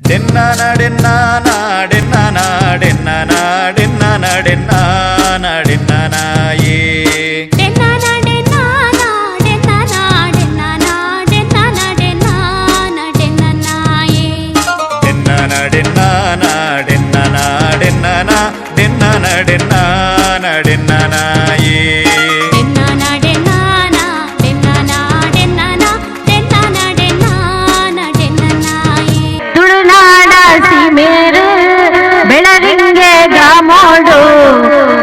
ಡೆನ್ನ ನಾಡೆನ್ನ ನಾಡೆನ್ನ ನಾಡೆನ್ನ ನಾಡೆನ್ನ ನಾಡೆನ್ನ ನಾಯೇ. ಡೆನ್ನ ಡೆನ್ನ ಡೆನ್ನ ಡೆನ್ನ ಡೆನ್ನ ಡೆನ್ನ ಡೆನ್ನ ನಾಯೇ. ಡೆನ್ನ ಡೆನ್ನ ಡೆನ್ನ ಡೆನ್ನ ಡೆನ್ನ ಡೆನ್ನ ಡೆನ್ನ ನಾಯೇ. ಡೆನ್ನ ಡೆನ್ನ ಡೆನ್ನ ಡೆನ್ನ ಡೆನ್ನ ಡೆನ್ನ ಡೆನ್ನ ನಾಯೇ. ತುಳುನಾಡ ಸೀಮೇರು ಬೆಳರಿಂಗೆ ಗ್ರಾಮೋಡು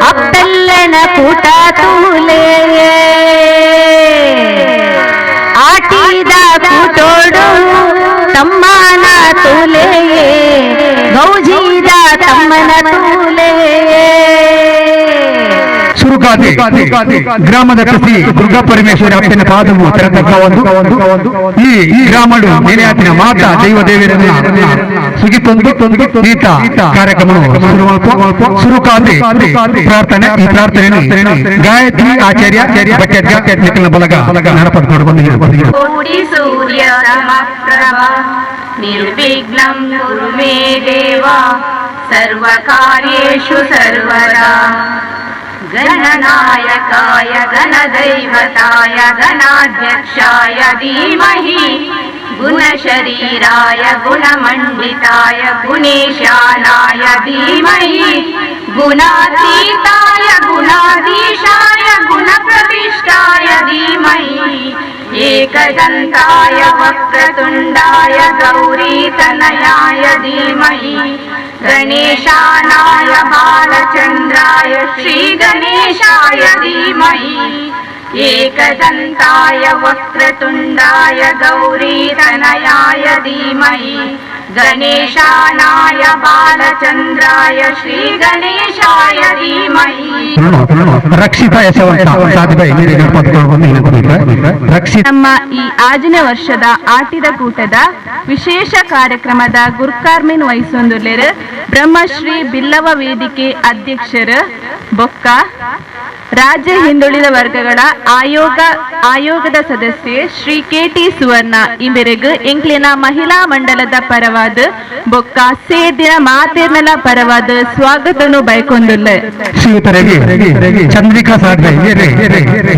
ಅಪ್ಪೆಲ್ಲನ ಕೂಟ ತೂಲೆ, ಆಟಿದ ಕೂಟೋಡು ತಮ್ಮನ ತೂಲೆ, ಗೌಜಿದ ತಮ್ಮನ ತೂಲೆ. ಸುರುಕಾತಿ ಗ್ರಾಮದ ಕೃಷಿ ದುರ್ಗಾ ಪರಮೇಶ್ವರಿ ಅಪ್ಪನ ಪಾದವು ತೆರೆತಕ್ಕ ಒಂದು ಈ ಗ್ರಾಮಡು ಮೇಲೆಯಾತಿನ ಮಾತಾ ದೈವ ದೇವಿಯರನ್ನ ಸುಗಿತೊಂದು ಈತ ಕಾರ್ಯಕ್ರಮ ಸುರುಕಾತಿ ಪ್ರಾರ್ಥನೆ. ಈ ಪ್ರಾರ್ಥನೆ ಗಾಯತ್ರಿ ಆಚಾರ್ಯ ಬಟ್ಟೆ ಬಲಗ ನಡಪಡ್ಕೊಂಡು ಬಂದು. ಕೋಟಿ ಸೂರ್ಯ ಸಮಪ್ರಭ, ನಿರ್ವಿಘ್ನಂ ಕುರು ಮೇ ದೇವ, ಸರ್ವಕಾರ್ಯೇಷು ಸರ್ವದಾ. ಗಣನಾಯಕಾಯ ಗಣದೈವತಾಯ ಗಣಾಧ್ಯಕ್ಷಾಯ ಧೀಮಹಿ, ಗುಣಶರೀರಾಯ ಗುಣಮಂಡಿತಾಯ ಗುಣೇಶಾನಾಯ ಧೀಮಹಿ, ಗುಣಾತೀತಾಯ ಗುಣಾಧೀಶಾಯ ಗುಣಪ್ರವಿಷ್ಟಾಯ ಧೀಮಹಿ, ಏಕದಂತಾಯ ವಕ್ರತುಂಡಾಯ ಗೌರೀತನಯಾಯ ಧೀಮಹಿ, ಗಣೇಶಾನಾಯ ಬಾಲಚಂದ್ರಾಯ ಶ್ರೀ ಗಣೇಶಾಯ ಧೀಮಹಿ, ಏಕದಂತಾಯ ವಕ್ರತುಂಡಾಯ ಗೌರೀತನಯಾಯ ಧೀಮಹಿ, ಗಣೇಶಾನಾಯ ಬಾಲಚಂದ್ರಾಯ ಶ್ರೀ ಗಣೇಶಾಯ ಧೀಮಹಿ. ರಕ್ಷಿತಾ ಯಶವಂತ ಸಾಧಿಬೈ ನೀರು ನಡಪಡ್ಕೊಂಡು ರಕ್ಷಿತಾ. ನಮ್ಮ ಈ ಆಜನೇ ವರ್ಷದ ಆಟಿದ ಕೂಟದ ವಿಶೇಷ ಕಾರ್ಯಕ್ರಮದ ಗುರ್ಕಾರ್ಮಿನ್ ವಹಿಸೊಂದುಲ್ಲೆರ್ ಬ್ರಹ್ಮಶ್ರೀ ಬಿಲ್ಲವ ವೇದಿಕೆ ಅಧ್ಯಕ್ಷರು ಬೊಕ್ಕ ರಾಜ್ಯ ಹಿಂದುಳಿದ ವರ್ಗಗಳ ಆಯೋಗದ ಸದಸ್ಯೆ ಶ್ರೀ ಕೆ ಟಿ ಸುವರ್ಣ ಇಂಬೆರೆಗ್ ಎಂಕ್ಲಿನ ಮಹಿಳಾ ಮಂಡಲದ ಪರವಾದ ಬೊಕ್ಕ ಸೇರ್ದಿನ ಮಾತೇರ್ನಲ ಪರವಾದ ಸ್ವಾಗತನು ಬಯಕೊಂದುಲ್ಲೆ. ಶ್ರೀಯುತರಿಗೆ ಚಂದ್ರಿಕಾ ಸಾಧ್ವೆ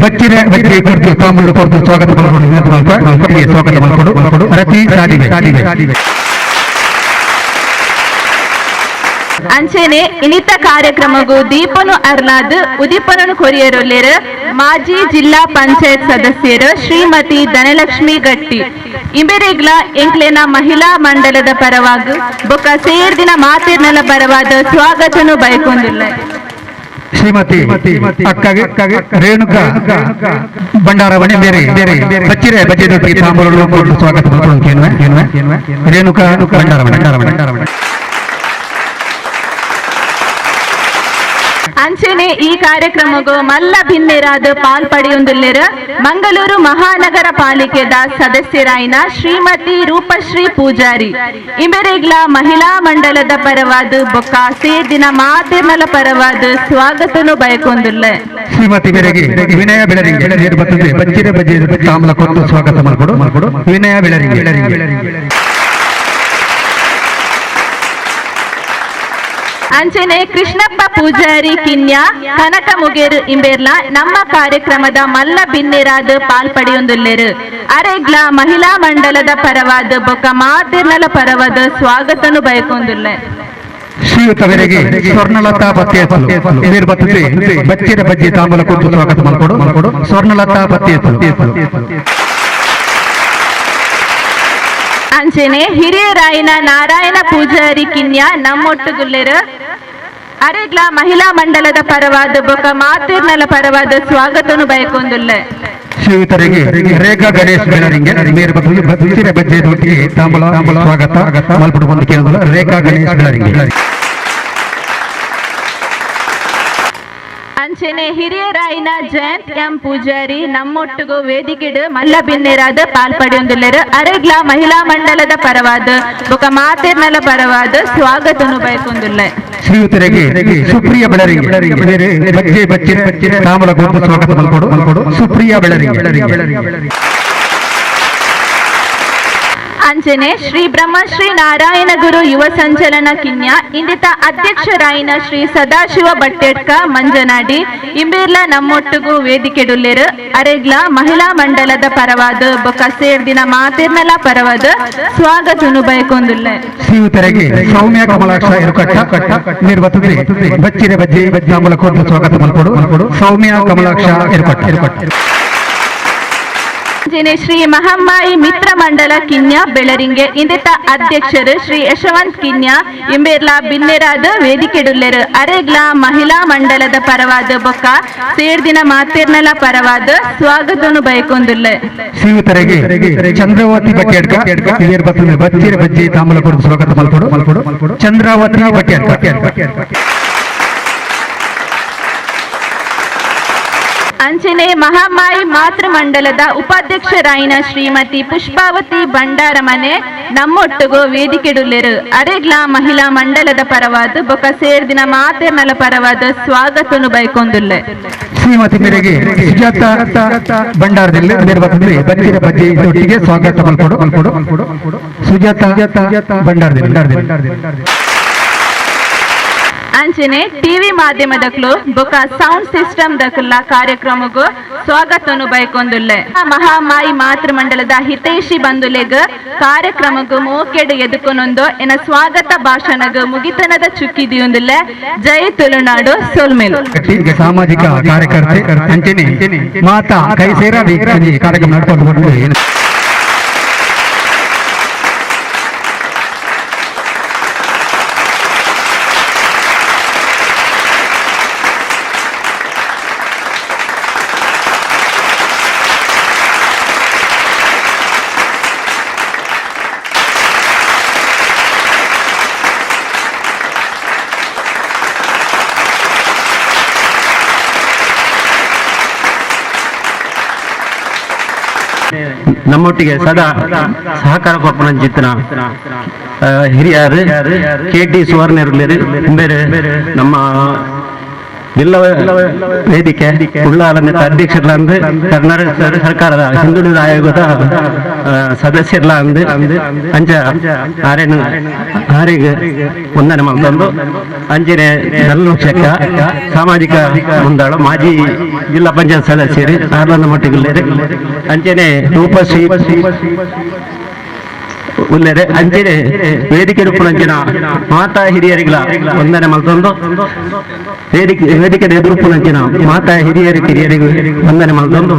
ಬಚ್ಚಿರೆ ಬಚ್ಚಿ ಕೊಡ್ತು ತಾಂಬೂಲ ಕೊಡ್ತು ಸ್ವಾಗತ ಮಾಡ್ಕೊಂಡು ಸ್ವಾಗತ ಮಾಡ್ಕೊಂಡು ರತಿ ಸಾಧಿವೆ. ಅಂಚೆನೆ ಇನಿತ ಕಾರ್ಯಕ್ರಮಗೂ ದೀಪನು ಅರ್ಲಾದ್ ಉದೀಪನನು ಕೊರಿಯರೊಲ್ಲೆರ್ ಮಾಜಿ ಜಿಲ್ಲಾ ಪಂಚಾಯತ್ ಸದಸ್ಯರು ಶ್ರೀಮತಿ ಧನಲಕ್ಷ್ಮಿ ಗಟ್ಟಿ ಇಂಬೆರೆಗ್ಲ ಎಂಕ್ಲೆನ ಮಹಿಳಾ ಮಂಡಲದ ಪರವಾಗಿ ಬೊಕ್ಕ ಸೇರ್ದಿನ ಮಾತಿರ್ನಲ ಪರವಾದ ಸ್ವಾಗತನು ಬಯಕೊಂದಿಲ್ಲ. ಶ್ರೀಮತಿ ಅಕ್ಕಗೆ ರೇಣುಕಾ ಭಂಡಾರವಣಿ ಬೇರೆ ಬೇರೆ ಬಚ್ಚಿರೆ ಬಜ್ಜೆ ದೊಟ್ಟಿಗೆ ತಾಂಬೂಲ ಕೊಟ್ಟು ಸ್ವಾಗತ ಮಾಡ್ಕೊಂಡು ರೇಣುಕಾ ಭಂಡಾರವಣಿ ಭಂಡಾರವಣಿ. ಅಂಚೆನೆ ಈ ಕಾರ್ಯಕ್ರಮಗೂ ಮಲ್ಲ ಭಿನ್ನೆರಾದ ಪಾಲ್ಪಡೆಯೊಂದುಲ್ಲೆರ್ ಮಂಗಳೂರು ಮಹಾನಗರ ಪಾಲಿಕೆದ ಸದಸ್ಯರಾಯಿನ ಶ್ರೀಮತಿ ರೂಪಶ್ರೀ ಪೂಜಾರಿ ಇಂಬೆರೆಗ್ಲ ಮಹಿಳಾ ಮಂಡಲದ ಪರವಾದ ಬೊಕ್ಕ ಸೇರ್ದಿನ ಮಾತಿರ್ನಲ ಪರವಾದ ಸ್ವಾಗತನು ಬಯಕೊಂದುಲ್ಲ. ಶ್ರೀಮತಿ ಮೇರೆಗೆ ವಿನಯ ಬೆಳರಿಂಗೆ ನೀರು ಬರ್ತದೆ ಬಚ್ಚಿರೆ ಬಜ್ಜೆ ತಾಂಬೂಲ ಕೊಟ್ಟು ಸ್ವಾಗತ ಮಾಡ್ಕೊಡು ಮಾಡ್ಕೊಡು ವಿನಯ ಬೆಳರಿಂಗೆ. ಅಂಚೆನೆ ಕೃಷ್ಣಪ್ಪ ಪೂಜಾರಿ ಕಿನ್ಯಾ ಕನಕ ಮುಗೇರು ಇಂಬೇರ್ಲ ನಮ್ಮ ಕಾರ್ಯಕ್ರಮದ ಮಲ್ಲ ಬಿನ್ನೆರಾದ ಪಾಲ್ಪಡೆಯೊಂದುಲ್ಲೆರ್ ಅರೆಗ್ಲ ಮಹಿಳಾ ಮಂಡಲದ ಪರವಾದ ಬೊಕ್ಕ ಮಾತಿರ್ನಲ ಪರವಾದ ಸ್ವಾಗತನು ಬಯಕೊಂದುಲ್ಲೆ. ಶ್ರೀಯುತ ಮೇರೆಗೆ ಸ್ವರ್ಣಲತಾ ಪತ್ಯೇತಲು ನೀರು ಬರ್ತದೆ ಬಚ್ಚಿರೆ ಬಜ್ಜಿ ತಾಂಬೂಲ ಕೊಟ್ಟು ಸ್ವಾಗತ ಮಾಡ್ಕೊಡು ಮಾಡ್ಕೊಡು ಸ್ವರ್ಣಲತಾ ಪತ್ಯೇತಲು. ಅಂಚೆನೆ ಹಿರಿಯರಾಯಿನ ನಾರಾಯಣ ಪೂಜಾರಿ ಕಿನ್ಯಾ ನಮ್ಮೊಟ್ಟುಗುಲ್ಲೆರ್ ಅರೆಗ್ಲ ಮಹಿಳಾ ಮಂಡಲದ ಪರವಾದ ಬೊಕ್ಕ ಮಾತಿರ್ನಲ ಪರವಾದ ಸ್ವಾಗತನು ಬಯಕೊಂದುಲ್ಲೆ. ಶ್ರೀಯುತರಿಗೆ ರೇಖಾ ಗಣೇಶ್ ಬೆಳರಿಂಗೆ ಮೇರು ಬರ್ತದೆ ಬಚ್ಚಿರೆ ಬಜ್ಜೆ ದೊಟ್ಟಿಗೆ ತಾಂಬೂಲ ಸ್ವಾಗತ ಮಲ್ಪಡು ಬಂದು ಕೇಳಿದ್ರು ರೇಖಾ ಗಣೇಶ್ ಬೆಳರಿಂಗೆ. ಅಂಚೆನೆ ಹಿರಿಯರಾಯಿನ ಜಯಂತ್ ಎಂ ಪೂಜಾರಿ ನಮ್ಮೊಟ್ಟಿಗೂ ವೇದಿಕೆಡು ಮಲ್ಲ ಬಿನ್ನೆರಾದ ಪಾಲ್ಪಡೆಯೊಂದುಲ್ಲೆರ್ ಅರೆಗ್ಲ ಮಹಿಳಾ ಮಂಡಲದ ಪರವಾದ ಬೊಕ ಮಾತಿರ್ನಲ ಪರವಾದ ಸ್ವಾಗತನು ಬಯಕೊಂದುಲ್ಲೆ. ಶ್ರೀಯುತರಿಗೆ ಸುಪ್ರಿಯ ಬೆಳರಿಂಗೆ ಬೇರೆ ಬಜ್ಜೆ ಬಚ್ಚಿರೆ ತಾಂಬೂಲ ಕೊಟ್ಟು ಸ್ವಾಗತ ಮಲ್ಕೊಡು ಮಲ್ಕೊಡು ಸುಪ್ರಿಯ ಬೆಳರಿಂಗೆ. ಅಂಚನೆ ಶ್ರೀ ಬ್ರಹ್ಮಶ್ರೀ ನಾರಾಯಣ ಗುರು ಯುವ ಸಂಚಲನ ಕಿನ್ಯ ಇಂದಿತ ಅಧ್ಯಕ್ಷರಾಯಿನ ಶ್ರೀ ಸದಾಶಿವ ಬಟ್ಟೆಡ್ಕ ಮಂಜನಾಡಿ ಇಂಬಿರ್ಲ ನಮ್ಮೊಟ್ಟುಗು ವೇದಿಕೆಡುಲ್ಲೇರು ಅರೆಗ್ಲ ಮಹಿಳಾ ಮಂಡಲದ ಪರವಾದ ಬೊಕ ಸೇರ್ದಿನ ಮಾತಿರ್ನಲ ಪರವಾದ ಸ್ವಾಗತನು ಬಯಕೊಂದುಲ್ಲೆ. ಶ್ರೀಯುತರಿಗೆ ಸೌಮ್ಯ ಕಮಲಾಕ್ಷ ಎರುಕಟ್ಟ ನಿರ್ವತದೆ ಬಚ್ಚಿರೆ ಬಜ್ಜಿ ಬಜ್ಜಾಂಬಲ ಕೊಟ್ಟು ಸ್ವಾಗತ ಮಲ್ಪಡು ಸೌಮ್ಯ ಕಮಲಾಕ್ಷ ಎರುಕಟ್ಟ. ಶ್ರೀ ಮಹಮ್ಮಾಯಿ ಮಿತ್ರ ಮಂಡಲ ಕಿನ್ಯಾ ಬೆಳರಿಂಗೆ ಇಂದಿತ ಅಧ್ಯಕ್ಷರು ಶ್ರೀ ಯಶವಂತ್ ಕಿನ್ಯಾ ಇಂಬೇರ್ಲ ಬಿನ್ನೆರಾದ ವೇದಿಕೆಡುಲ್ಲೆರು ಅರೆಗ್ಲ ಮಹಿಳಾ ಮಂಡಲದ ಪರವಾದ ಬೊಕ್ಕ ಸೇರ್ದಿನ ಮಾತಿರ್ನಲ ಪರವಾದ ಸ್ವಾಗತನು ಬಯಕೊಂದುಲ್ಲೆ. ಶ್ರೀಯುತರಿಗೆ ಚಂದ್ರವತಿ ಬಟ್ಟೆಡ್ಕ ಬಚ್ಚಿರೆ ಬಜ್ಜಿ ತಾಂಬೂಲ ಕೊಟ್ಟು ಸ್ವಾಗತ ಮಲ್ಪಡು ಚಂದ್ರಾವತಿ ಬಟ್ಟೆಡ್ಕ. ಅಂಚನೆ ಮಹಾಮಾಯಿ ಮಾತೃಮಂಡಲದ ಉಪಾಧ್ಯಕ್ಷರಾಯಿನ ಶ್ರೀಮತಿ ಪುಷ್ಪಾವತಿ ಭಂಡಾರಮನೆ ನಮ್ಮೊಟ್ಟುಗು ವೇದಿಕೆಡುಲ್ಲೆರು ಅರೆಗ್ಲ ಮಹಿಳಾ ಮಂಡಲದ ಪರವಾದ ಬೊಕ ಸೇರ್ದಿನ ಮಾತೆರ್ನಲ ಪರವಾದ ಸ್ವಾಗತನು ಬಯಕೊಂದುಲ್ಲೆ. ಶ್ರೀಮತಿ ಮೇರೆಗೆ ಸುಜಾತ ಭಂಡಾರದಲ್ಲಿ ಬಚ್ಚಿರ ಬಜ್ಜಿ ಒಟ್ಟಿಗೆ ಸ್ವಾಗತ ಮಲ್ಪಡು ಸುಜಾತ ಭಂಡಾರದಲ್ಲಿ. ಅಂಚನೆ ಟಿವಿ ಮಾಧ್ಯಮದಕ್ಲು ಬೊಕ ಸೌಂಡ್ ಸಿಸ್ಟಮ್ ದಕ್ಲ ಕಾರ್ಯಕ್ರಮಗೂ ಸ್ವಾಗತನು ಬಯಕೊಂದುಲ್ಲೆ. ಮಹಾಮಾಯಿ ಮಾತೃಮಂಡಲದ ಹಿತೈಷಿ ಬಂಧುಲೆಗ್ ಕಾರ್ಯಕ್ರಮಗೂ ಮೋಕೆಡು ಎದುಕೊನೊಂದು ಎನ ಸ್ವಾಗತ ಭಾಷಣಗ ಮುಗಿತನದ ಚುಕ್ಕಿದಿಯೊಂದುಲ್ಲೆ. ಜೈ ತುಳುನಾಡು ಸೊಲ್ಮೇಲು. ಸಾಮಾಜಿಕ ಕಾರ್ಯಕರ್ತೆ ಅಂಚನೆ ಮಾತಾ ಕೈ ಸೇರಾ ಕಾರ್ಯಕ್ರಮ ನಡ್ಕೊಂಡು ನಮ್ಮೊಟ್ಟಿಗೆ ಸದಾ ಸಹಕಾರ ಕೊಪ್ಪನಂಚಿತ್ತಿನ ಹಿರಿಯರು ಕೆ ಟಿ ಸುವರ್ಣರು ಬೇರೆ ನಮ್ಮ ಜಿಲ್ಲಾ ವೇದಿಕೆ ಉಳ್ಳಾಲನ್ನೆತ್ತ ಅಧ್ಯಕ್ಷರ್ಲಂದು ಕರ್ನಾಟಕ ಸರ್ಕಾರದ ಹಿಂದುಳಿದ ಆಯೋಗದ ಸದಸ್ಯರ್ಲ ಅಂದು ಅಂಚ ಆರೇನು ಆರಿಗೆ ವಂದನೆ ಮಲ್ತೊಂದು ಅಂಚನೆ ನಲ್ಲುಕ್ಷಕ ಸಾಮಾಜಿಕ ಮುಂದಾಳು ಮಾಜಿ ಜಿಲ್ಲಾ ಪಂಚಾಯತ್ ಸದಸ್ಯರು ಆರ್ಲಂದ ಮಟ್ಟಿಗುಲ್ಲೇರು ಅಂಚನೆ ರೂಪಶ್ರೀ ಉಲ್ಲೇರೆ ಅಂಚನೆ ವೇದಿಕೆ ರೂಪುನಂಚಿನ ಮಾತಾ ಹಿರಿಯರಿಗಳ ವಂದನೆ ಮಲ್ತೊಂದು ವೇದಿಕೆ ವೇದಿಕೆ ಎದುರುಪುನಂಚಿನ ಮಾತಾ ಹಿರಿಯರು ಕಿರಿಯರಿಗೂ ವಂದನೆ ಮಲ್ತೊಂದು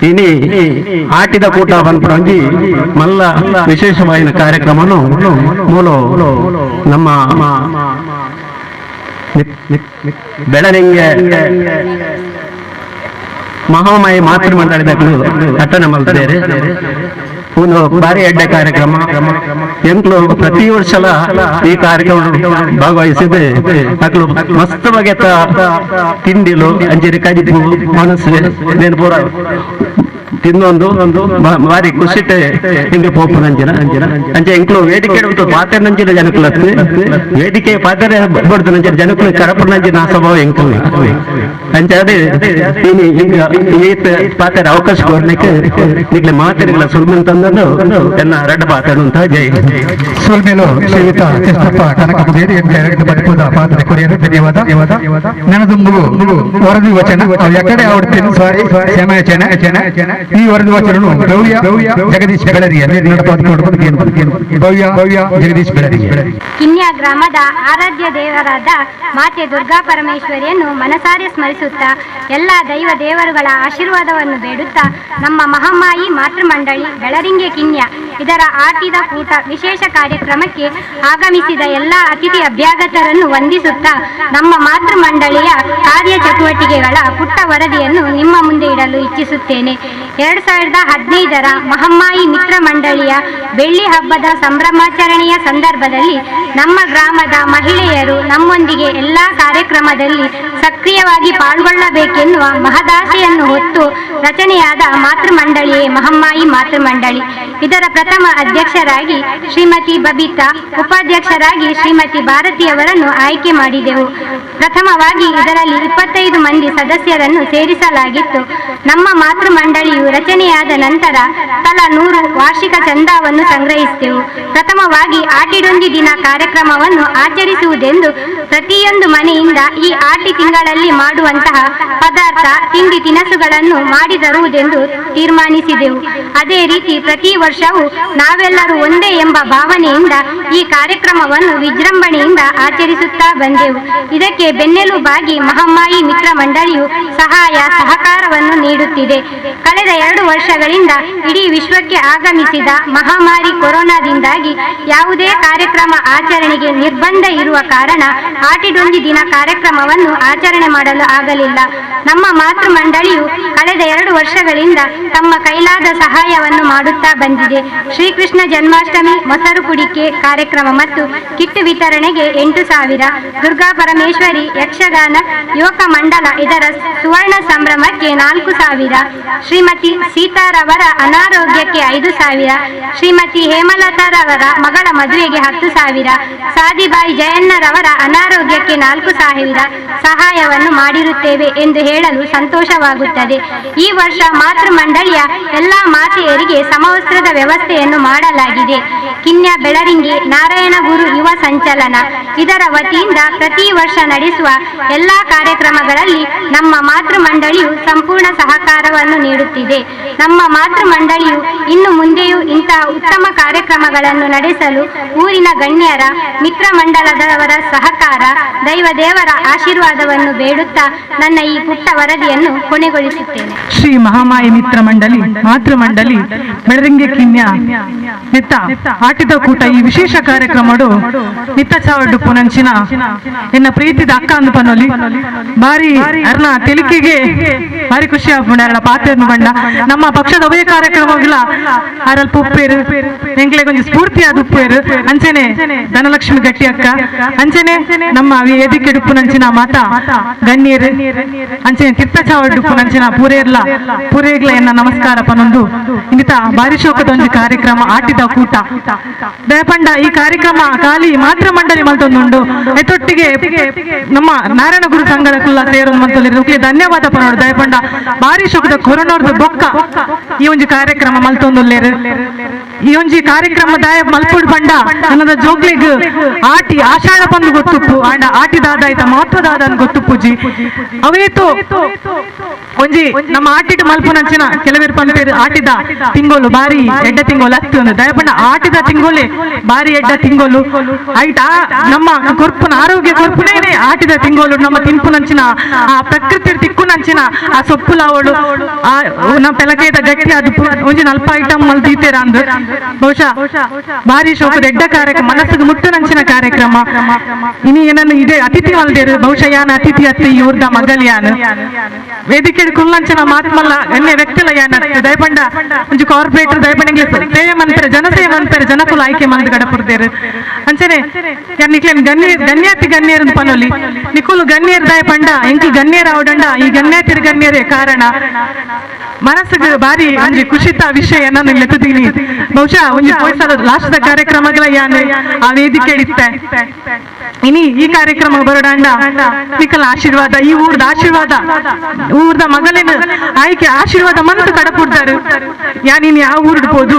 ಇನಿ ಆಟಿದ ಕೂಟ ಪನ್ಪುನಂಜಿ ಮಲ್ಲ ವಿಶೇಷವಾಯಿನ ಕಾರ್ಯಕ್ರಮನು ಮೂಲ ನಮ್ಮ ಬೆಳರಿಂಗೆ ಮಹಾಮಾಯಿ ಮಾತೃಮಂಡಳಿದಕ್ಲು ಅಟ್ಟನೆ ಮಲ್ತದೇರು. ಒಂದು ಭಾರಿ ಅಡ್ಡ ಕಾರ್ಯಕ್ರಮ ಎಂಕ್ಲು ಪ್ರತಿ ವರ್ಷಲ ಈ ಕಾರ್ಯಕ್ರಮ ಭಾಗವಹಿಸಿದೆ ಅಕ್ಲು ಮಸ್ತ್ ಬಗೆತ ತಿಂಡಿಲು ಅಂಜರಿ ಕಜಿಪು ಮನಸ್ಸು ನೇನು ಪೂರ ತಿನ್ನೊಂದು ಭಾರಿ ಖುಷಿಟೆ ಹಿಂಗೆ ಪೋಪುನಂಚಿನ ಅಂಚೆ ಇಂಕ್ಲು ವೇದಿಕೆ ಪಾತ್ರೆ ನಂಚಿನ ಜನಕುಲ ವೇದಿಕೆ ಪಾತ್ರೆ ಬಡ್ದು ಜನಕುಲು ಕರಪುನಂಚಿನ ಸ್ವಭಾವ ಎಂಕುಲು ಅಂಚೆ ಅದೇ ಈತ ಪಾತ್ರೆ ಅವಕಾಶ ಕೊಡ್ಲಿಕ್ಕೆ ನಿಗ್ಲೆ ಮಾತೆಗಳ ಸುಲ್ಮೆನ್ ತಂದನ್ನು ಎನ್ನ ರಡ್ಡ ಪಾತ್ರೆ ಅಂತ ಜೈ ಸೊಲ್ಮೇಲು ಶ್ರೀಯುತ ಕೃಷ್ಣಪ್ಪ ಕನಕ ಮುದೇರಿ ಬದುಕುದ ಪಾತ್ರೆ ಕೊರಿಯರು ಧನ್ಯವಾದ. ನನದೊಂದು ವರದಿ ವಚನ ಎಕಡೆ ಆವಡ್ತೀನಿ ಸಾರಿ ಕ್ಷಮೆ ಈ ವರದಿ ವಚನನು ಭವ್ಯ ಜಗದೀಶ್ ಬೆಳರಿಗೆ ಭವ್ಯ ಜಗದೀಶ್ ಬೆಳರಿಗೆ. ಕಿನ್ಯಾ ಗ್ರಾಮದ ಆರಾಧ್ಯ ದೇವರಾದ ಮಾತೆ ದುರ್ಗಾ ಪರಮೇಶ್ವರಿಯನ್ನು ಮನಸಾರೆ ಸ್ಮರಿಸುತ್ತಾ ಎಲ್ಲ ದೈವ ದೇವರುಗಳ ಆಶೀರ್ವಾದವನ್ನು ಬೇಡುತ್ತಾ ನಮ್ಮ ಮಹಾಮಾಯಿ ಮಾತೃಮಂಡಳಿ ಬೆಳರಿಂಗೆ ಕಿನ್ಯಾ ಇದರ ಆಟಿದ ಕೂಟ ವಿಶೇಷ ಕಾರ್ಯಕ್ರಮಕ್ಕೆ ಆಗಮಿಸಿದ ಎಲ್ಲ ಅತಿಥಿ ಅಭ್ಯಾಗತರನ್ನು ವಂದಿಸುತ್ತಾ ನಮ್ಮ ಮಾತೃಮಂಡಳಿಯ ಕಾರ್ಯಚಟುವಟಿಕೆಗಳ ಪುಟ್ಟ ವರದಿಯನ್ನು ನಿಮ್ಮ ಮುಂದೆ ಇಡಲು ಇಚ್ಛಿಸುತ್ತೇನೆ. 2015ರ ಮಹಮ್ಮಾಯಿ ಮಿತ್ರ ಮಂಡಳಿಯ ಬೆಳ್ಳಿ ಹಬ್ಬದ ಸಂಭ್ರಮಾಚರಣೆಯ ಸಂದರ್ಭದಲ್ಲಿ ನಮ್ಮ ಗ್ರಾಮದ ಮಹಿಳೆಯರು ನಮ್ಮೊಂದಿಗೆ ಎಲ್ಲ ಕಾರ್ಯಕ್ರಮದಲ್ಲಿ ಸಕ್ರಿಯವಾಗಿ ಪಾಲ್ಗೊಳ್ಳಬೇಕೆನ್ನುವ ಮಹದಾಸೆಯನ್ನು ಹೊತ್ತು ರಚನೆಯಾದ ಮಾತೃಮಂಡಳಿಯೇ ಮಹಮ್ಮಾಯಿ ಮಾತೃಮಂಡಳಿ. ಇದರ ಪ್ರಥಮ ಅಧ್ಯಕ್ಷರಾಗಿ ಶ್ರೀಮತಿ ಬಬಿತಾ, ಉಪಾಧ್ಯಕ್ಷರಾಗಿ ಶ್ರೀಮತಿ ಭಾರತಿಯವರನ್ನು ಆಯ್ಕೆ ಮಾಡಿದೆವು. ಪ್ರಥಮವಾಗಿ ಇದರಲ್ಲಿ 25 ಮಂದಿ ಸದಸ್ಯರನ್ನು ಸೇರಿಸಲಾಗಿತ್ತು. ನಮ್ಮ ಮಾತೃ ಮಂಡಳಿಯು ರಚನೆಯಾದ ನಂತರ ತಲಾ 100 ವಾರ್ಷಿಕ ಚಂದಾವನ್ನು ಸಂಗ್ರಹಿಸಿದೆವು. ಪ್ರಥಮವಾಗಿ ಆಟಿಡೊಂದಿ ದಿನ ಕಾರ್ಯಕ್ರಮವನ್ನು ಆಚರಿಸುವುದೆಂದು ಪ್ರತಿಯೊಂದು ಮನೆಯಿಂದ ಈ ಆಟಿ ತಿಂಗಳಲ್ಲಿ ಮಾಡುವಂತಹ ಪದಾರ್ಥ, ತಿಂಡಿ ತಿನಿಸುಗಳನ್ನು ಮಾಡಿ ತರುವುದೆಂದು ತೀರ್ಮಾನಿಸಿದೆವು. ಅದೇ ರೀತಿ ಪ್ರತಿ ವರ್ಷವೂ ನಾವೆಲ್ಲರೂ ಒಂದೇ ಎಂಬ ಭಾವನೆಯಿಂದ ಈ ಕಾರ್ಯಕ್ರಮವನ್ನು ವಿಜೃಂಭಣೆಯಿಂದ ಆಚರಿಸುತ್ತಾ ಬಂದೆವು. ಇದಕ್ಕೆ ಬೆನ್ನೆಲುಬಾಗಿ ಮಹಮ್ಮಾಯಿ ಮಿತ್ರ ಮಂಡಳಿಯು ಸಹಾಯ ಸಹಕಾರವನ್ನು ನೀಡುತ್ತಿದೆ. ಕಳೆದ 2 ವರ್ಷಗಳಿಂದ ಇಡೀ ವಿಶ್ವಕ್ಕೆ ಆಗಮಿಸಿದ ಮಹಾಮಾರಿ ಕೊರೋನಾದಿಂದಾಗಿ ಯಾವುದೇ ಕಾರ್ಯಕ್ರಮ ಆಚರಣೆಗೆ ನಿರ್ಬಂಧ ಇರುವ ಕಾರಣ ಆಟಿಡೊಂದಿ ದಿನ ಕಾರ್ಯಕ್ರಮವನ್ನು ಆಚರಣೆ ಮಾಡಲು ಆಗಲಿಲ್ಲ. ನಮ್ಮ ಮಾತೃ ಮಂಡಳಿಯು ಕಳೆದ 2 ವರ್ಷಗಳಿಂದ ತಮ್ಮ ಕೈಲಾದ ಸಹಾಯವನ್ನು ಮಾಡುತ್ತಾ ಬಂದಿದೆ. ಶ್ರೀಕೃಷ್ಣ ಜನ್ಮಾಷ್ಟಮಿ ಮೊಸರು ಕುಡಿಕೆ ಕಾರ್ಯಕ್ರಮ ಮತ್ತು ಕಿಟ್ ವಿತರಣೆಗೆ 8,000, ದುರ್ಗಾ ಪರಮೇಶ್ವರಿ ಯಕ್ಷಗಾನ ಯುವಕ ಮಂಡಲ ಇದರ ಸುವರ್ಣ ಸಂಭ್ರಮಕ್ಕೆ 4,000, ಶ್ರೀಮತಿ ಸೀತಾರವರ ಅನಾರೋಗ್ಯಕ್ಕೆ 5,000, ಶ್ರೀಮತಿ ಹೇಮಲತಾರವರ ಮಗಳ ಮದುವೆಗೆ 10,000, ಸಾದಿಬಾಯಿ ಜಯಣ್ಣರವರ ಅನಾರೋಗ್ಯಕ್ಕೆ 4,000 ಸಹಾಯವನ್ನು ಮಾಡಿರುತ್ತೇವೆ ಎಂದು ಹೇಳಲು ಸಂತೋಷವಾಗುತ್ತದೆ. ಈ ವರ್ಷ ಮಾತೃ ಮಂಡಳಿಯ ಎಲ್ಲ ಮಾತೆಯರಿಗೆ ಸಮವಸ್ತ್ರದ ವ್ಯವಸ್ಥೆಯನ್ನು ಮಾಡಲಾಗಿದೆ. ಕಿನ್ಯ ಬೆಳರಿಂಗಿ ನಾರಾಯಣಗುರು ಯುವ ಸಂಚಲನ ಇದರ ವತಿಯಿಂದ ಪ್ರತಿ ವರ್ಷ ನಡೆಸುವ ಎಲ್ಲ ಕಾರ್ಯಕ್ರಮಗಳಲ್ಲಿ ನಮ್ಮ ಮಾತೃ ಮಂಡಳಿಯು ಸಂಪೂರ್ಣ ಸಹಕಾರವನ್ನು ನೀಡುತ್ತಿದೆ. ನಮ್ಮ ಮಾತೃ ಮಂಡಳಿಯು ಇನ್ನು ಮುಂದೆಯೂ ಇಂತಹ ಉತ್ತಮ ಕಾರ್ಯಕ್ರಮಗಳನ್ನು ನಡೆಸಲು ಊರಿನ ಗಣ್ಯರ, ಮಿತ್ರ ಮಂಡಲದವರ ಸಹಕಾರ, ದೈವ ದೇವರ ಆಶೀರ್ವಾದವನ್ನು ಬೇಡುತ್ತಾ ನನ್ನ ಈ ಪುಟ್ಟ ವರದಿಯನ್ನು ಕೊನೆಗೊಳಿಸುತ್ತೇನೆ. ಶ್ರೀ ಮಹಾಮಾಯಿ ಮಿತ್ರ ಮಂಡಳಿ ಮಾತೃ ಮಂಡಳಿ ಬೆಳರಿಂಗೆ ಕಿನ್ಯ ನಿತ್ತ ಆಟಿದ ಕೂಟ ಈ ವಿಶೇಷ ಕಾರ್ಯಕ್ರಮಡು ನಿತ್ತ ಚಾವಡ್ಡು ಪುನಂಚಿನ ಎನ್ನ ಪ್ರೀತಿದ ಅಕ್ಕ ಅಂದು ಪನೊಲಿ ಬಾರಿ ಅರ್ನ ತೆಲಿಕೆಗೆ ಬಾರಿ ಖುಷಿ ಆಪುಂಡು. ಅರಳ ಪಾತೆರ್ನು ಬಂಡ ನಮ್ಮ ಪಕ್ಷದ ಉಭಯ ಕಾರ್ಯಕ್ರಮಗಳ ಅರಲ್ಪ ಉಪ್ಪೇರು ಎಂಕ್ಲೆ ಕೊಂಚ ಸ್ಫೂರ್ತಿಯಾದ ಉಪ್ಪೇರು ಅಂಚನೆ ಧನಲಕ್ಷ್ಮಿ ಗಟ್ಟಿ ಅಕ್ಕ ಅಂಚನೆ ನಮ್ಮ ವೇದಿಕೆ ಡುಪ್ಪುನಂಚಿನ ಮಾತಾ ಗಣ್ಯರು ಅಂಚನೆ ತಿರ್ತ ಚಾವಡ್ಡು ಪುನಂಚಿನ ಪೂರೇರ್ಲ ಪೂರೇಗ್ಲ ಎನ್ನ ನಮಸ್ಕಾರ ಪನೊಂದು ಇಂದಿತ ಬಾರಿ ಶೋಕದ ಒಂದು ಕಾರ್ಯಕ್ರಮ ಆಟಿದ ಕೂಟ ದಯಪಂಡ ಈ ಕಾರ್ಯಕ್ರಮ ಖಾಲಿ ಮಾತೃ ಮಂಡಳಿ ಮಲ್ತೊಂದುಂಡು. ಎತ್ತೊಟ್ಟಿಗೆ ನಮ್ಮ ನಾರಾಯಣ ಗುರು ಸಂಘದ ಕುಲ್ಲ ಸೇರೊಂದು ಮಂತೊಂದು ಧನ್ಯವಾದ ಪನೋಡು. ದಯಪಂಡ ಬಾರಿ ಶೋಕದ ಕೊರೋನಾದ ಬೊಕ್ಕ ಈ ಒಂಜಿ ಕಾರ್ಯಕ್ರಮ ಮಲ್ತೊಂದುಲ್ಲೇರು. ಈ ಒಂಜಿ ಕಾರ್ಯಕ್ರಮ ದಾಯ ಮಲ್ಪುಡ್ ಪಂಡ ಅನ್ನದ ಜೋಗ್ಲಿಗ್ ಆಟಿ ಆಷಾಢ ಬಂದು ಗೊತ್ತುಪ್ಪು ಆಂಡ ಆಟಿದಾದ ಆಯ್ತ ಮಹತ್ವದಾದ ಗೊತ್ತುಪ್ಪುಜಿ ಅವೇತು ಒಂಜಿ ನಮ್ಮ ಆಟಿಡ್ ಮಲ್ಪುನಂಚಿನ ಕೆಲವರು ಪಂಪೇರು ಆಟಿದ ತಿಂಗೋಲು ಬಾರಿ ಎಡ್ಡ ತಿಂಗೋಲು ಅತ್ತಿ ಒಂದು ದಯಪಂಡ ಆಟಿದ ತಿಂಗೋಲೆ ಬಾರಿ ಎಡ್ಡ ತಿಂಗೋಲು ಆಯ್ತಾ ನಮ್ಮ ಕೊರ್ಪುನ ಆರೋಗ್ಯ ಕೊರ್ಪುನೇನೆ ಆಟಿದ ತಿಂಗೋಲು ನಮ್ಮ ತಿನ್ಪುನಂಚಿನ ಆ ಪ್ರಕೃತಿ ತಿಕ್ಕುನಂಚಿನ ಆ ಸೊಪ್ಪುಲಾವಳು ಆ ನಮ್ಮ ಪೆಲಕೇದ ಗಟ್ಟಿ ಅದು ಒಂಜಿ ನಲ್ಪ ಐಟಮ್ ಮಲ್ತೀತೇರ ಅಂದ್ ಬಹುಶಃ ಬಾರಿ ಶೋಕದ ಎಡ್ಡ ಕಾರ್ಯಕ್ರಮ ಮನಸ್ಸಿಗೆ ಮುಟ್ಟುನಂಚಿನ ಕಾರ್ಯಕ್ರಮ. ಇನಿ ಏನನ್ನು ಇದೇ ಅತಿಥಿ ಮಲ್ದೇರು ಬಹುಶಃ ಯಾನ ಅತಿಥಿ ಅತ್ತಿ ಇವ್ರದ ಮಗಲ್ ಯಾನ್ ವೇದಿಕೆ ಕುಲ್ಲಂಚಿನ ಮಾತ್ಮಲ್ಲ ಎನ್ನೆ ವ್ಯಕ್ತಿಲ ಯಾನ ದಯಪಂಡ ಒಂಜಿ ಕಾರ್ಪೊರೇಟರ್ ದಯಪಂಡ ಸೇವೆ ಮಂತ್ರೆ ಜನಸೇವೆ ಮಂತ್ರೆ ಜನಕುಲ ಆಯ್ಕೆ ಮಂದ್ ಗಡಪುರ್ದೇರು ಅಂಚನೆ ನಿಕ್ಲೇನ್ ಗಣ್ಯ ಗಣ್ಯಾತಿ ಗಣ್ಯರು ಪನೊಲಿ ನಿಕುಲು ಗಣ್ಯರ್ ದಯಪಂಡ ಎಂಕಿ ಗಣ್ಯರ ಅವಡಂಡ ಈ ಗಣ್ಯಾತಿರ್ ಗಣ್ಯರೇ ಕಾರಣ ಮನಸ್ಸಿಗೆ ಬಾರಿ ಒಂಜಿ ಖುಷಿತ ವಿಷಯ ನಾನು ಲೆತ್ತದೀನಿ. ಬಹುಶಃ ಒಂಜಿ ಪೋಯ್ಸಲ ಲಾಸ್ಟ್ ಕಾರ್ಯಕ್ರಮಗಳ ಯಾನ್ ಆ ವೇದಿಕೆ ಇತ್ತೆ ಇನಿ ಈ ಕಾರ್ಯಕ್ರಮ ಬರೋಡಂಡ ನಿಕಲ ಆಶೀರ್ವಾದ ಈ ಊರ್ದ ಆಶೀರ್ವಾದ ಊರ್ದ ಮಗಲಿನ ಆಯ್ಕೆ ಆಶೀರ್ವಾದ ಮನಸ್ಸು ಕಡಪುಡ್ತಾರೆ ಯಾನಿನ್ ಯಾವ ಊರ್ಡ್ ಪೋದು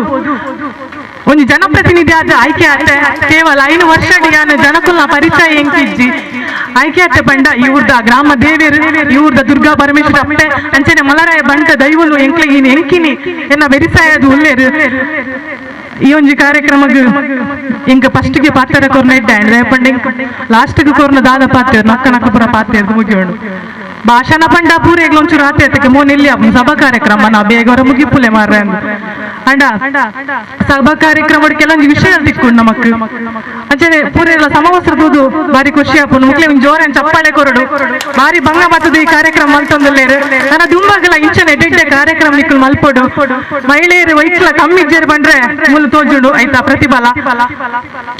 ಒಂಜಿ ಜನಪ್ರತಿನಿಧಿ ಆದ ಆಯ್ಕೆ ಆತೆ ಕೇವಲ 5 ವರ್ಷ ಯಾನು ಜನಕುಲ್ನ ಪರಿಚಯ ಎಂಕಿಜ್ಜಿ ಆಯ್ಕೆ ಆತೆ ಪಂಡ ಈ ಊರ್ದ ಗ್ರಾಮ ದೇವೇರು ಈ ಊರ್ದ ದುರ್ಗಾ ಪರಮೇಶ್ವರ ಅಪ್ಪೆ ಅಂಚನೆ ಮಲರಾಯ ಬಂಟ ದೈವಲು ಎಂಕ್ಲಗಿನಿ ಎಂಕಿನಿ ಎನ್ನ ಬೆರಿಸಾಯದು ಉಲ್ಲೇರು. ಈ ಒಂಜಿ ಕಾರ್ಯಕ್ರಮಗ್ ಇಂಕ ಫಸ್ಟ್ಗೆ ಪಾತ್ರ ಕೊರ್ನ ಇಡ್ಡ ದಯಪಂಡ ಲಾಸ್ಟ್ಗೆ ಕೊರ್ನ ದಾದ ಪಾತ್ರ ನಕ್ಕ ನಕ್ಕ ಪುರ ಪಾತ್ರ ಮುಗಿಯೋಣ ಭಾಷಣ ಪಂಡ ಪೂರೇಗ್ಲ ಒಂಚೂರು ಆತೆ ಆತಕ್ಕೆ ಮೋನ್ ಎಲ್ಲಿ ಸಭಾ ಕಾರ್ಯಕ್ರಮ ನಾ ಬೇಗ ಅವರ ಮುಗಿಪುಲೆ ಮಾರ್ರೆ ಅಂಡ ಸಭಾ ಕಾರ್ಯಕ್ರಮ ಕೆಲವೊಂದು ವಿಷಯ ತಿಕ್ಕೊಂಡು ನಮಕ್ ಅಂಚನೆ ಪೂರೆಲ್ಲ ಸಮವಸ್ತ್ರ ತೂದು ಬಾರಿ ಖುಷಿ ಆಪುಂಡು. ಮುಕ್ಲೆ ಒಂಜಿ ಜೋರನ್ ಚಪ್ಪಾಳೆ ಕೊರಡು ಬಾರಿ ಭಂಗ ಬತ್ತದ ಈ ಕಾರ್ಯಕ್ರಮ ಮಲ್ತೊಂದುಲ್ಲೇರು. ನನ್ನ ದುಂಬಾಗಲ ಇಂಚನೆ ಎಡ್ಡೆ ಕಾರ್ಯಕ್ರಮ ನಿಕ್ಕುಲು ಮಲ್ಪೊಡು ಮಹಿಳೆಯರು ವೈಕ್ಲ ಕಮ್ಮಿ ಇಜ್ಜೇರು ಬಂದ್ರೆ ಮುಲ್ಲು ತೋಜುಂಡು ಆಯ್ತಾ ಪ್ರತಿಫಲ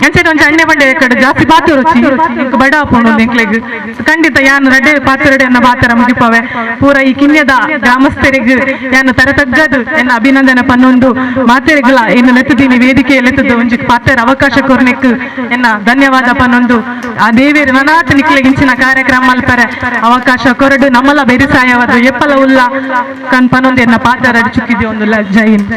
ಅಂಚನೆ ಒಂಜಿ ಅಣ್ಣೆ ಬಂಡೆ ಕಡೆ ಜಾಸ್ತಿ ಪಾತ್ರ ರುಚಿ ಇಂಕ್ ಬಡ ಆಪುಂಡು ಎಂಕ್ಲೆಗ್ ಖಂಡಿತ ಯಾನ್ ರಡ್ಡೆ ಪಾತ್ರ ಎನ್ನ ಪಾತ್ರ ಮುಗಿಪವೆ ಪೂರ ಈ ಕಿನ್ಯದ ಗ್ರಾಮಸ್ಥರಿಗೆ ಯಾನ್ ತರತಗ್ಗದು ಎನ್ನ ಅಭಿನಂದನೆ ಪನ್ನೊಂದು. ಮಾತೆರೆಗ್ಲ ಇನ್ನು ಲೆತ್ತದೀನಿ ವೇದಿಕೆ ಲೆತ್ತದ್ದು ಒಂಜಿ ಪಾತೆರ ಅವಕಾಶ ಕೊರ್ನೆಕ್ ಎನ್ನ ಧನ್ಯವಾದ ಪನ್ನೊಂದು ಆ ದೇವೇರ್ ನನಾತ್ ನಿಕ್ಲೆಗಿಂಚಿನ ಕಾರ್ಯಕ್ರಮ ಮಲ್ಪರೆ ಅವಕಾಶ ಕೊರಡು ನಮ್ಮಲ ಬೆರಿಸಾಯವಾದ ಎಪ್ಪಲ ಉಲ್ಲ ಕನ್ ಪನ್ನೊಂದು ಎನ್ನ ಪಾತೆರ ಚುಕ್ಕಿದೆ ಒಂದು ಜೈ ಹಿಂದ್.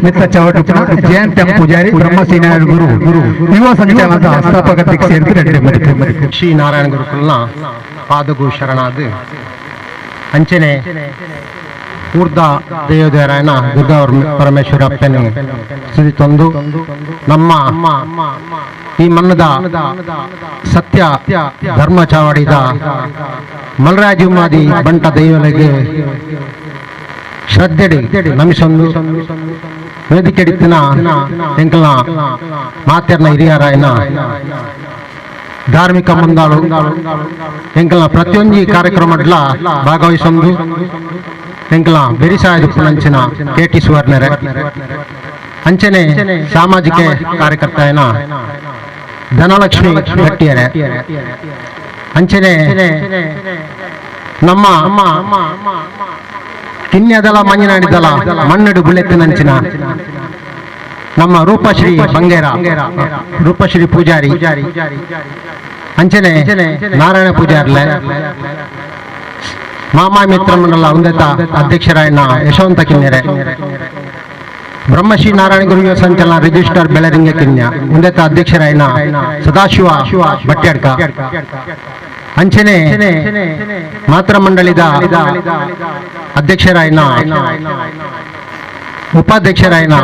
ಮಿತ್ತ ಚವಟು ಜಯಂತ್ ಎಂ ಪೂಜಾರಿ ಬ್ರಹ್ಮಶ್ರೀ ಗುರು ಯುವ ಸಂಚಾಲನದ ಸ್ಥಾಪಕ ಅಧ್ಯಕ್ಷ ಶ್ರೀ ನಾರಾಯಣ ಗುರುಕುಲ್ನ ಪಾದಗು ಶರಣಾದ ಅಂಚನೆ ಊರ್ದ ದೇವದೇವರಾಯನ ದುರ್ಗಾ ಪರಮೇಶ್ವರ ಅಪ್ಪನೆ ಸುದಿತೊಂದು ನಮ್ಮ ಈ ಮನ್ನದ ಸತ್ಯ ಧರ್ಮ ಚಾವಡಿದ ಮಲ್ರಾಜುಮಾದಿ ಬಂಟ ದೈವಲೆಗೆ ಶ್ರದ್ಧೆಡಿ ನಮಿಸೊಂದು ವೇದಿಕೆಡಿತ್ತಿನ ಎಂಕಲ್ನ ಮಾತೆರ್ನ ಹಿರಿಯರಾಯನ ಧಾರ್ಮಿಕ ಮುಂದಾಳು ಎಂಕಲ್ನ ಪ್ರತಿಯೊಂದು ಕಾರ್ಯಕ್ರಮಡ್ಲ ಭಾಗವಹಿಸೊಂದು ಎಂಕಲ್ನ ಬೆರಿಸಾಯದ ಪುನಂಚಿನ ಕೆ ಟಿ ಸುವರ್ಣರೆ ಅಂಚನೆ ಸಾಮಾಜಿಕ ಕಾರ್ಯಕರ್ತನ ಧನಲಕ್ಷ್ಮಿ ಗಟ್ಟಿಯರೆ ಅಂಚನೆ ನಮ್ಮ ಕಿನ್ಯದಲ ಮಂಜನಾಡಿದಲ ಮಣ್ಣಡು ಬುಲೆತ್ತಿನಂಚಿನ ನಮ್ಮ ರೂಪಶ್ರೀ ಬಂಗೇರ ರೂಪಶ್ರೀ ಪೂಜಾರಿ ಅಂಚನೆ ನಾರಾಯಣ ಪೂಜಾರ್ಲೆ ಮಾಮಾ ಮಿತ್ರ ಮಂಡಲ ಉಂದತ ಅಧ್ಯಕ್ಷರಾಯನ ಯಶವಂತ ಕಿನ್ನೆರೆ ಬ್ರಹ್ಮಶ್ರೀ ನಾರಾಯಣ ಗುರು ಸಂಚಾಲನ ರಿಜಿಸ್ಟರ್ ಬೆಳರಿಂಗ ಕಿನ್ಯ ಉಂದತ ಅಧ್ಯಕ್ಷರಾಯನ ಸದಾಶಿವ ಭಟ್ಯಡ್ಕ ಅಂಚನೆ ಮಾತೃ ಮಂಡಳಿದ ಅಧ್ಯಕ್ಷರಾಯನ ಉಪಾಧ್ಯಕ್ಷರಾಯನ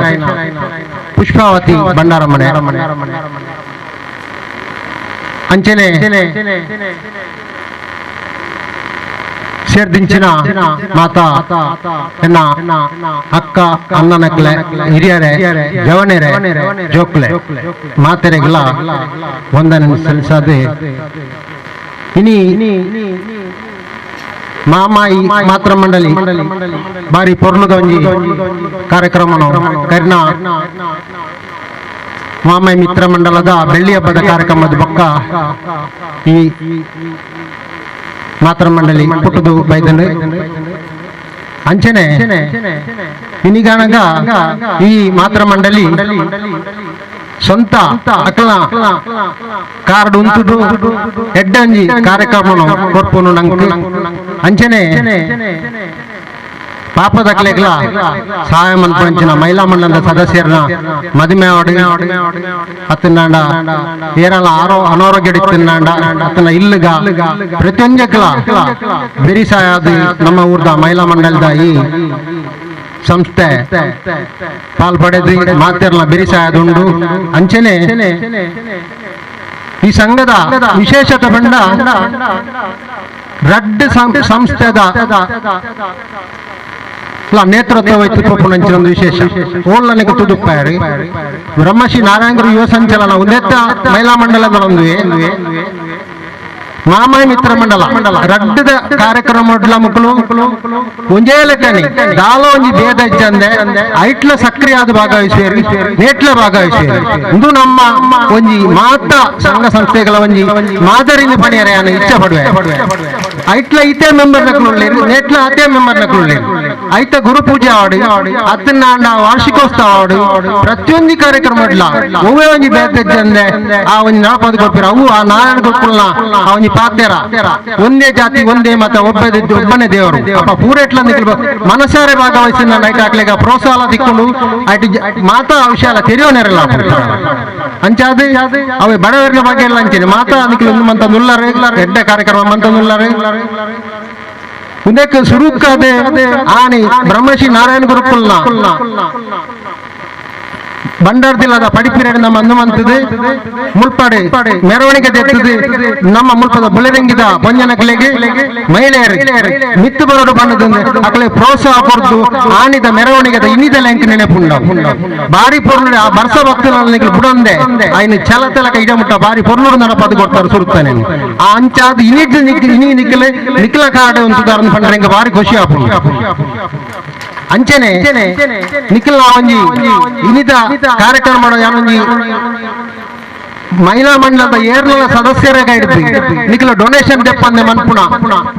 ಪುಷ್ಪಾವತಿ ಭಂಡಾರಮನೆ ಅಂಚನೆ ಸೇರ್ದಿಂಚಿನ ಮಾತಾ ಎನ್ನ ಅಕ್ಕ ಅಣ್ಣನಕ್ಲೆ ಹಿರಿಯರೆ ಜವನೆರೆ ಜೋಕ್ಲೆ ಮಾತೆರೆಗ್ಲ ವಂದನೆ ಸಲ್ಲಿಸದೆ ಇನಿ ಮಾಮಾಯಿ ಮಾತೃ ಮಂಡಳಿ ಬಾರಿ ಪೊರ್ಲುದ ಒಂಜಿ ಕಾರ್ಯಕ್ರಮನು ಕರ್ನಾ ಮಾಮಾಯಿ ಮಿತ್ರ ಮಂಡಲದ ಬೆಳ್ಳಿ ಹಬ್ಬದ ಕಾರ್ಯಕ್ರಮದ ಬೊಕ್ಕ ಈ ಮಾತೃ ಮಂಡಳಿ ಪುಟ್ಟದು ಬೈದನು ಅಂಚನೆ ಇನಿಗನಗ ಈ ಮಾತೃ ಮಂಡಳಿ ಸ್ವಂತ ಅಕಲ ಕಾರ್ಡ್ ಉಂಟುದು ಎಡ್ಡಂಜಿ ಕಾರ್ಯಕ್ರಮನು ಕೊರ್ಪುನು ನಂಗೆ ಅಂಚನೆ ಪಾಪದಕ್ಲೆಗ್ಲ ಸಹಾಯ ಮನ್ಪಂಚಿನ ಮಹಿಳಾ ಮಂಡಲದ ಸದಸ್ಯರನ್ನ ಮದುವೆ ಅತ್ತನಾಂಡ ಏರಲ ಆರೋ ಅನಾರೋಗ್ಯ ತಿನ್ನಾಂಡ ಅತ್ತನ ಇಲ್ಲಗ ಪ್ರತಿಯೊಂಜಕ್ಲ ಬೆರಿಸಾಯದ ನಮ್ಮ ಊರ್ದ ಮಹಿಳಾ ಮಂಡಲದ ಈ ಸಂಸ್ಥೆ ಪಾಲ್ ಪಡೆದು ಮಾತೆರ್ಲ ಬೆರಿಸಾಯದುಂಡು. ಅಂಚನೆ ಈ ಸಂಘದ ವಿಶೇಷತೆ ಬಂಡ ರಡ್ಡ್ ಸಂಸ್ಥೆದ ನೇತೃತ್ವ ವಹಿಸಿಕೊಂಡ ವಿಶೇಷ ಓಲ್ಲನಿಗೆ ತುದುಪ್ಪಾರಿ ಬ್ರಹ್ಮಶ್ರೀ ನಾರಾಯಣ ಗುರು ಯುವ ಸಂಚಲನ ಉನ್ನತ ಮಹಿಳಾ ಮಂಡಲದ ಒಂದು ಮಾಮಾಯಿ ಮಿತ್ರ ಮಂಡಲ ರಡ್ಡದ ಕಾರ್ಯಕ್ರಮ ಮಕ್ಕಳು ಒಂಜೇ ಲೆಕ್ಕನೆ ದಾಲ ಒಂಜಿ ಭೇದ ಇಜ್ಜಂದೆ ಐಟ್ಲ ಸಕ್ರಿಯಾದ ಭಾಗವಹಿಸುವರು ನೇಟ್ಲ ಭಾಗವಹಿಸುವರು. ಇಂದು ನಮ್ಮ ಒಂಜಿ ಮಾತಾ ಸಂಘ ಸಂಸ್ಥೆಗಳ ಒಂಜಿ ಮಾದರಿನ ಪಣಿಯರೆ ಇಚ್ಛೆ ಪಡುವೆ. ಐಟ್ಲ ಇತೇ ಮೆಂಬರ್ ನಕಲು ನೇಟ್ಲ ಅತೇ ಮೆಂಬರ್ ನಕಲು ಐತ ಗುರು ಪೂಜೆ ಆಡು ಅತ್ತನಾಂಡ ವಾರ್ಷಿಕೋತ್ಸವ ಆಡು ಪ್ರತಿಯೊಂದು ಕಾರ್ಯಕ್ರಮ ಒವ್ವೇ ಒಂಜಿ ಭೇದ ಇಜ್ಜಂದೆ ಆ ಒಂಜಿ ನಳಪದ ಕೊಡ್ಪಿರ ಅವು ಆ ನಾರಾಯಣ ಗುರುಕುಲ್ನ ಆ ಒಂಜಿ ಪಾತೆರ ಒಂದೇ ಜಾತಿ ಒಂದೇ ಮತ ಒಬ್ಬನೇ ದೇವರು ಅಪ್ಪ ಪೂರೆಟ್ಲ ಮನಸಾರೆ ಭಾಗವಹಿಸಿದ ನೈಟ್ ಹಾಕ್ಲಿಗ ಪ್ರೋತ್ಸಾಹ ತಿಕ್ಕೊಂಡು ಐಟ್ ಮಾತಾ ವಿಷಯ ತೆರೆಯೋನೆರಲ್ಲ ಅಂಚಾದ ಅವೆ ಬಡವರ ಬಗ್ಗೆ ಎಲ್ಲ ಅಂಚನೆ ಮಾತಾ ಅದಕ್ಕೆ ಒಂದು ಮಂತ ನುಲ್ಲರೆ ಎಡ್ಡ ಕಾರ್ಯಕ್ರಮ ಮಂತ ನುಲ್ಲರೆ ಉದಕ್ಕೆ ಸುರುಕಾದೆ ಆನಿ ಬ್ರಹ್ಮಶ್ರೀ ನಾರಾಯಣ ಗುರುಕುಲ್ನ ಬಂಡಾರದಿಲ್ಲದ ಪಡಿಪಿರಡಿ ನಮ್ಮ ಅಂದುಮಂತದೆ ಮುಲ್ಪಾಡೆ ಮೆರವಣಿಗೆ ತೆತ್ತದೆ ನಮ್ಮ ಮುಲ್ಪದ ಬುಲೆರಂಗಿದ ಪಂಜನಕಲೆಗೆ ಮಹಿಳೆಯರು ಮಿತ್ತು ಬರೋಡು ಬಣ್ಣದಂದೆ ಅಕಲೆ ಪ್ರೋತ್ಸಾಹ ಕೊಡ್ದು ಆನಿದ ಮೆರವಣಿಗೆದ ಇನ್ನಿದ ಲೆಂಕ್ ನೆನಪುಂಡ ಬಾರಿ ಪೊರ್ಲು ಆ ಬರ್ಸ ಭಕ್ತನ ಬುಡಂದೆ ಆಯ್ನ ಚಲ ತಲಕ ಇಡಮುಟ್ಟ ಬಾರಿ ಪೊರ್ಲುಡು ನಡಪದು ಕೊಡ್ತಾರೆ ಸುರುತ್ತಾನೆ ಆ ಅಂಚಾದ ಇನಿಡ್ ಇನಿ ನಿಕ್ಕಲೆ ನಿಕ್ಕಲ ಕಾಡು ಅಂತಾರ ಪಂಡ್ರೆ ಬಾರಿ ಖುಷಿ ಆಪುಂಡು. ಅಂಚನೆ ನಿಖಿಲ್ ಒಂಜಿ ಇನ್ನಿತ ಕಾರ್ಯಕ್ರಮ ಒಂಜಿ ಮಹಿಳಾ ಮಂಡಲದ ಏರ್ಲ ಸದಸ್ಯರೇ ಗೈಡ್ದು ನಿಖಲ ಡೊನೇಷನ್ ದೆಪ್ಪಂದೆ ಮನ್ಪುಣ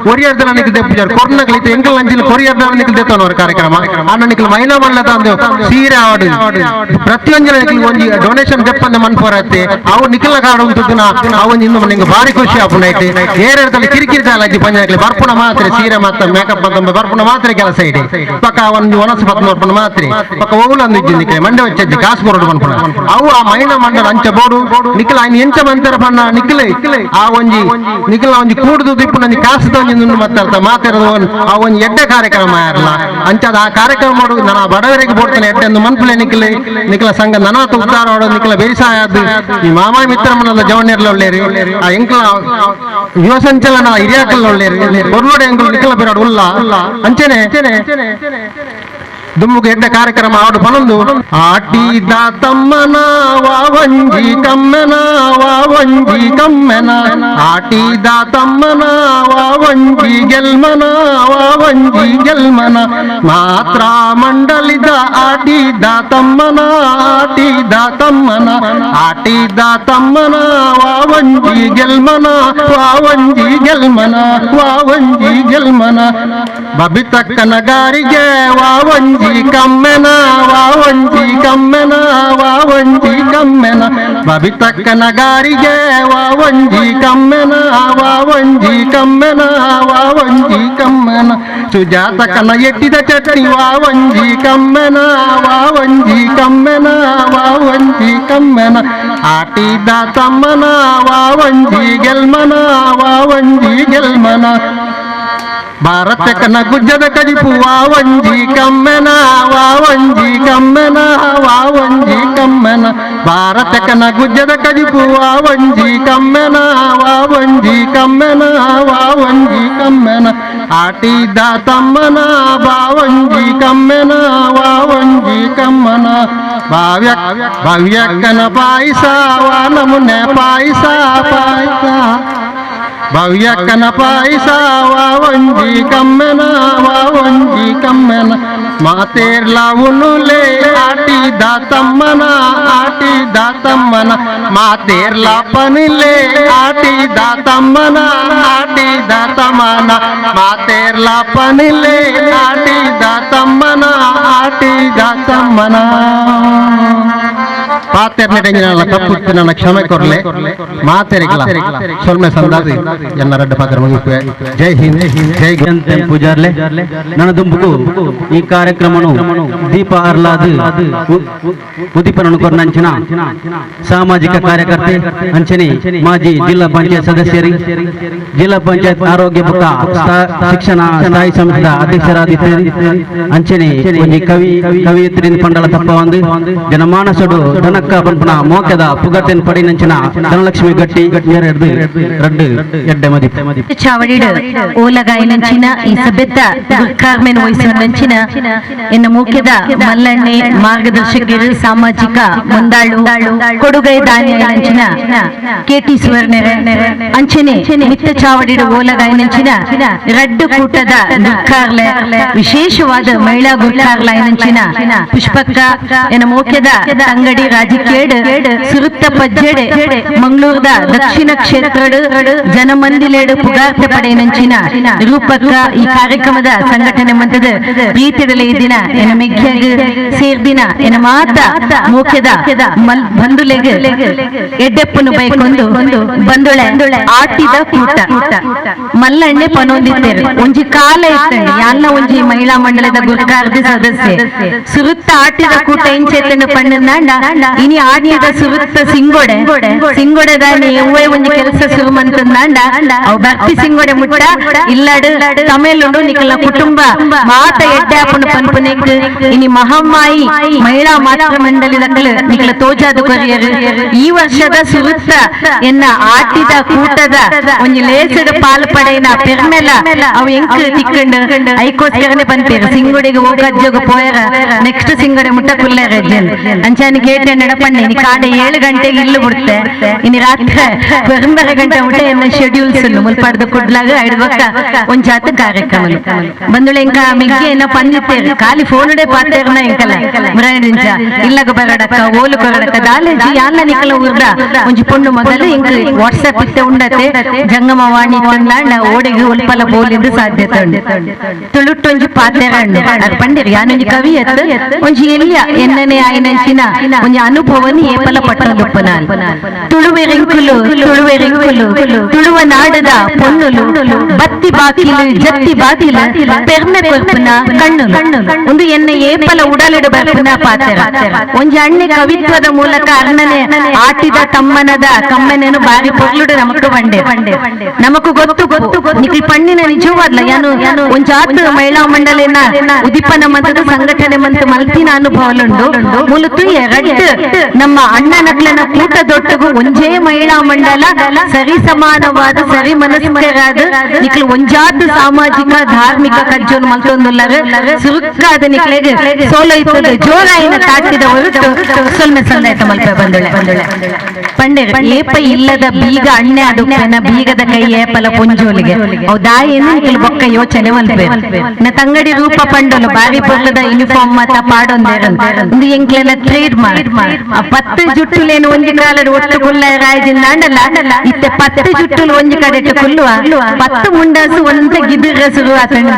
ಕೊರಿಯರ್ ದನ ನಿಖಲ್ ದೆಪ್ಪುಜಾರ್ ಕೊರ್ನಗಲಿತ್ತು ಎಂಕಲ್ ಅಂಚಿನ ಕೊರಿಯರ್ ದನ ನಿಖಲ್ ದೆತ್ತನವರ ಕಾರ್ಯಕ್ರಮ ಅನ್ನ ನಿಖಲ್ ಮಹಿಳಾ ಮಂಡಲದ ಅಂದು ಸೀರೆ ಆವಡು ಪ್ರತಿಯೊಂದಿನ ನಿಖಲ್ ಒಂಜಿ ಡೊನೇಷನ್ ದೆಪ್ಪಂದೆ ಮನ್ಪೋರತ್ತೆ ಅವು ನಿಖಲ ಕಾಡು ಉಂಟುನ ಅವು ಇನ್ನು ನಿಂಗೆ ಭಾರಿ ಖುಷಿ ಆಪುನ ಐತೆ ಏರಿಯಾದಲ್ಲಿ ಕಿರಿಕಿರಿ ಚಾಲಜ್ಜಿ ಪಂಚಾಯತ್ಲಿ ಬರ್ಪುಣ ಮಾತ್ರ ಸೀರೆ ಮಾತ್ರ ಮೇಕಪ್ ಅಂತ ಬರ್ಪುಣ ಮಾತ್ರ ಕೆಲಸ ಇಡಿ ಪಕ್ಕ ಒಂದು ಒನಸು ಪತ್ನೂರ್ಪುಣ ಮಾತ್ರ ಪಕ್ಕ ಓವುಲಂದು ಇಜ್ಜಿ ನಿಖಲೆ ಮಂಡೆ ವಚ್ಚಜ್ಜಿ ಕಾಸು ಕೊರಡು ಮನ್ಪುಣ ಅವು ಆ ಮಹಿಳಾ ಮಂಡಲ ಅಂಚ ಬೋಡು ನಿಖಲ ఆయన ಎಂಚ ಮಂತರ ಪಣ್ಣ ನಿಖಲೆ ಆ ಒಂಜಿ ನಿಖಲ ಒಂಜಿ ಕೂಡುದು ದಿಪ್ಪು ನಂಜಿ ಕಾಸು ಒಂಜಿ ನುಣ್ಣು ಮಾತಾಡ್ತಾ ಮಾತಾಡೋದು ಆ ಒಂಜಿ ಎಡ್ಡೆ ಕಾರ್ಯಕ್ರಮ ಯಾರಲ್ಲ ಅಂಚದ ಆ ಕಾರ್ಯಕ್ರಮ ಮಾಡು ನನ್ನ ಬಡವರಿಗೆ ಬೋಡ್ತಾನೆ ಎಡ್ಡೆ ಒಂದು ಮನ್ಪುಲೆ ನಿಖಲೆ ನಿಖಲ ಸಂಘ ನನಾತ ಉತ್ತಾರ ಆಡೋ ನಿಖಲ ಬೇಸಾಯ ಈ ಮಾಮಾಯ ಮಿತ್ರ ಮನದ ಜವಣ್ಯರ್ಲ ಒಳ್ಳೇರಿ ಆ ಎಂಕಲ ಯುವ ಸಂಚಲನ ಹಿರಿಯಾಕಲ್ ಒಳ್ಳೇರಿ ಒರ್ಲೋಡೆ ಎಂಕಲ್ ನಿಖಲ ಬಿರಾಡ್ ಉಲ್ಲ ಅಂಚನೆ ದುಮ್ಮುಗೆ ಎಡ್ಡೆ ಕಾರ್ಯಕ್ರಮ ಆಡು ಪನೊಂದು ಆಟಿದ ತಮ್ಮನ ವಾವಂಜಿ ಕಮ್ಮೆನ ವಾವಂಜಿ ಕಮ್ಮೆನ ಆಟಿದ ತಮ್ಮನ ವಾವಂಜಿ ಗೆಲ್ಮನ ವಾವಂಜಿ ಗೆಲ್ಮನ ಮಾತ್ರ ಮಂಡಲಿದ ಆಟಿದ ತಮ್ಮನ ಆಟಿದ ತಮ್ಮನ ಆಟಿದ ತಮ್ಮನ ವಾವಂಜಿ ಗೆಲ್ಮನ ವಾವಂಜಿ ಗೆಲ್ಮನ ವಾವಂಜಿ ಗೆಲ್ಮನ ಬಬಿತಕ್ಕನ ಗಾರಿಗೆ ವಾವಂಜಿ ಕಮ್ಮೆನ ವಾವಂಜಿ ಕಮ್ಮೆನ ವಾವಂಜಿ ಕಮ್ಮೆನ ಬಬಿತಕ್ಕನ ಗಾರಿಗೆ ವಾವಂಜಿ ಕಮ್ಮೆನ ವಾವಂಜಿ ಕಮ್ಮೆನ ವಾವಂಜಿ ಕಮ್ಮೆನ ಸುಜಾತಕನ ಎಟ್ಟಿದ ಚಟ್ನಿ ವಾವಂಜಿ ಕಮ್ಮೆನ ವಾವಂಜಿ ಕಮ್ಮೆನ ವಾವಂಜಿ ಕಮ್ಮೆನ ಆಟಿದ ತಮ್ಮನ ವಾವಂಜಿ ಗೆಲ್ಮನ ವಾವಂಜಿ ಗೆಲ್ಮನ ಭಾರತಕ್ಕನ ಗುಜ್ಜದ ಕಜಿಪು ವಾವಂಜಿ ಕಮ್ಮೆನ ವಾವಂಜಿ ಕಮ್ಮೆನ ವಾವಂಜಿ ಕಮ್ಮೆನ ಭಾರತಕ್ಕನ ಗುಜ್ಜದ ಕಜಿಪು ವಾವಂಜಿ ಕಮ್ಮೆನ ವಾವಂಜಿ ಕಮ್ಮೆನ ವಾವಂಜಿ ಕಮ್ಮೆನ ಆಟಿದ ತಮ್ಮನ ಬಾವಂಜಿ ಕಮ್ಮೆನ ವಾವಂಜಿ ಕಮ್ಮನ ಭಾವ್ಯ ಭವ್ಯಕ್ಕನ ಪಾಯಸ ವಾನಮುನೆ ಪಾಯಸ ಪಾಯಸ ಭವ್ಯಕ್ಕನ ಪಾಯಸ ವಾವಂಜಿ ಕಮ್ಮೆನ ವಾವಂಜಿ ಕಮ್ಮೆನ ಮಾತೇರ್ಲ ಉನುಲೆ ಆಟಿದ ತಮ್ಮನ ಆಟಿದ ತಮ್ಮನ ಮಾತೇರ್ಲ ಪನಿಲೆ ಆಟಿದ ತಮ್ಮನ ಆಟಿದ ತಮ್ಮನ ಮಾತೇರ್ಲ ಪನಿಲೆ ಆಟಿದ ತಮ್ಮನ ಆಟಿದ ತಮ್ಮನ ಪಾತೆರ್ನೆಟೆಂಜಿನ ತಪ್ಪು ನನ್ನ ಕ್ಷಮೆ ಕೊರ್ಲೆ ಮಾತೆರಿಗಲ ಸೊಲ್ಮೆ ಸಂದಾದಿ ಎನ್ನ ರಡ್ಡ ಪಾತ್ರ ಮುಗಿಪೆ. ಜೈ ಹಿಂದ್ ಜೈ ಜಯಂತ್ ಪೂಜಾರ್ಲೆ ನನ್ನ ದುಂಬುಕು ಈ ಕಾರ್ಯಕ್ರಮನು ದೀಪ ಅರ್ಲಾದ್ ಉದ್ದೀಪನನ್ನು ಕೊರ್ನಂಚಿನ ಸಾಮಾಜಿಕ ಕಾರ್ಯಕರ್ತೆ ಅಂಚನೆ ಮಾಜಿ ಜಿಲ್ಲಾ ಪಂಚಾಯತ್ ಸದಸ್ಯರಿ ಜಿಲ್ಲಾ ಪಂಚಾಯತ್ ಆರೋಗ್ಯ ಬುಕ್ಕ ಶಿಕ್ಷಣ ಸ್ಥಾಯಿ ಸಂಸ್ಥೆದ ಅಧ್ಯಕ್ಷರಾದಿತ್ತೇರಿ ಅಂಚನೆ ಒಂಜಿ ಕವಿ ಕವಿಯತ್ರಿ ಪಂಡಲ ತಪ್ಪ ಒಂದು ಜನಮಾನಸಡು ಧನಕ್ಕ ಪನ್ಪನ ಮೋಕದ ಪುಗರ್ತೆನ್ ಪಡಿನಂಚಿನ ಧನಲಕ್ಷ್ಮಿ ಗಟ್ಟಿ ಎರಡು ರಡ್ಡು ಎಡ್ಡೆ ಮದಿ ಚಾವಡಿಡು ಓಲಗಾಯಿನಂಚಿನ ಈ ಸಭೆತ ಗುರ್ಕಾರ್ಮೆನ್ ವಹಿಸುವಂಚಿನ ಎನ್ನ ಮುಖ್ಯದ ಮಲ್ಲಣ್ಣೆ ಮಾರ್ಗದರ್ಶಕರು ಸಾಮಾಜಿಕ ಮುಂದಾಳು ಕೊಡುಗೈ ದಾನಿಯಂಚಿನ ಕೆಟಿ ಸುವರ್ಣರ ಅಂಚನೆ ಮಿತ್ತ ಚಾವಡಿಡು ಓಲಗಾಯಿನಂಚಿನ ರಡ್ಡು ಕೂಟದ ಗುರ್ಕಾರ್ಲೆ ವಿಶೇಷವಾದ ಮಹಿಳಾ ಗುರ್ಕಾರ್ಲಾಯಿನಂಚಿನ ಪುಷ್ಪಕ್ಕ ಎನ್ನ ಮೋಕ್ಯದ ಅಂಗಡಿ ರಾಜಕೀಯಡ್ ಸುರುತ್ತ ಪಜ್ಜೆಡೆ ಮಂಗಳೂರದ ದಕ್ಷಿಣ ಕ್ಷೇತ್ರಡು ಜನಮಂದಿಲೇಡು ಪುಗಾರ್ತೆ ಪಡೆಯನಂಚಿನ ರೂಪಕ್ಕ ಈ ಕಾರ್ಯಕ್ರಮದ ಸಂಘಟನೆ ಮಂತದ ಪ್ರೀತಿಡಲೆ ದಿನ ಎನ್ನ ಮೆಗ್ಗ್ಯಾಗ ಸೇರ್ದಿನ ಎನ್ನ ಮಾತ ಮೋಕ್ಯದ ಬಂದುಲೆಗ್ ಎಡ್ಡೆಪ್ಪನು ಬೈಕೊಂದು ಬಂದುಳೆ ಆಟಿದ ಕೂಟ ಮಲ್ಲಣ್ಣೆ ಪನೊಂದಿತ್ತೇರು ಒಂಜಿ ಕಾಲ ಇತ್ತಂడి ಯಾಲ್ನ ಒಂಜಿ ಮಹಿಳಾ ಮಂಡಲದ ಗುರ್ಕಾರ್ದಿ ಸದಸ್ಯೆ ಸುರುತ್ತ ಆಟಿದ ಕೂಟ ಇಂಚೆತ್ತಂಡು ಪಣ್ಣಂದಾಂಡ ಇನಿ ಆಟಿದ ಸುರುತ್ತ ಸಿಂಗೋಡೆ ಸಿಂಗೋಡೆ ದಾನಿ ಎವ್ವೇ ಒಂಜಿ ಕೆಲಸ ಸುರು ಮಂತಂದಾಂಡ ಅವು ಭಕ್ತಿ ಸಿಂಗೋಡೆ ಮುಟ್ಟ ಇಲ್ಲಡು ತಮಿಳುಂಡು ನಿಕಲ ಕುಟುಂಬ ಮಾತ ಎಡ್ಡೆ ಆಪುಂಡು ಪನ್ಪುನೆಕ್ ಇನಿ ಮಹಮ್ಮಾಯಿ ಮಹಿಳಾ ಮಾತೃ ಮಂಡಳಿದ ನಿಕಲ ತೋಜಾದ ಕೊರಿಯರು ಈ ವರ್ಷದ ಸುರುತ್ತ ಎನ್ನ ಆಟಿದ ಕೂಟದ ಒಂಜಿ ಲೇಸದ ಪಾಲು ಪಡೆಯಿನ ಪೆರ್ಮೆಲ ಅವು ಎಂಕ್ ತಿಕ್ಕಂಡು ಐಕೋಸ್ಕರನೆ ಪನ್ಪೇರು ಸಿಂಗೋಡಿಗೆ ಹೋಗಜ್ಜೋಗ ಪೋಯರ ನೆಕ್ಸ್ಟ್ ಸಿಂಗೋಡೆ ಮುಟ್ಟ ಕುಲ್ಲೇರ ಅಂಚಾನಿ ಗೇಟ್ ಎನ್ನಡ ಪಂಡೆ ಇನಿ ಕಾಂಡೆ 7 ಗಂಟೆಗೆ ಇಲ್ಲು ಬಿಡ್ತೆ ಇನಿ ರಾತ್ರಿ 9 ಗಂಟೆ ಊಟ ಎನ್ನ ಶೆಡ್ಯೂಲ್ಸ್ ಮುಲ್ಪಾಡ್ದ ಕುಡ್ಲಾಗ ಐಡ್ಬಕ್ಕ ಒಂಜಾತ ಕಾರ್ಯಕ್ರಮ ಬಂದುಳೆ ಇಂಕ ಮಿಗ್ಗೆ ಏನ ಪಂದಿತ್ತೇರು ಖಾಲಿ ಫೋನುಡೆ ಪಾತೇರ್ನ ಇಂಕಲ ಮುರಾಯಿಂಚ ಇಲ್ಲಗ ಬರಡಕ್ಕ ಓಲು ಕೊರಡಕ್ಕ ದಾಲೇಜಿ ಯಾನ್ನ ನಿಕಲ ಊರ್ದ ಒಂಜಿ ಪೊಣ್ಣು ಮೊದಲು ಇಂಕ ವಾಟ್ಸ್ಆಪ್ ಇತ್ತೆ ಉಂಡತೆ ಜಂಗಮವಾಣಿ ತಂದಾಂಡ ಓಡೆಗೆ ಒಲ್ಪಲ ಬೋಲಿಂದು ಸಾಧ್ಯತೆ ಉಂಡು ತುಳುಟ್ಟೊಂಜಿ ಪಾತೇರಣ್ಣು ಅದು ಪಂಡಿರ್ ಯಾನೊಂಜಿ ಕವಿ ಎತ್ತು ಒಂಜಿ ಎಲ್ಲಿಯ ಎನ್ನನೆ ಆಯ್ನಂಚಿನ ಒಂಜಿ ಅನುಭವನಿ ಏಪಲ ಪಟ್ಟೊಂದುಪ್ಪನಾಲ್ ತುಳುವೆರಿಂಕುಲು ತುಳುವೆರಿಂಕುಲು ತುಳುವ ನಾಡದ ಪೊನ್ನುಲು ಬತ್ತಿ ಬಾಕಿಲು ಜತ್ತಿ ಬಾಕಿಲು ಪೆರ್ಮೆ ಕೊರ್ಪುನ ಕಣ್ಣುಲು ಒಂದು ಎನ್ನ ಏಪಲ ಉಡಲಿಡ ಬರ್ಪುನ ಪಾತೆರ ಒಂಜಿ ಅಣ್ಣೆ ಕವಿತ್ವದ ಮೂಲಕ ಅಣ್ಣನೆ ಆಟಿದ ತಮ್ಮನದ ಕಮ್ಮನೇನು ಬಾರಿ ಪೊರ್ಲುಡು ನಮಕು ಬಂಡೆ ನಮಕು ಗೊತ್ತು ಗೊತ್ತು ನಿಖಿಲ್ ಪಣ್ಣಿನ ನಿಜವಾದ್ಲ ಯಾನು ಒಂಜಾತ್ ಮಹಿಳಾ ಮಂಡಲಿನ ಉದಿಪನ ಮಂತದ ಸಂಘಟನೆ ಮಂತು ಮಲ್ತಿನ ಅನುಭವಲುಂಡು ಮೂಲತು ಎರಡು ನಮ್ಮ ಅಣ್ಣನಕ್ಲನ ಕೂಟ ದೊಟ್ಟಗು ಒಂಜೇ ಮಹಿಳಾ ಮಂಡಲ ಸರಿ ಸಮಾನವಾದ ಸರಿ ಮನಸ್ಕರಾದ ನಿಖಿಲ್ ಒಂಜಾತ್ ಸಾಮಾಜಿಕ ಧಾರ್ಮಿಕ ಕಜ್ಜೋನು ಮಲ್ತೊಂದುಲ್ಲರು ಸುರುಕ್ಕಾದ ನಿಕ್ಲೆಗ್ ಸೋಲೋ ಇತ್ತದ ಜೋರಾಯಿನ ತಾಟಿದ ಹೊರಟು ಸೊಲ್ಮೆ ಸಂದಾಯ್ತ ಮಲ್ಪೆ ಬಂದಳೆ ಪಂಡೆರ್ ಏಪ ಇಲ್ಲದ ಬೀಗ ಅಣ್ಣೆ ಅದುಪ್ಪನ ಬೀಗದ ಕೈ ಏಪಲ ಪೊಂಜೋಲಿಗೆ ಅವು ದಾಯೇನು ನಿಖಿಲ್ ಬೊಕ್ಕ ಯೋಚನೆ ಮಲ್ಪೆ ನ ತಂಗಡಿ ರೂಪ ಪಂಡೋಲು ಬಾರಿ ಪೊರ್ಲದ ಯೂನಿಫಾರ್ಮ್ ಮಾತ ಪಾಡೊಂದೇರು ಒಂದು ಎಂಕ್ಲೆನ ಟ್ರೇಡ್ ಮಾರ್ಕ್ 10 ಜುಟ್ಟುಲೇನು ಒಂಜಿ ಕಾಲಡ್ ಒಟ್ಟು ಕುಲ್ಲ ರಾಯದಿಂದಾಂಡಲ ಇತ್ತೆ 10 ಜುಟ್ಟುಲು ಒಂಜಿ ಕಡೆಟ್ ಕುಲ್ಲುವ 10 ಮುಂಡಾಸು ಒಂತೆ ಗಿದಿರ ಶುರು ಆತಂಡ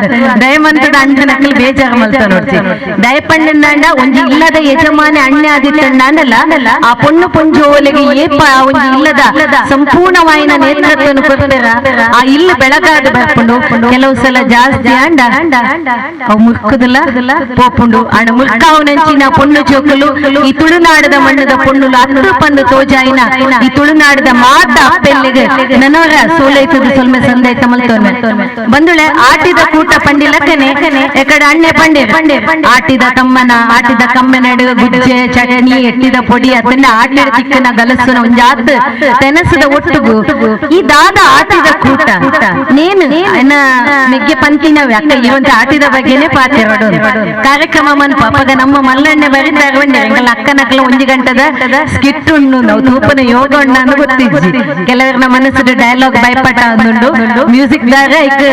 ದಯಮಂತದ ಅಂಜನಕ್ಕಲ್ ಬೇಜಾರು ಮಲ್ತ ನೋಡ್ತಿ ದಯಪಂಡಂದಾಂಡ ಒಂಜಿ ಇಲ್ಲದ ಯಜಮಾನೆ ಅಣ್ಣೆ ಆದಿತ್ತಂಡಾಂಡಲ ಆ ಪೊಣ್ಣು ಪೊಂಜೋಲೆಗೆ ಏಪ ಒಂಜಿ ಇಲ್ಲದ ಸಂಪೂರ್ಣವಾಯಿನ ನೇತೃತ್ವವನ್ನು ಕೊಡ್ತಾರ ಆ ಇಲ್ಲು ಬೆಳಗಾದ ಬರ್ಪುಂಡು ಕೆಲವು ಸಲ ಜಾಸ್ತಿ ಅಂಡ ಅವು ಮುರ್ಕುದಲ್ಲ ಪೋಪುಂಡು ಅಣ್ಣ ಮುರ್ಕಾವನಂಚಿನ ಪೊಣ್ಣು ಜೋಕುಲು ಈ ತುಳುನಾಡದ ಮಣ್ಣದ ಪೊಣ್ಣುಲು ಅತ್ತು ಪಂದು ತೋಜಾಯಿನ ಈ ತುಳುನಾಡದ ಮಾತ ಅಪ್ಪೆಲ್ಲಿಗೆ ನನವರ ಸೋಲೈತದ ಸೊಲ್ಮೆ ಸಂದೈತ ಮಲ್ತೋನ್ಮೆ ಬಂದುಳೆ ಆಟಿದ ಕೂಟ ಪಂಡಿಲಕ್ಕನೆ ಎಕಡೆ ಅಣ್ಣೆ ಪಂಡೆ ಆಟಿದ ತಮ್ಮನ ಆಟಿದ ಕಮ್ಮೆನಡು ಗುಜ್ಜೆ ಚಟ್ನಿ ಎಟ್ಟಿದ ಪೊಡಿ ಅದನ್ನ ಆಟಿದ ತಿಕ್ಕನ ಗಲಸುನ ಒಂಜಾತ್ ತೆನಸದ ಒಟ್ಟುಗು ಈ ದಾದ ಆಟಿದ ಕೂಟ ನೇನು ಮೆಗ್ಗೆ ಪಂತಿನ ಅಕ್ಕ ಇವಂತ ಆಟಿದ ಬಗ್ಗೆನೆ ಪಾತಿರೋಡು ಕಾರ್ಯಕ್ರಮ ಮನ್ಪ ಅಪ್ಪಗ ನಮ್ಮ ಮಲ್ಲಣ್ಣೆ ಬರೀತಾರೆ ಎಂಗಲ ಅಕ್ಕನಕ್ಕಲ ಒಂಜಿ ಗಂಟದ ಸ್ಕಿಟ್ ಉಂಡು ನಾವು ತೂಪನ ಯೋಗ ಉಂಡು ಅಂತ ಗೊತ್ತಿಜ್ಜಿ ಕೆಲವರ ಮನಸ್ಸು ಡೈಲಾಗ್ ಬಾಯ್ಪಾಟ ಅಂದುಂಡು ಮ್ಯೂಸಿಕ್ ದಾಗ ಇಕ್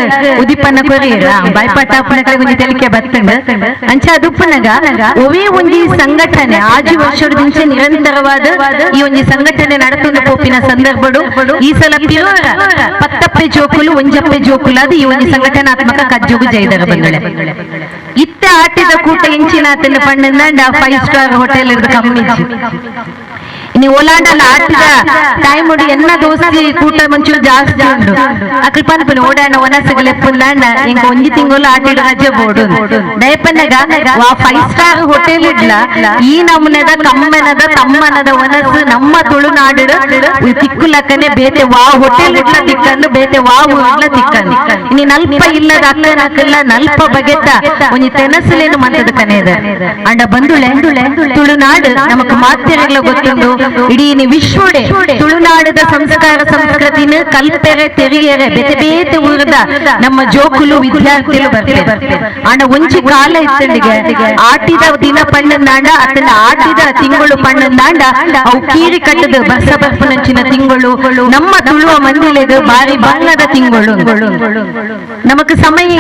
ಉದಿಪನ್ನ ಕೊರಿಯರ ಬಾಯ್ಪಾಟ ಅಪ್ಪನ ಕಡೆ ಒಂಜಿ ತೆಲಿಕೆ ಬತ್ತಂಡು ಅಂಚ ಅದುಪ್ಪನಗ ಒವೇ ಒಂಜಿ ಸಂಘಟನೆ ಆಜಿ ವರ್ಷದ ನಿರಂತರವಾದ ಈ ಒಂಜಿ ಸಂಘಟನೆ ನಡತೊಂದು ಪೋಪಿನ ಸಂದರ್ಭಡು ಈ ಸಲ ಪಿರೋರ ಪತ್ತಪ್ಪೆ ಜೋಕುಲು ಒಂಜಪ್ಪೆ ಜೋಕುಲು ಅದು ಈ ಒಂಜಿ ಸಂಘಟನಾತ್ಮಕ ಕಜ್ಜೋಗು ಜೈದರ ಬಂದಳೆ ಇತ್ತ ಆಟಿದ ಕೂಟ ಇಂಚಿನ ಆತನ ಪಣ್ಣಂದ 5 ಸ್ಟಾರ್ ಹೋಟೆಲ್ ಇರ್ದು ಕಮ್ಮಿ ಇನ್ನು ಓಲಾಂಡಲ್ಲ ಆಟಿದ ಟೈಮ್ ಉಂಡು ಎನ್ನ ದೋಸ್ತಿ ಕೂಟ ಮಂಚೂರು ಜಾಸ್ತಿ ಉಂಡು ಅಕಲ್ ಪನ್ಪುನ ಓಡಾಣ ಒನಸಗಲೆಪ್ಪುಂದಾಂಡ ಇಂಕ ಒಂಜಿ ತಿಂಗಳು ಆಟಿಡ ರಜೆ ಬೋಡು ದಯಪನ್ನಗ ವಾ 5 ಸ್ಟಾರ್ ಹೋಟೆಲ್ ಇಡ್ಲ ಈ ನಮೂನೆದ ಕಮ್ಮನದ ತಮ್ಮನದ ಒನಸು ನಮ್ಮ ತುಳುನಾಡು ತಿಕ್ಕುಲಕ್ಕನೆ ಬೇತೆ ವಾ ಹೋಟೆಲ್ ಇಡ್ಲ ತಿಕ್ಕಂದು ಬೇತೆ ವಾ ಊರ್ಲ ತಿಕ್ಕಂದು ಇನ್ನು ನಲ್ಪ ಇಲ್ಲದ ಅಕ್ಕನಕ್ಕಲ್ಲ ನಲ್ಪ ಬಗೆತ ಒಂಜಿ ತೆನಸುಲೇನು ಮಂತದ ಕನೆದ ಅಂಡ ಬಂದುಳೆ ತುಳುನಾಡು ನಮಕ್ ಮಾತೆರೆಗ್ಲ ಗೊತ್ತುಂಡು ಇಡೀ ವಿಶ್ವಡೆ ತುಳುನಾಡದ ಸಂಸ್ಕಾರ ಸಂಸ್ಕೃತಿನ ಕಲ್ಪೆರೆ ತೆರಿಯರೆ ಬೇತೆ ಬೇತೆ ಊರದ ನಮ್ಮ ಜೋಕುಲು ವಿದ್ಯಾರ್ಥಿಗಳು ಬರ್ತಾರೆ ಅಂಡ ಒಂಜಿ ಕಾಲ ಇತ್ತಂಡಿಗೆ ಆಟಿದ ದಿನ ಪಣ್ಣಂದಾಂಡ ಅತನ ಆಟಿದ ತಿಂಗಳು ಪಣ್ಣಂದಾಂಡ ಅವು ಕೀರಿ ಕಟ್ಟದ ಬರ್ಸ ಬರ್ಪುನಂಚಿನ ತಿಂಗಳು ನಮ್ಮ ತುಳುವ ಮಂದಿಲೆದು ಬಾರಿ ಬಂಗದ ತಿಂಗಳು ನಮಕ್ ಸಮಯ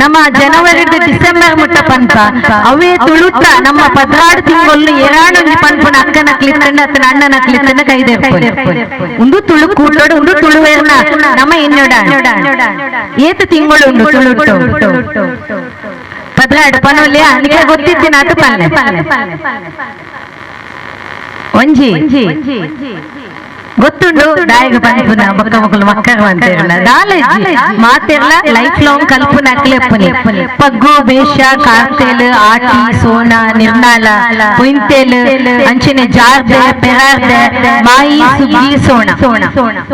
ನಮ್ಮ ಜನವರಿ ಡಿಸೆಂಬರ್ ಮುಟ್ಟ ಪನ್ಪ ಅವೇ ತುಳುತ್ತ ನಮ್ಮ 14 ತಿಂಗಳು ಏರಾಣೊಂಜಿ ಪನ್ಪುನ ಅಕ್ಕನ ಕ್ಲಿತ್ತಂಡ ಅತನ ಅಣ್ಣನ ಕ್ಲಿತ್ತಂಡ ಕೈದೆ ಒಂದು ತುಳು ಕೂಟೋಡು ಒಂದು ತುಳುವೇರ್ನ ನಮ್ಮ ಎನ್ನೋಡ ಏತ ತಿಂಗಳು ಉಂಡು ತುಳುಟ್ಟು 14 ಪನೊಲ್ಯ ನಿಕ್ಕೆ ಗೊತ್ತಿತ್ತಿನ ಆತ ಪಲ್ಲೆ ಒಂಜಿ ಗೊತ್ತುಂಡು ದಾಯಗ ಪನ್ಪುನ ಬೊಕ್ಕ ಮೊಕಲು ಮಕ್ಕಳು ಅಂತಿರಲ್ಲ ದಾಲೇಜಿ ಮಾತಿರ್ಲ ಲೈಫ್ ಲಾಂಗ್ ಕಲ್ಪುನ ಅಕ್ಲೆಪ್ಪುನಿ ಪಗ್ಗು ಬೇಷ ಕಾರ್ತೇಲ್ ಆಟಿ ಸೋನ ನಿರ್ನಾಲ ಪುಂತೇಲ್ ಅಂಚನೆ ಜಾರ್ದೆ ಪೆರಾರ್ದೆ ಮಾಯಿ ಸುಗ್ಗಿ ಸೋಣ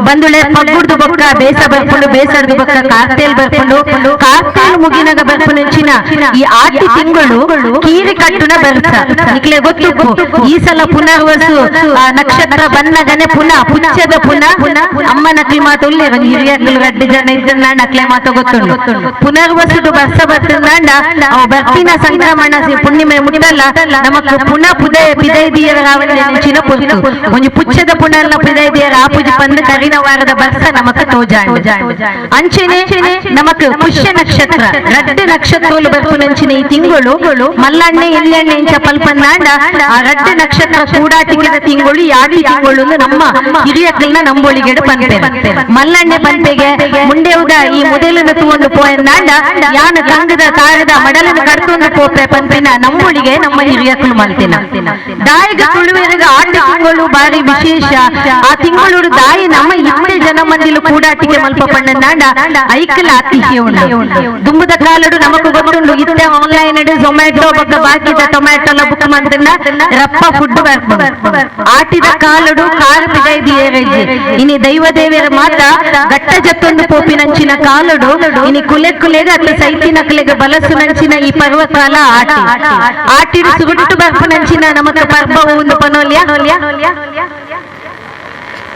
ಬಂದುಳೆ ಪಗ್ಗುಡ್ದು ಬೊಕ್ಕ ಬೇಸ ಬರ್ಪುಂಡು ಬೇಸಡ್ದು ಬೊಕ್ಕ ಕಾರ್ತೇಲ್ ಬರ್ಪುಂಡು ಕಾರ್ತೇಲ್ ಮುಗಿನಾಗ ಬರ್ಪುನಂಚಿನ ಈ ಆಟಿ ತಿಂಗಳು ಕೀರಿ ಕಟ್ಟುನ ಬರ್ಸ ನಿಕ್ಲೆ ಗೊತ್ತು ಈ ಸಲ ಪುನರ್ವಸು ನಕ್ಷತ್ರ ಬನ್ನಗನೆ ಪುನಃ ಪುಚ್ಚದ ಪುನ ಅಮ್ಮ ನಕ್ಲಿ ಮಾತು ಹಿರಿಯಕ್ಲು ರಡ್ಡು ಜನ ಇದ್ದ ನಕ್ಲೆ ಮಾತು ಗೊತ್ತುಂಡು. ಪುನರ್ವಸುಡು ಬರ್ಸ ಬರ್ತಂದಾಂಡ ಅವು ಬರ್ಪಿನ ಸಂಕ್ರಮಣ ಪುಣ್ಣಿಮೆ ಮುಟ್ಟಲ್ಲ ನಮಕ್ ಪುನಃ ಪುದಯ ಪಿದೈದಿಯರ ರಾವಣ ಪುರ್ತು ಒಂಜಿ ಪುಚ್ಚದ ಪುನರ್ನ ಪಿದೈದಿಯರ ಆಪುಜಿ ಪಂದು ಕರಿನ ವಾರದ ಬರ್ಸ ನಮಕ್ ತೋಜಾಂಡು. ಅಂಚೆನೆ ನಮಕ್ ಪುಷ್ಯ ನಕ್ಷತ್ರ ರಡ್ಡು ನಕ್ಷತ್ರಗಳು ಬರ್ಪುನಂಚಿನ ಈ ತಿಂಗಳು ಮಲ್ಲಣ್ಣೆ ಎಲ್ಲೆಣ್ಣೆ ಇಂಚ ಪಲ್ಪಂದಾಂಡ ಆ ರಡ್ಡು ನಕ್ಷತ್ರ ಕೂಡಾಟಿಕೆದ ತಿಂಗಳು ಯಾಡಿ ತಿಂಗಳು ನಮ್ಮ ಹಿರಿಯಕ್ಲನ್ನ ನಂಬೊಳಿಗೆಡು ಪನ್ಪೆ ಮಲ್ಲಣ್ಣೆ ಪನ್ಪೆಗೆ ಮುಂಡೆವುದ ಈ ಮುದೆಲನ್ನು ತೂವೊಂದು ಪೋಯಂದಾಂಡ ಯಾನ ಕಂಗದ ತಾರದ ಮಡಲನ್ನು ಕಡ್ತೊಂದು ಪೋಪೆ ಪನ್ಪಿನ ನಂಬೊಳಿಗೆ ನಮ್ಮ ಹಿರಿಯಕ್ಲು ಮಲ್ತಿನ. ದಾಯಿಗ ತುಳುವೆರಗ ಆಟ ತಿಂಗಳು ಬಾರಿ ವಿಶೇಷ. ಆ ತಿಂಗಳು ದಾಯಿ ನಮ್ಮ ಇತ್ತೆ ಜನ ಮಂದಿಲು ಕೂಡಾಟಿಕೆ ಮಲ್ಪ ಪಣ್ಣಂದಾಂಡ ಐಕಲ ಆತಿಥ್ಯ ಉಂಡು. ದುಂಬುದ ಕಾಲಡು ನಮಕು ಗೊತ್ತುಂಡು ಇತ್ತೆ ಆನ್ಲೈನ್ ಝೊಮ್ಯಾಟೊ ಬೊಕ್ಕ ಬಾಕಿದ ಟೊಮ್ಯಾಟೊ ಬುಕ್ ಮಂತಂಡ ರಪ್ಪ ಫುಡ್ ಬರ್ಪುಂಡು. ಆಟಿದ ಕಾಲಡು ಕಾರು ಪಿದೈದಿ ಏರೆಜ್ಜಿ ಇನಿ ದೈವ ದೇವಿಯರ ಮಾತ ಗಟ್ಟ ಜತ್ತೊಂದು ಪೋಪಿನಂಚಿನ ಕಾಲಡು ಇನಿ ಕುಲೆ ಕುಲೆಗ ಅತ್ತ ಸೈತಿನ ಕುಲೆಗ ಬಲಸುನಂಚಿನ ಈ ಪರ್ವಕಾಲ ಆಟಿ ಆಟಿಡು ಸುಗುಟ್ಟು ಬರ್ಪುನಂಚಿನ ನಮಕ ಪರ್ವ ಒಂದು ಪನೋಲ್ಯ.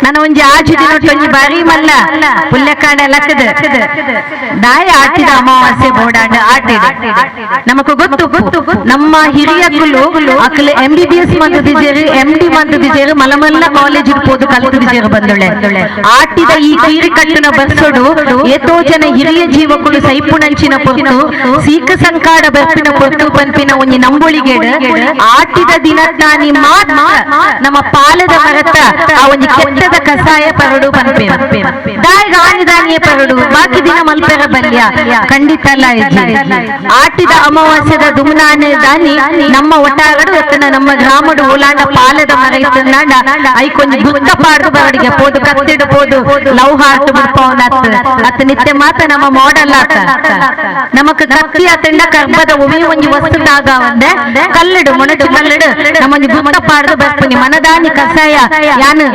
ನಾನು ಒಂಜಿ ಆಜಿ ದಿನೊಟ್ಟೊಂಜಿ ಬಾರಿ ಮಲ್ಲ ಪುಲ್ಯಕಾಂಡ ಲಕ್ಕದ ದಾಯ ಆಟಿದ ಅಮಾವಾಸ್ಯೆ ಬೋಡಾಂಡ ಆಟಿದ ನಮಕು ಗೊತ್ತು ಗೊತ್ತು ನಮ್ಮ ಹಿರಿಯಕುಲು ಅಕಲೆ MBBS ಮಂತದಿಜೇರು MD ಮಂತದಿಜೇರು ಮಲಮಲ್ಲ college ಪೋದು ಕಲ್ತದಿಜೇರು ಬಂದುಳೆ. ಆಟಿದ ಈ ಕೀರಿ ಕಟ್ಟುನ ಬರ್ಸೋಡು ಏತೋ ಜನ ಹಿರಿಯ ಜೀವಕುಲು ಸೈಪುಣಂಚಿನ ಪೊರ್ತು ಸೀಕ ಸಂಕಾಡ ಬರ್ಪಿನ ಪೊರ್ತು ಪನ್ಪಿನ ಒಂಜಿ ನಂಬೊಳಿಗೇಡು ಆಟಿದ ದಿನತ್ತಾನಿ ಮಾತ್ರ ನಮ್ಮ ಪಾಲದ ಮರತ ಆ ಒಂಜಿ ಕೆಟ್ಟದ ಕಸಾಯ ಪರಡು ಪನ್ಪೆ ದಾಯಿಗ ಆನಿದಾನಿಯೇ ಪರಡು ಬಾಕಿ ದಿನ ಮಲ್ಪೆರ ಬಲ್ಯ ಖಂಡಿತ ಅಲ್ಲ. ಆಟಿದ ಅಮಾವಾಸ್ಯದ ದುಮ್ನಾನೆ ದಾನಿ ನಮ್ಮ ಒಟ್ಟಾಗಡು ಎತ್ತನ ನಮ್ಮ ಗ್ರಾಮಡು ಓಲಾಂಡ ಪಾಲದ ಮರ ಇತ್ತಂದಾಂಡ ಐಕೊಂಜಿ ಗುತ್ತ ಪಾಡ್ದು ಬರಡಿಗೆ ಪೋದು ಕತ್ತಿಡು ಪೋದು ಲವ್ ಹಾರ್ಟ್ ಬಿಡ್ಪವನ ಅತ್ತ ನಿತ್ಯ ಮಾತ ನಮ್ಮ ಮಾಡಲ್ ಆತ ನಮಕ್ ಕತ್ತಿ ಆತಂಡ ಕರ್ಬದ ಒಮ್ಮೆ ಒಂಜಿ ವಸ್ತು ದಾಗ ಒಂದೆ ಕಲ್ಲಡು ಮೊಣಚು ಕಲ್ಲಡು ನಮ್ಮೊಂಜಿ ಗುತ್ತ ಪಾಡ್ದು ಬರ್ಪುನಿ ಮನದಾನಿ ಕಸಾಯ ಯಾನು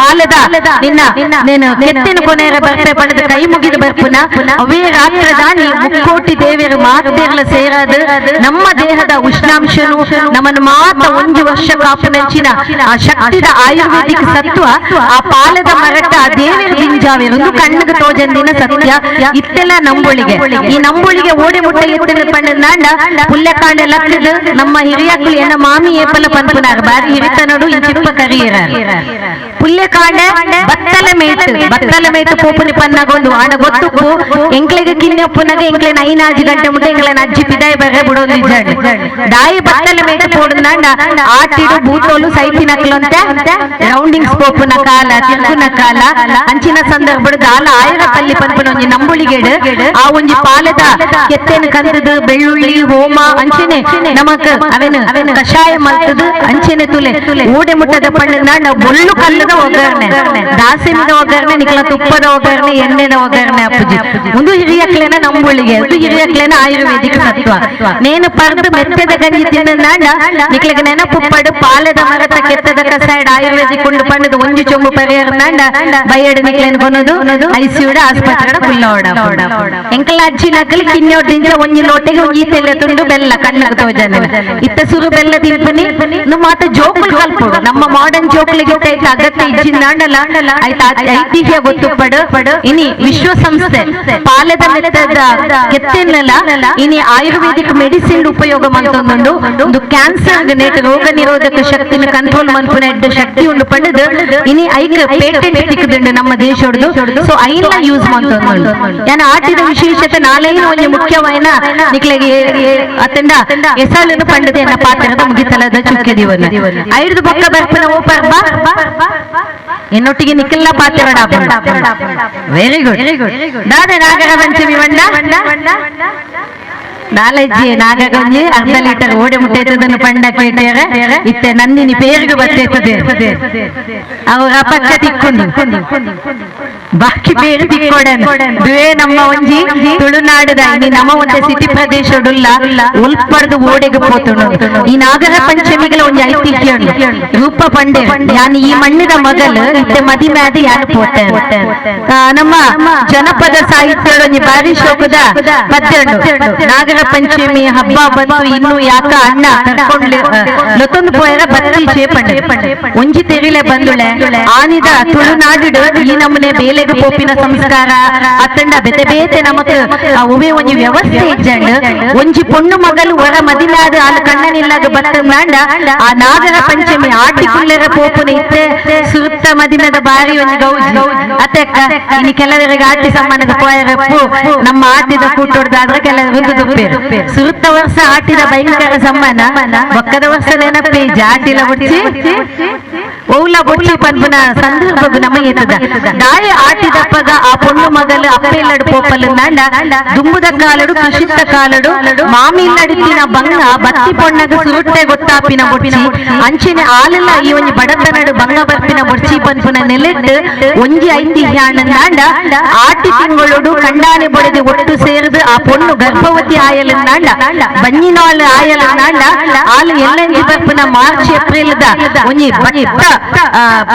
ಪಾಲದ ನಿನ್ನ ನೀನು ಕೆತ್ತಿನ ಕೊನೆಯ ಬರ್ಪೆ ಪಡೆದ ಕೈ ಮುಗಿದು ಬರ್ಪುನ ಅವೇ ರಾತ್ರ ದಾನಿ ಮುಕ್ಕೋಟಿ ದೇವಿಯರು ಮಾತೆರ್ಲ ಸೇರಾದ ನಮ್ಮ ದೇಹದ ಉಷ್ಣಾಂಶನು ನಮ್ಮನ್ನು ಮಾತ ಒಂಜಿ ವರ್ಷ ಕಾಪುನಂಚಿನ ಆ ಶಕ್ತಿದ ಆಯುರ್ವೇದಿಕ್ ಸತ್ವ ಆ ಪಾಲದ ಮರಟ ಆ ದೇವಿಯರ ದಿಂಜಾವೇರು ಒಂದು ಕಣ್ಣಿಗೆ ತೋಜಂದಿನ ಸತ್ಯ ಇತ್ತೆಲ್ಲ ನಂಬೊಳಿಗೆ. ಈ ನಂಬೊಳಿಗೆ ಓಡಿ ಮುಟ್ಟ ಎತ್ತಿನ ಪಣ್ಣಂದಾಂಡ ಪುಲ್ಯಕಾಂಡ ಲಕ್ಕದ ನಮ್ಮ ಹಿರಿಯಕ್ಲು ಎನ್ನ ಮಾಮಿ ಏಪಲ ಪನ್ಪುನಾರು ಬಾರಿ ಹಿರಿತನಡು ಇಂಚಿಪ್ಪ ಕರಿಯರ ಪುಲ್ಯಕಾಂಡ ಬತ್ತಲ ಮೇಟ್ ಬತ್ತಲ ಮೇಟ್ ಪೋಪುನಿ ಪನ್ನಾಗೊಂಡು ಆಡ ಗೊತ್ತುಪ್ಪು ಎಂಕ್ಲೆಗೆ ಕಿನ್ನೆಪ್ಪುನಾಗ ಎಂಕ್ಲೆನ 5 ಗಂಟೆ ಮುಟ್ಟ ಎಂಕ್ಲೆನ ಅಜ್ಜಿ ಪಿದಾಯಿ ಬರ್ರೆ ಬಿಡೋದು ದಾಯಿ ಬತ್ತಲ ಮೇಟ್ ಪೋಡುಂದಾಂಡ ಆಟಿಡು ಬೂತೋಲು ಸೈತಿನಕ್ಲಂತೆ ರೌಂಡಿಂಗ್ಸ್ ಪೋಪುನ ಕಾಲ ತಿರುಗುನ ಕಾಲ ಅಂಚಿನ ಸಂದರ್ಭಡು ದಾಲ ಆಯರ ಪಲ್ಲಿ ಪನ್ಪುನ ಒಂಜಿ ನಂಬುಳಿಗೇಡು ಆ ಒಂಜಿ ಪಾಲದ ಕೆತ್ತೆನ ಕಂದದು ಬೆಳ್ಳುಳ್ಳಿ ಹೋಮ ಅಂಚೆನೆ ನಮಕ್ ಅವೇನು ಕಷಾಯ ಮಲ್ತದು ಅಂಚೆನೆ ತುಲೆ ಓಡೆ ಮುಟ್ಟದ ಪಣ್ಣಂದಾಂಡ ಬೊಳ್ಳು ಕಲ್ಲದ ಒಗ್ಗರಣೆ ದಾಸಿಮಿದ ಒಗ್ಗರಣೆ ನಿಕ್ಲ ತುಪ್ಪದ ಒಗ್ಗರಣೆ ಎಣ್ಣೆದ ಒಗ್ಗರಣೆ ಅಪ್ಪುಜಿ ಒಂದು ಹಿರಿಯಕ್ಲೇನ ನಂಬುಳಿಗೆ ಒಂದು ಹಿರಿಯಕ್ಲೇನ ಆಯುರ್ವೇದಿಕ್ ಸತ್ವ ನೇನು ಪರ್ದು ಮೆತ್ತದ ಗಂಜಿ ತಿನ್ನಂದಾಂಡ ನಿಕ್ಲಗ ನೆನಪುಪ್ಪಡು ಪಾಲದ ಮರತ ಕೆತ್ತದ ಕಸಾಯಡ್ ಆಯುರ್ವೇದಿಕ್ ಉಂಡು ಪಣ್ಣದು ಒಂಜಿ ಚೊಂಬು ಪರಿಯರ್ನಾಂಡ ಬೈಯಡು ನಿಕ್ಲೇನು ಕೊನದು ಐಸಿಯುಡ ಆಸ್ಪತ್ರೆ ಕುಲ್ಲೋಡ ಎಂಕಲ ಅಜ್ಜಿ ನಕಲಿ ಕಿನ್ನೋಟಿಂಚ ಒಂಜಿ ಲೋಟೆಗೆ ಒಂಜಿ ತೆಲ್ಲ ತುಂಡು ಬೆಲ್ಲ ಕಣ್ಣು ತೋಜನೆ ಇತ್ತ ಸುರು ಬೆಲ್ಲ ತಿನ್ಪನಿ ಮಾತ ಜೋಕುಲು ಕಲ್ಪೋಡು ನಮ್ಮ ಮಾಡರ್ನ್ ಜೋಕುಲಿಗೆ ಅಗತ್ಯ ಇಜ್ಜಿಂದಾಂಡಲ ಆಯ್ತಾ ಐತಿಹ್ಯ ಗೊತ್ತುಪ್ಪಡು. ಇನಿ ವಿಶ್ವಸಂಸ್ಥೆ ಪಾಲದ ಮೆತ್ತದ ಕೆತ್ತೆನ್ನೆಲ್ಲ ಇನಿ ಆಯುರ್ವೇದಿಕ್ ಮೆಡಿಸಿನ್ ಉಪಯೋಗ ಮಂತೊಂದುಂಡು ಒಂದು ಕ್ಯಾನ್ಸರ್ ನೇಟ್ ರೋಗ ನಿರೋಧಕ ಶಕ್ತಿನ ಕಂಟ್ರೋಲ್ ಮನ್ಪುನ ಎಡ್ಡ ಶಕ್ತಿ ಉಂಡು ಪಂಡದು ಇನಿ ಐಕ್ ಪೇಟೆಂಟ್ ತಿಕ್ಕದುಂಡು ನಮ್ಮ ದೇಶೊಡ್ದು. ಸೊ ಐನ್ಲ ಯೂಸ್ ಮಂತೊಂದುಂಡು. ಯಾನ ಆಟಿದ ವಿಶೇಷತೆ ನಾಲೈನ ಒಂಜಿ ಮುಖ್ಯವಾಯಿನ ನಿಕ್ಲೆಗೆ ಅತ್ತಂಡ ಎಸಲನ್ನು ಪಂಡದೆ ಎನ್ನ ಪಾತ್ರದ ಮುಗಿತಲದ ಚುಕ್ಕೆದಿವನ ಐದು ಬೊಕ್ಕ ಬರ್ಪುನ ಓ ಪರ್ಬ ಎನ್ನೊಟ್ಟಿಗೆ ನಿಖಿಲ್ನ ಪಾತ್ರ ವೆರಿ ಗುಡ್ ದಾದ ನಾಗರ ಪಂಚಮಿ ಬಂಡ ನಾಲೆಜ್ಜಿ ನಾಗಗೊಂಜಿ ಅರ್ಧ ಲೀಟರ್ ಓಡೆ ಮುಟ್ಟೈತದನ್ನು ಪಂಡ ಕೇಟ್ಯಾರ ಇತ್ತೆ ನಂದಿನಿ ಪೇರಿಗೆ ಬರ್ತೈತದೆ ಅವರ ಪಕ್ಕ ತಿಕ್ಕೊಂಡು ಬಾಕಿ ಬೇರೆ ತಿಕ್ಕೊಡನ್ ದುವೇ ನಮ್ಮ ಒಂಜಿ ತುಳುನಾಡುದ ಇನಿ ನಮ್ಮ ಒಂತೆ ಸಿಟಿ ಪ್ರದೇಶಡುಲ್ಲ ಉಲ್ಪಡ್ದು ಓಡೆಗೆ ಪೋತುಂಡು. ಈ ನಾಗರ ಪಂಚಮಿಗಳ ಒಂಜಿ ಐತಿಹ್ಯ ರೂಪ ಪಂಡೆ ಯಾನ್ ಈ ಮಣ್ಣಿದ ಮಗಲ್ ಇತ್ತೆ ಮದಿಮ್ಯಾದ ಯಾನ್ ಪೋತೆ. ನಮ್ಮ ಜನಪದ ಸಾಹಿತ್ಯದ ಒಂಜಿ ಬಾರಿ ಶೋಕದ ಪದ್ಯ ಉಂಡು. ನಾಗರ ಪಂಚಮಿ ಹಬ್ಬ ಬಂತು ಇನ್ನು ಯಾಕ ಅಣ್ಣ ಕರ್ಕೊಂಡ್ಲಿ ಲೊತ್ತೊಂದು ಪೋಯರ ಬತ್ತಿ ಚೇಪಂಡೆ ಒಂಜಿ ತೆರಿಲೆ ಬಂದುಳೆ ಆನಿದ ತುಳುನಾಡು ಈ ನಮ್ಮನೆ ಬೇಲೆಗೆ ಪೋಪಿನ ಸಂಸ್ಕಾರ ಅತ್ತಂಡ ಬೇತೆ ಬೇತೆ ನಮಕ್ ಒವೇ ಒಂಜಿ ವ್ಯವಸ್ಥೆ ಇಜ್ಜಂಡ್ ಒಂಜಿ ಪೊಣ್ಣು ಮಗಲು ಹೊರ ಮದಿಲಾದ ಆಲ್ ಕಣ್ಣನಿಲ್ಲಾಗ ಬತ್ತಂಡ ಆ ನಾಗರ ಪಂಚಮಿ ಆಟಿಕುಲ್ಲೆರ ಪೋಪುನ ಇತ್ತೆ ಸುತ್ತ ಮದಿಮದ ಬಾರಿ ಒಂಜಿ ಗೌಜಿ ಅತ್ತೆಕ್ಕ ಇನ್ನು ಕೆಲವರಿಗೆ ಆಟಿ ಸಮ್ಮಾನದ ಪೋಯರಪ್ಪು ನಮ್ಮ ಆಟಿದ ಕೂಟೊಡ್ದಾದ್ರೆ ಕೆಲವರು ದುಪ್ಪೇರು ಸುತ್ತ ವರ್ಷ ಆಟಿದ ಭಯಂಕರ ಸಮ್ಮಾನ ಒಕ್ಕದ ವರ್ಷ ನೆನಪೇ ಜಾಟಿಲ ಬುಡ್ಚಿ ಓಲ ಬೊಚ್ಚಿ ಪನ್ಪುನ ಸಂದರ್ಭ ನಮ್ಮ ಎತ್ತದ ದಾಯ ಆಟಿದಪ್ಪಗ ಆ ಪೊಣ್ಣು ಮಗಲು ಅಪ್ಪೆಲ್ಲಡು ಪೋಪಲು ನಾಂಡ ದುಂಬುದ ಕಾಲಡು ಕೃಷಿತ್ತ ಕಾಲಡು ಮಾಮಿಲ್ಲಡಿತ್ತಿನ ಬಂಗ ಬತ್ತಿ ಪೊಣ್ಣಗ ಸುರುಟ್ಟೆ ಗೊತ್ತಾಪಿನ ಬೊಚ್ಚಿ ಅಂಚಿನ ಆಲೆಲ್ಲ ಈ ಒಂಜಿ ಬಡತನಡು ಬಂಗ ಬರ್ಪಿನ ಬೊಚ್ಚಿ ಪನ್ಪುನ ನೆಲೆಟ್ಟು ಒಂಜಿ ಐತಿಹ್ಯ ನಾಂಡ ಆಟಿ ತಿಂಗಳೊಡು ಕಂಡಾನೆ ಬೊಡೆದಿ ಒಟ್ಟು ಸೇರಿದು ಆ ಪೊಣ್ಣು ಗರ್ಭವತಿ ಆಯಲು ನಾಂಡ ಬನ್ನಿನಾಳು ಆಯಲು ನಾಂಡ ಆಲು ಎಲ್ಲಂಜಿ ಬರ್ಪಿನ ಮಾರ್ಚ್ ಏಪ್ರಿಲ್ the ಒಂಜಿ ಬಟ್ಟ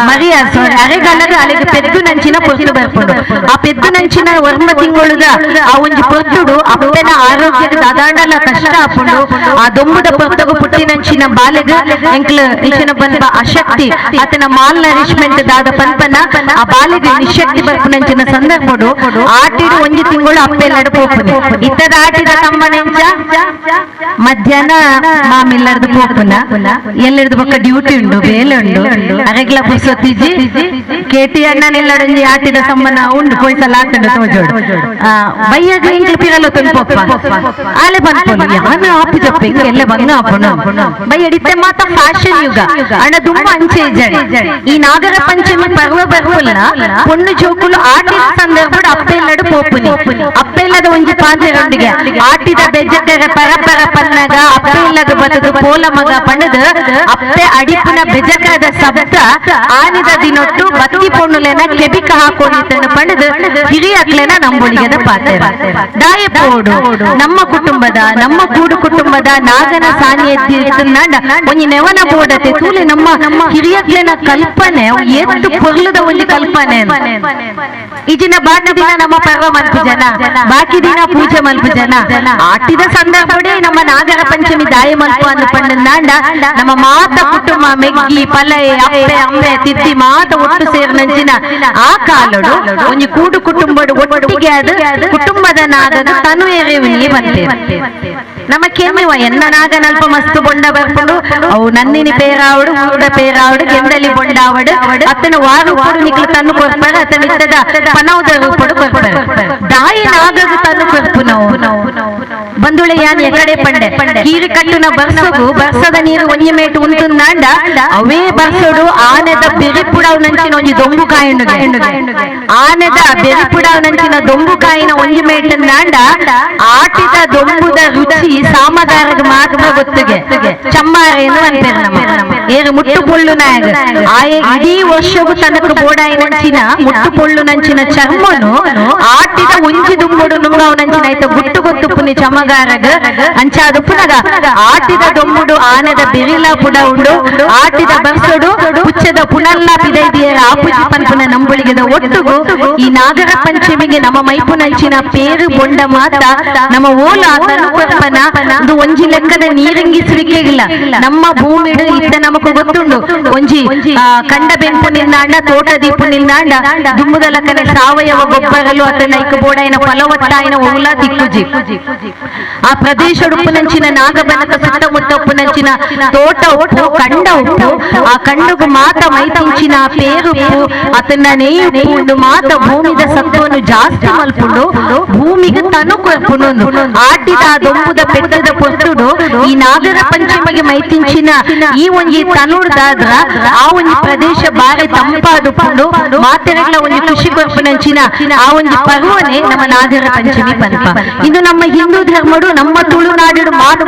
ಮರಿಯ ಅರೆಗಾಲದ ಅಲ್ಲಿಗೆ ಪೆದ್ದು ನಂಚಿನ ಪೊರ್ತು ಬರ್ಪುಂಡು. ಆ ಪೆದ್ದು ನಂಚಿನ ವರ್ಮ ತಿಂಗಳುದ ಆ ಒಂಜಿ ಪೊರ್ತುಡು ಅಪ್ಪನ ಆರೋಗ್ಯದ ದಾದಾಂಡಲ ಕಷ್ಟ ಆಪುಂಡು. ಆ ದೊಂಬುದ ಪೊರ್ತಗು ಪುಟ್ಟಿನಂಚಿನ ಬಾಲೆಗ ಎಂಕ್ಲ ಇಂಚಿನ ಪನ್ಪ ಅಶಕ್ತಿ ಆತನ ಮಾಲ್ ನರಿಶ್ಮೆಂಟ್ ದಾದ ಪನ್ಪನ ಆ ಬಾಲೆಗ ನಿಶಕ್ತಿ ಬರ್ಪುನಂಚಿನ ಸಂದರ್ಭಡು ಆಟಿಡು ಒಂಜಿ ತಿಂಗಳು ಅಪ್ಪೆಲ್ಲಡು ಪೋಪುನಿ. ಇತ್ತದ ಆಟಿದ ತಮ್ಮನೆಂಚ ಮಧ್ಯಾಹ್ನ ಮಾಮಿಲ್ಲರ್ದು ಪೋಪುನ ಎಲ್ಲರದು ಪಕ್ಕ ಡ್ಯೂಟಿ ಉಂಡು ಬೇಲೆ ಉಂಡು ಅರೆಗ್ಲ ಪುರ್ಸೊತ್ತಿಜಿ ಕೇಟಿ ಅಣ್ಣನೆಲ್ಲಡೊಂಜಿ ಆಟಿದ ಸಮ್ಮನ ಉಂಡು ಪೊಯ್ಸಲ ಆತಂಡು ತೋಜೋಡು ಬಯ್ಯಾಗ ಇಂಕ್ಲು ಪಿರಲು ತುಂಪೊಪ್ಪ ಆಲೆ ಪನ್ಪೊಲು ಯಾನ ಆಪು ಜಪ್ಪ ಇಂಕ್ ಎಲ್ಲ ಬಂಗ ಆಪುನು ಬಯ್ಯಡಿತ್ತೆ ಮಾತ ಫ್ಯಾಷನ್ ಯುಗ ಅಣ್ಣ ದುಂಬ ಅಂಚೆ ಇಜ್ಜಾಡಿ. ಈ ನಾಗರ ಪಂಚಮಿ ಪರ್ವ ಬರ್ಪುಲ್ಲ ಪೊಣ್ಣು ಜೋಕುಲು ಆಟಿದ ಸಂದರ್ಭಡು ಅಪ್ಪೆಲ್ಲಡು ಪೋಪುನಿ. ಅಪ್ಪೆಲ್ಲದ ಒಂಜಿ ಪಾಂತೆರೊಂದಿಗೆ ಆಟಿದ ಬೆಜ್ಜಕರ ಪರಪರ ಪನ್ನಗ ಅಪ್ಪೆಲ್ಲದ ಬತದು ಪೋಲ ಮಗ ಪಣ್ಣದು ಅಪ್ಪೆ ಅಡಿಪುನ ಬೆಜಕದ ಶಬ್ದ ಆನಿದ ದಿನೊಟ್ಟು ಬತ್ತಿ ಪೊಣ್ಣುಲೆನ ಕೆಬಿಕ ಹಾಕೊಂಡಿದ್ದನ್ನು ಪಣದು ಹಿರಿಯಕ್ಲೆನ ನಂಬುಳಿಗೆದ ಪಾತ್ರ ದಾಯ ಪೋಡು ನಮ್ಮ ಕುಟುಂಬದ ನಮ್ಮ ಕೂಡು ಕುಟುಂಬದ ನಾಗನ ಸಾನ್ನಿಧ್ಯ ಒಂಜಿ ನೆವನ ಬೋಡತೆ ತೂಲೆ ನಮ್ಮ ಹಿರಿಯಕ್ಲೆನ ಕಲ್ಪನೆ ಏತ್ತು ಪೊರ್ಲುದ ಒಂಜಿ ಕಲ್ಪನೆ. ಈಜಿನ ಬಾಕಿ ದಿನ ನಮ್ಮ ಪರ್ವ ಮಲ್ಪು ಜನ ಬಾಕಿ ದಿನ ಪೂಜೆ ಮಲ್ಪು ಜನ ಆಟಿದ ಸಂದರ್ಭಡೇ ನಮ್ಮ ನಾಗರ ಪಂಚಮಿ ದಾಯ ಮಲ್ಪು ಅಂದು ಪಂಡ ನಮ್ಮ ಮಾತ ಕುಟುಂಬ ಮೆಗ್ಗಿ ಪಲೈ ಅಪ್ಪೆ ಅಮ್ಮೆ ತಿದ್ದಿ ಮಾತ ಒಟ್ಟು ಸೇರಿನಂಚಿನ ಆ ಕಾಲಡು ಒಂಜಿ ಕೂಡು ಕುಟುಂಬಡು ಒಟ್ಟಿಗೆ ಅದು ಕುಟುಂಬದ ನಾಗದ ತನು ಎರೆಯುನಿ ಬಂತೆ ನಮ್ಮ ಕೆಮ್ಮಿವ ಎನ್ನ ನಾಗನಲ್ಪ ಮಸ್ತು ಬೊಂಡ ಬರ್ಪುಂಡು ಅವು ನನ್ನಿನಿ ಪೇರಾವಡು ಊರುದ ಪೇರಾವಡು ಗೆಂದಲಿ ಬೊಂಡಾವಡು ಅತನ ವಾರು ಕೊಡು ನಿಕ್ಲು ತನ್ನು ಕೊರ್ಪರ ಅತನ ಇತ್ತದ ಪನೌದ ರೂಪಡು ಕೊರ್ಪರ ದಾಯಿ ನಾಗಗು ತನ್ನು ಕೊರ್ಪು ನಾವು ಬಂದುಳೆ ಯಾನ್ ಎಕಡೆ ಪಂಡೆ ಕೀರು ಕಟ್ಟುನ ಬರ್ಸಗು ಬರ್ಸದ ನೀರು ಒಂಜಿ ಮೇಟು ಉಂಟುಂದಾಂಡ ಅವೇ ಬರ್ಸೋಡು ಆನೆದ ಬೆರಿಪುಡವು ನಂಚಿನ ಒಂಜಿ ದೊಂಬು ಕಾಯುಂಡು ಆನೆದ ಬೆರಿಪುಡವು ನಂಚಿನ ದೊಂಬು ಕಾಯಿನ ಒಂಜಿ ಮೇಟುಂದಾಂಡ ಆಟಿದ ದೊಂಬುದ ರುಚಿ ಸಾಮದಾರಗ ಮಾತ್ರ ಗೊತ್ತಿಗೆ ಚಮ್ಮಾರೇನು ಅನ್ಪೇರು ನಮ್ಮ ಏರು ಮುಟ್ಟು ಪೊಳ್ಳು ನಾಯಗ ಆಯೆ ಇಡೀ ವರ್ಷಗೂ ತನಕ ಬೋಡಾಯಿ ನಂಚಿನ ಮುಟ್ಟು ಪೊಳ್ಳು ನಂಚಿನ ಚರ್ಮನು ಆಟಿದ ಒಂಜಿ ದುಂಬುಡು ನುಂಗಾವು ನಂಚಿನ ಆಯ್ತ ಗುಟ್ಟು ಗೊತ್ತು ಪುನಿ ಚಮಗಾರಗ ಅಂಚಾದು ಪುನಗ ಆಟಿದ ದೊಂಬುಡು ಆನೆದ ಬಿರಿಲ ಪುಡ ಉಂಡು ಆಟಿದ ಬರ್ಸೋಡು ಪುಚ್ಚದ ಪುನಲ್ಲ ಪಿದೈದಿಯರ ಆಪುಜಿ ಪನ್ಪುನ ನಂಬುಳಿಗೆದ ಒಟ್ಟುಗು ಈ ನಾಗರ ಪಂಚಮಿಗೆ ನಮ್ಮ ಮೈಪುನಂಚಿನ ಪೇರು ಬೊಂಡ ಮಾತ ನಮ್ಮ ಓಲ ತನುಪನ ಇದು ಒಂಜಿ ಲೆಕ್ಕದ ನೀರಿಂಗಿಸುವಿಕೆ ಇಲ್ಲ ನಮ್ಮ ಭೂಮಿಡು ಇತ್ತ ನಮಕು ಗೊತ್ತುಂಡು ಒಂಜಿ ಕಂಡ ಬೆಂಪು ನಿಲ್ದಾಂಡ ತೋಟ ದೀಪು ನಿಲ್ದಾಂಡ ದುಂಬುದ ಲಕ್ಕನೆ ಸಾವಯವ ಗೊಬ್ಬರಲು ಅತನ ಐಕ ಬೋಡಾಯಿನ ಫಲವತ್ತಾಯಿನ ಓಲ ದಿಕ್ಕುಜಿ ಆ ಪ್ರದೇಶ ಉಪ್ಪುನಂಚಿನ ನಾಗಬನಕ ಸುತ್ತಮುತ್ತ ಉಪ್ಪುನಂಚಿನ ತೋಟ ಉಪ್ಪು ಕಂಡ ಉಪ್ಪು ಆ ಕಂಡಗು ಮಾತ ಮೈತಿಂಚಿನ ಪೇರುಪ್ಪು ಅತನ ನೇಯುಪ್ಪು ಉಂಡು ಮಾತ ಭೂಮಿದ ಸತ್ವನು ಜಾಸ್ತಿ ಮಲ್ಪುಂಡು ಭೂಮಿಗೆ ತನು ಕೊರ್ಪುಂಡು ಆಟಿದ ದೊಂಬುದ ಪೆಟ್ಟದ ಪೊರ್ತುಡು ಈ ನಾಗರ ಪಂಚಮಿಗೆ ಮೈತಿಂಚಿನ ಈ ಒಂಜಿ ತನುಡ್ದಾದ್ರ ಆ ಒಂಜಿ ಪ್ರದೇಶ ಬಾರಿ ತಂಪಾದುಕೊಂಡು ಮಾತೆರೆಗ್ಲ ಒಂಜಿ ಖುಷಿ ಕೊರ್ಪುನಂಚಿನ ಆ ಒಂಜಿ ಪರ್ವನೆ ನಮ್ಮ ನಾಗರ ಪಂಚಮಿ ಪನ್ಪ. ಇದು ನಮ್ಮ ಹಿಂದೂ ಧರ್ಮಡು ನಮ್ಮ ತುಳುನಾಡು ಮಾಡು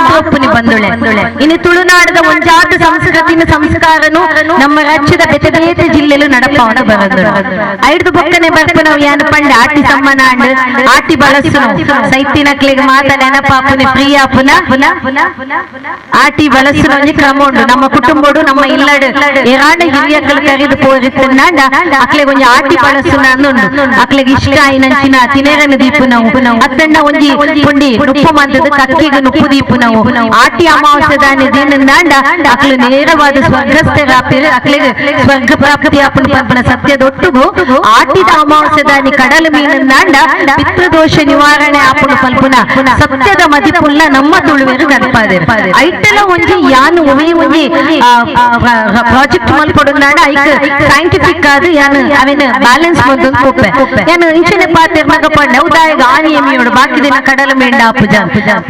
ಬಂದುಳೆ. ಇನ್ನು ತುಳುನಾಡದ ಒಂಜಾತ ಸಂಸ್ಕೃತಿನ ಸಂಸ್ಕಾರನು ನಮ್ಮ ರಾಜ್ಯದ ಬೇತೆ ಬೇತೆ ಜಿಲ್ಲೆಲು ನಡಪವನ ಬರದು. ಐದು ಬೊಕ್ಕನೆ ಬರ್ಪನವು ಯಾನು ಪಂಡ ಆಟಿ ಸಮ್ಮನಾಂಡ್ ಆಟಿ ಬಳಸು ಸೈತಿನಕ್ಲೆಗ್ ಮಾತ ನೆನಪಾಪುನೆ ಪ್ರಿಯಾಪುನ ಆಟಿ ಬಳಸುನ ಒಂಜಿ ಕ್ರಮ ಉಂಡು. ನಮ್ಮ ಕುಟುಂಬಡು ನಮ್ಮ ಇಲ್ಲಡು ಏರಾಂಡ ಹಿರಿಯಕ್ಕಲು ಕರೆದು ಪೋರಿತ್ತಂಡ ಅಕ್ಲೆಗ್ ಒಂಜಿ ಆಟಿ ಬಳಸುನ ಅಂದುಂಡು. ಅಕ್ಲೆಗ್ ಇಷ್ಟ ಆಯಿನಂಚಿನ ತಿನೇರನ ದೀಪು ನಾವು ಅತ್ತಂಡ ಒಂಜಿ ಪುಂಡಿ ನುಪ್ಪು ಮಂತದ ಕಕ್ಕಿಗೆ ನುಪ್ಪು ದೀಪು ನಾವು ಆಟಿ ಅಮಾವಾಸ್ಯೆ ದಾನಿ ದಿನಂದಾಂಡ ಅಕ್ಲು ನೇರವಾದ ಸ್ವರ್ಗಸ್ಥರಾಪಿರು ಅಕ್ಲೆಗ್ ಸ್ವರ್ಗ ಪ್ರಾಪ್ತಿ ಆಪುನ ಪನ್ಪುನ ಸತ್ಯದೊಟ್ಟುಗು ಆಟಿದ ಅಮಾವಾಸ್ಯೆ ದಾನಿ ಕಡಲು ಮೀನಂದಾಂಡ ಪಿತೃದೋಷ ನಿವಾರಣೆ ಆಪುನ ಪಲ್ಪುನ ಸತ್ಯದ ಮದಿಪುಲ್ಲ ನಮ್ಮ ತುಳುವೆರು ನಡಪಾದೆರು. ಐಟಲ ಒಂಜಿ ಯಾನು ಒವೇ ಒಂಜಿ ಪ್ರಾಜೆಕ್ಟ್ ಮಲ್ಪೊಡುಂದಾಂಡ ಐಕ್ ಸೈಂಟಿಫಿಕ್ ಆದ್ ಯಾನು ಅವೆನ್ ಬ್ಯಾಲೆನ್ಸ್ ಮಂತೊಂದು ಪೋಪೆ. ಯಾನು ಇಂಚನೆ ಪಾತೆರ್ನಗ ಪಂಡ ಉದಾಯಗ ಆನಿ ಎಮಿಯೋಡು ಬಾಕಿ ದಿನ ಕಡಲ ಮೇಂಡ ಆಪುಜ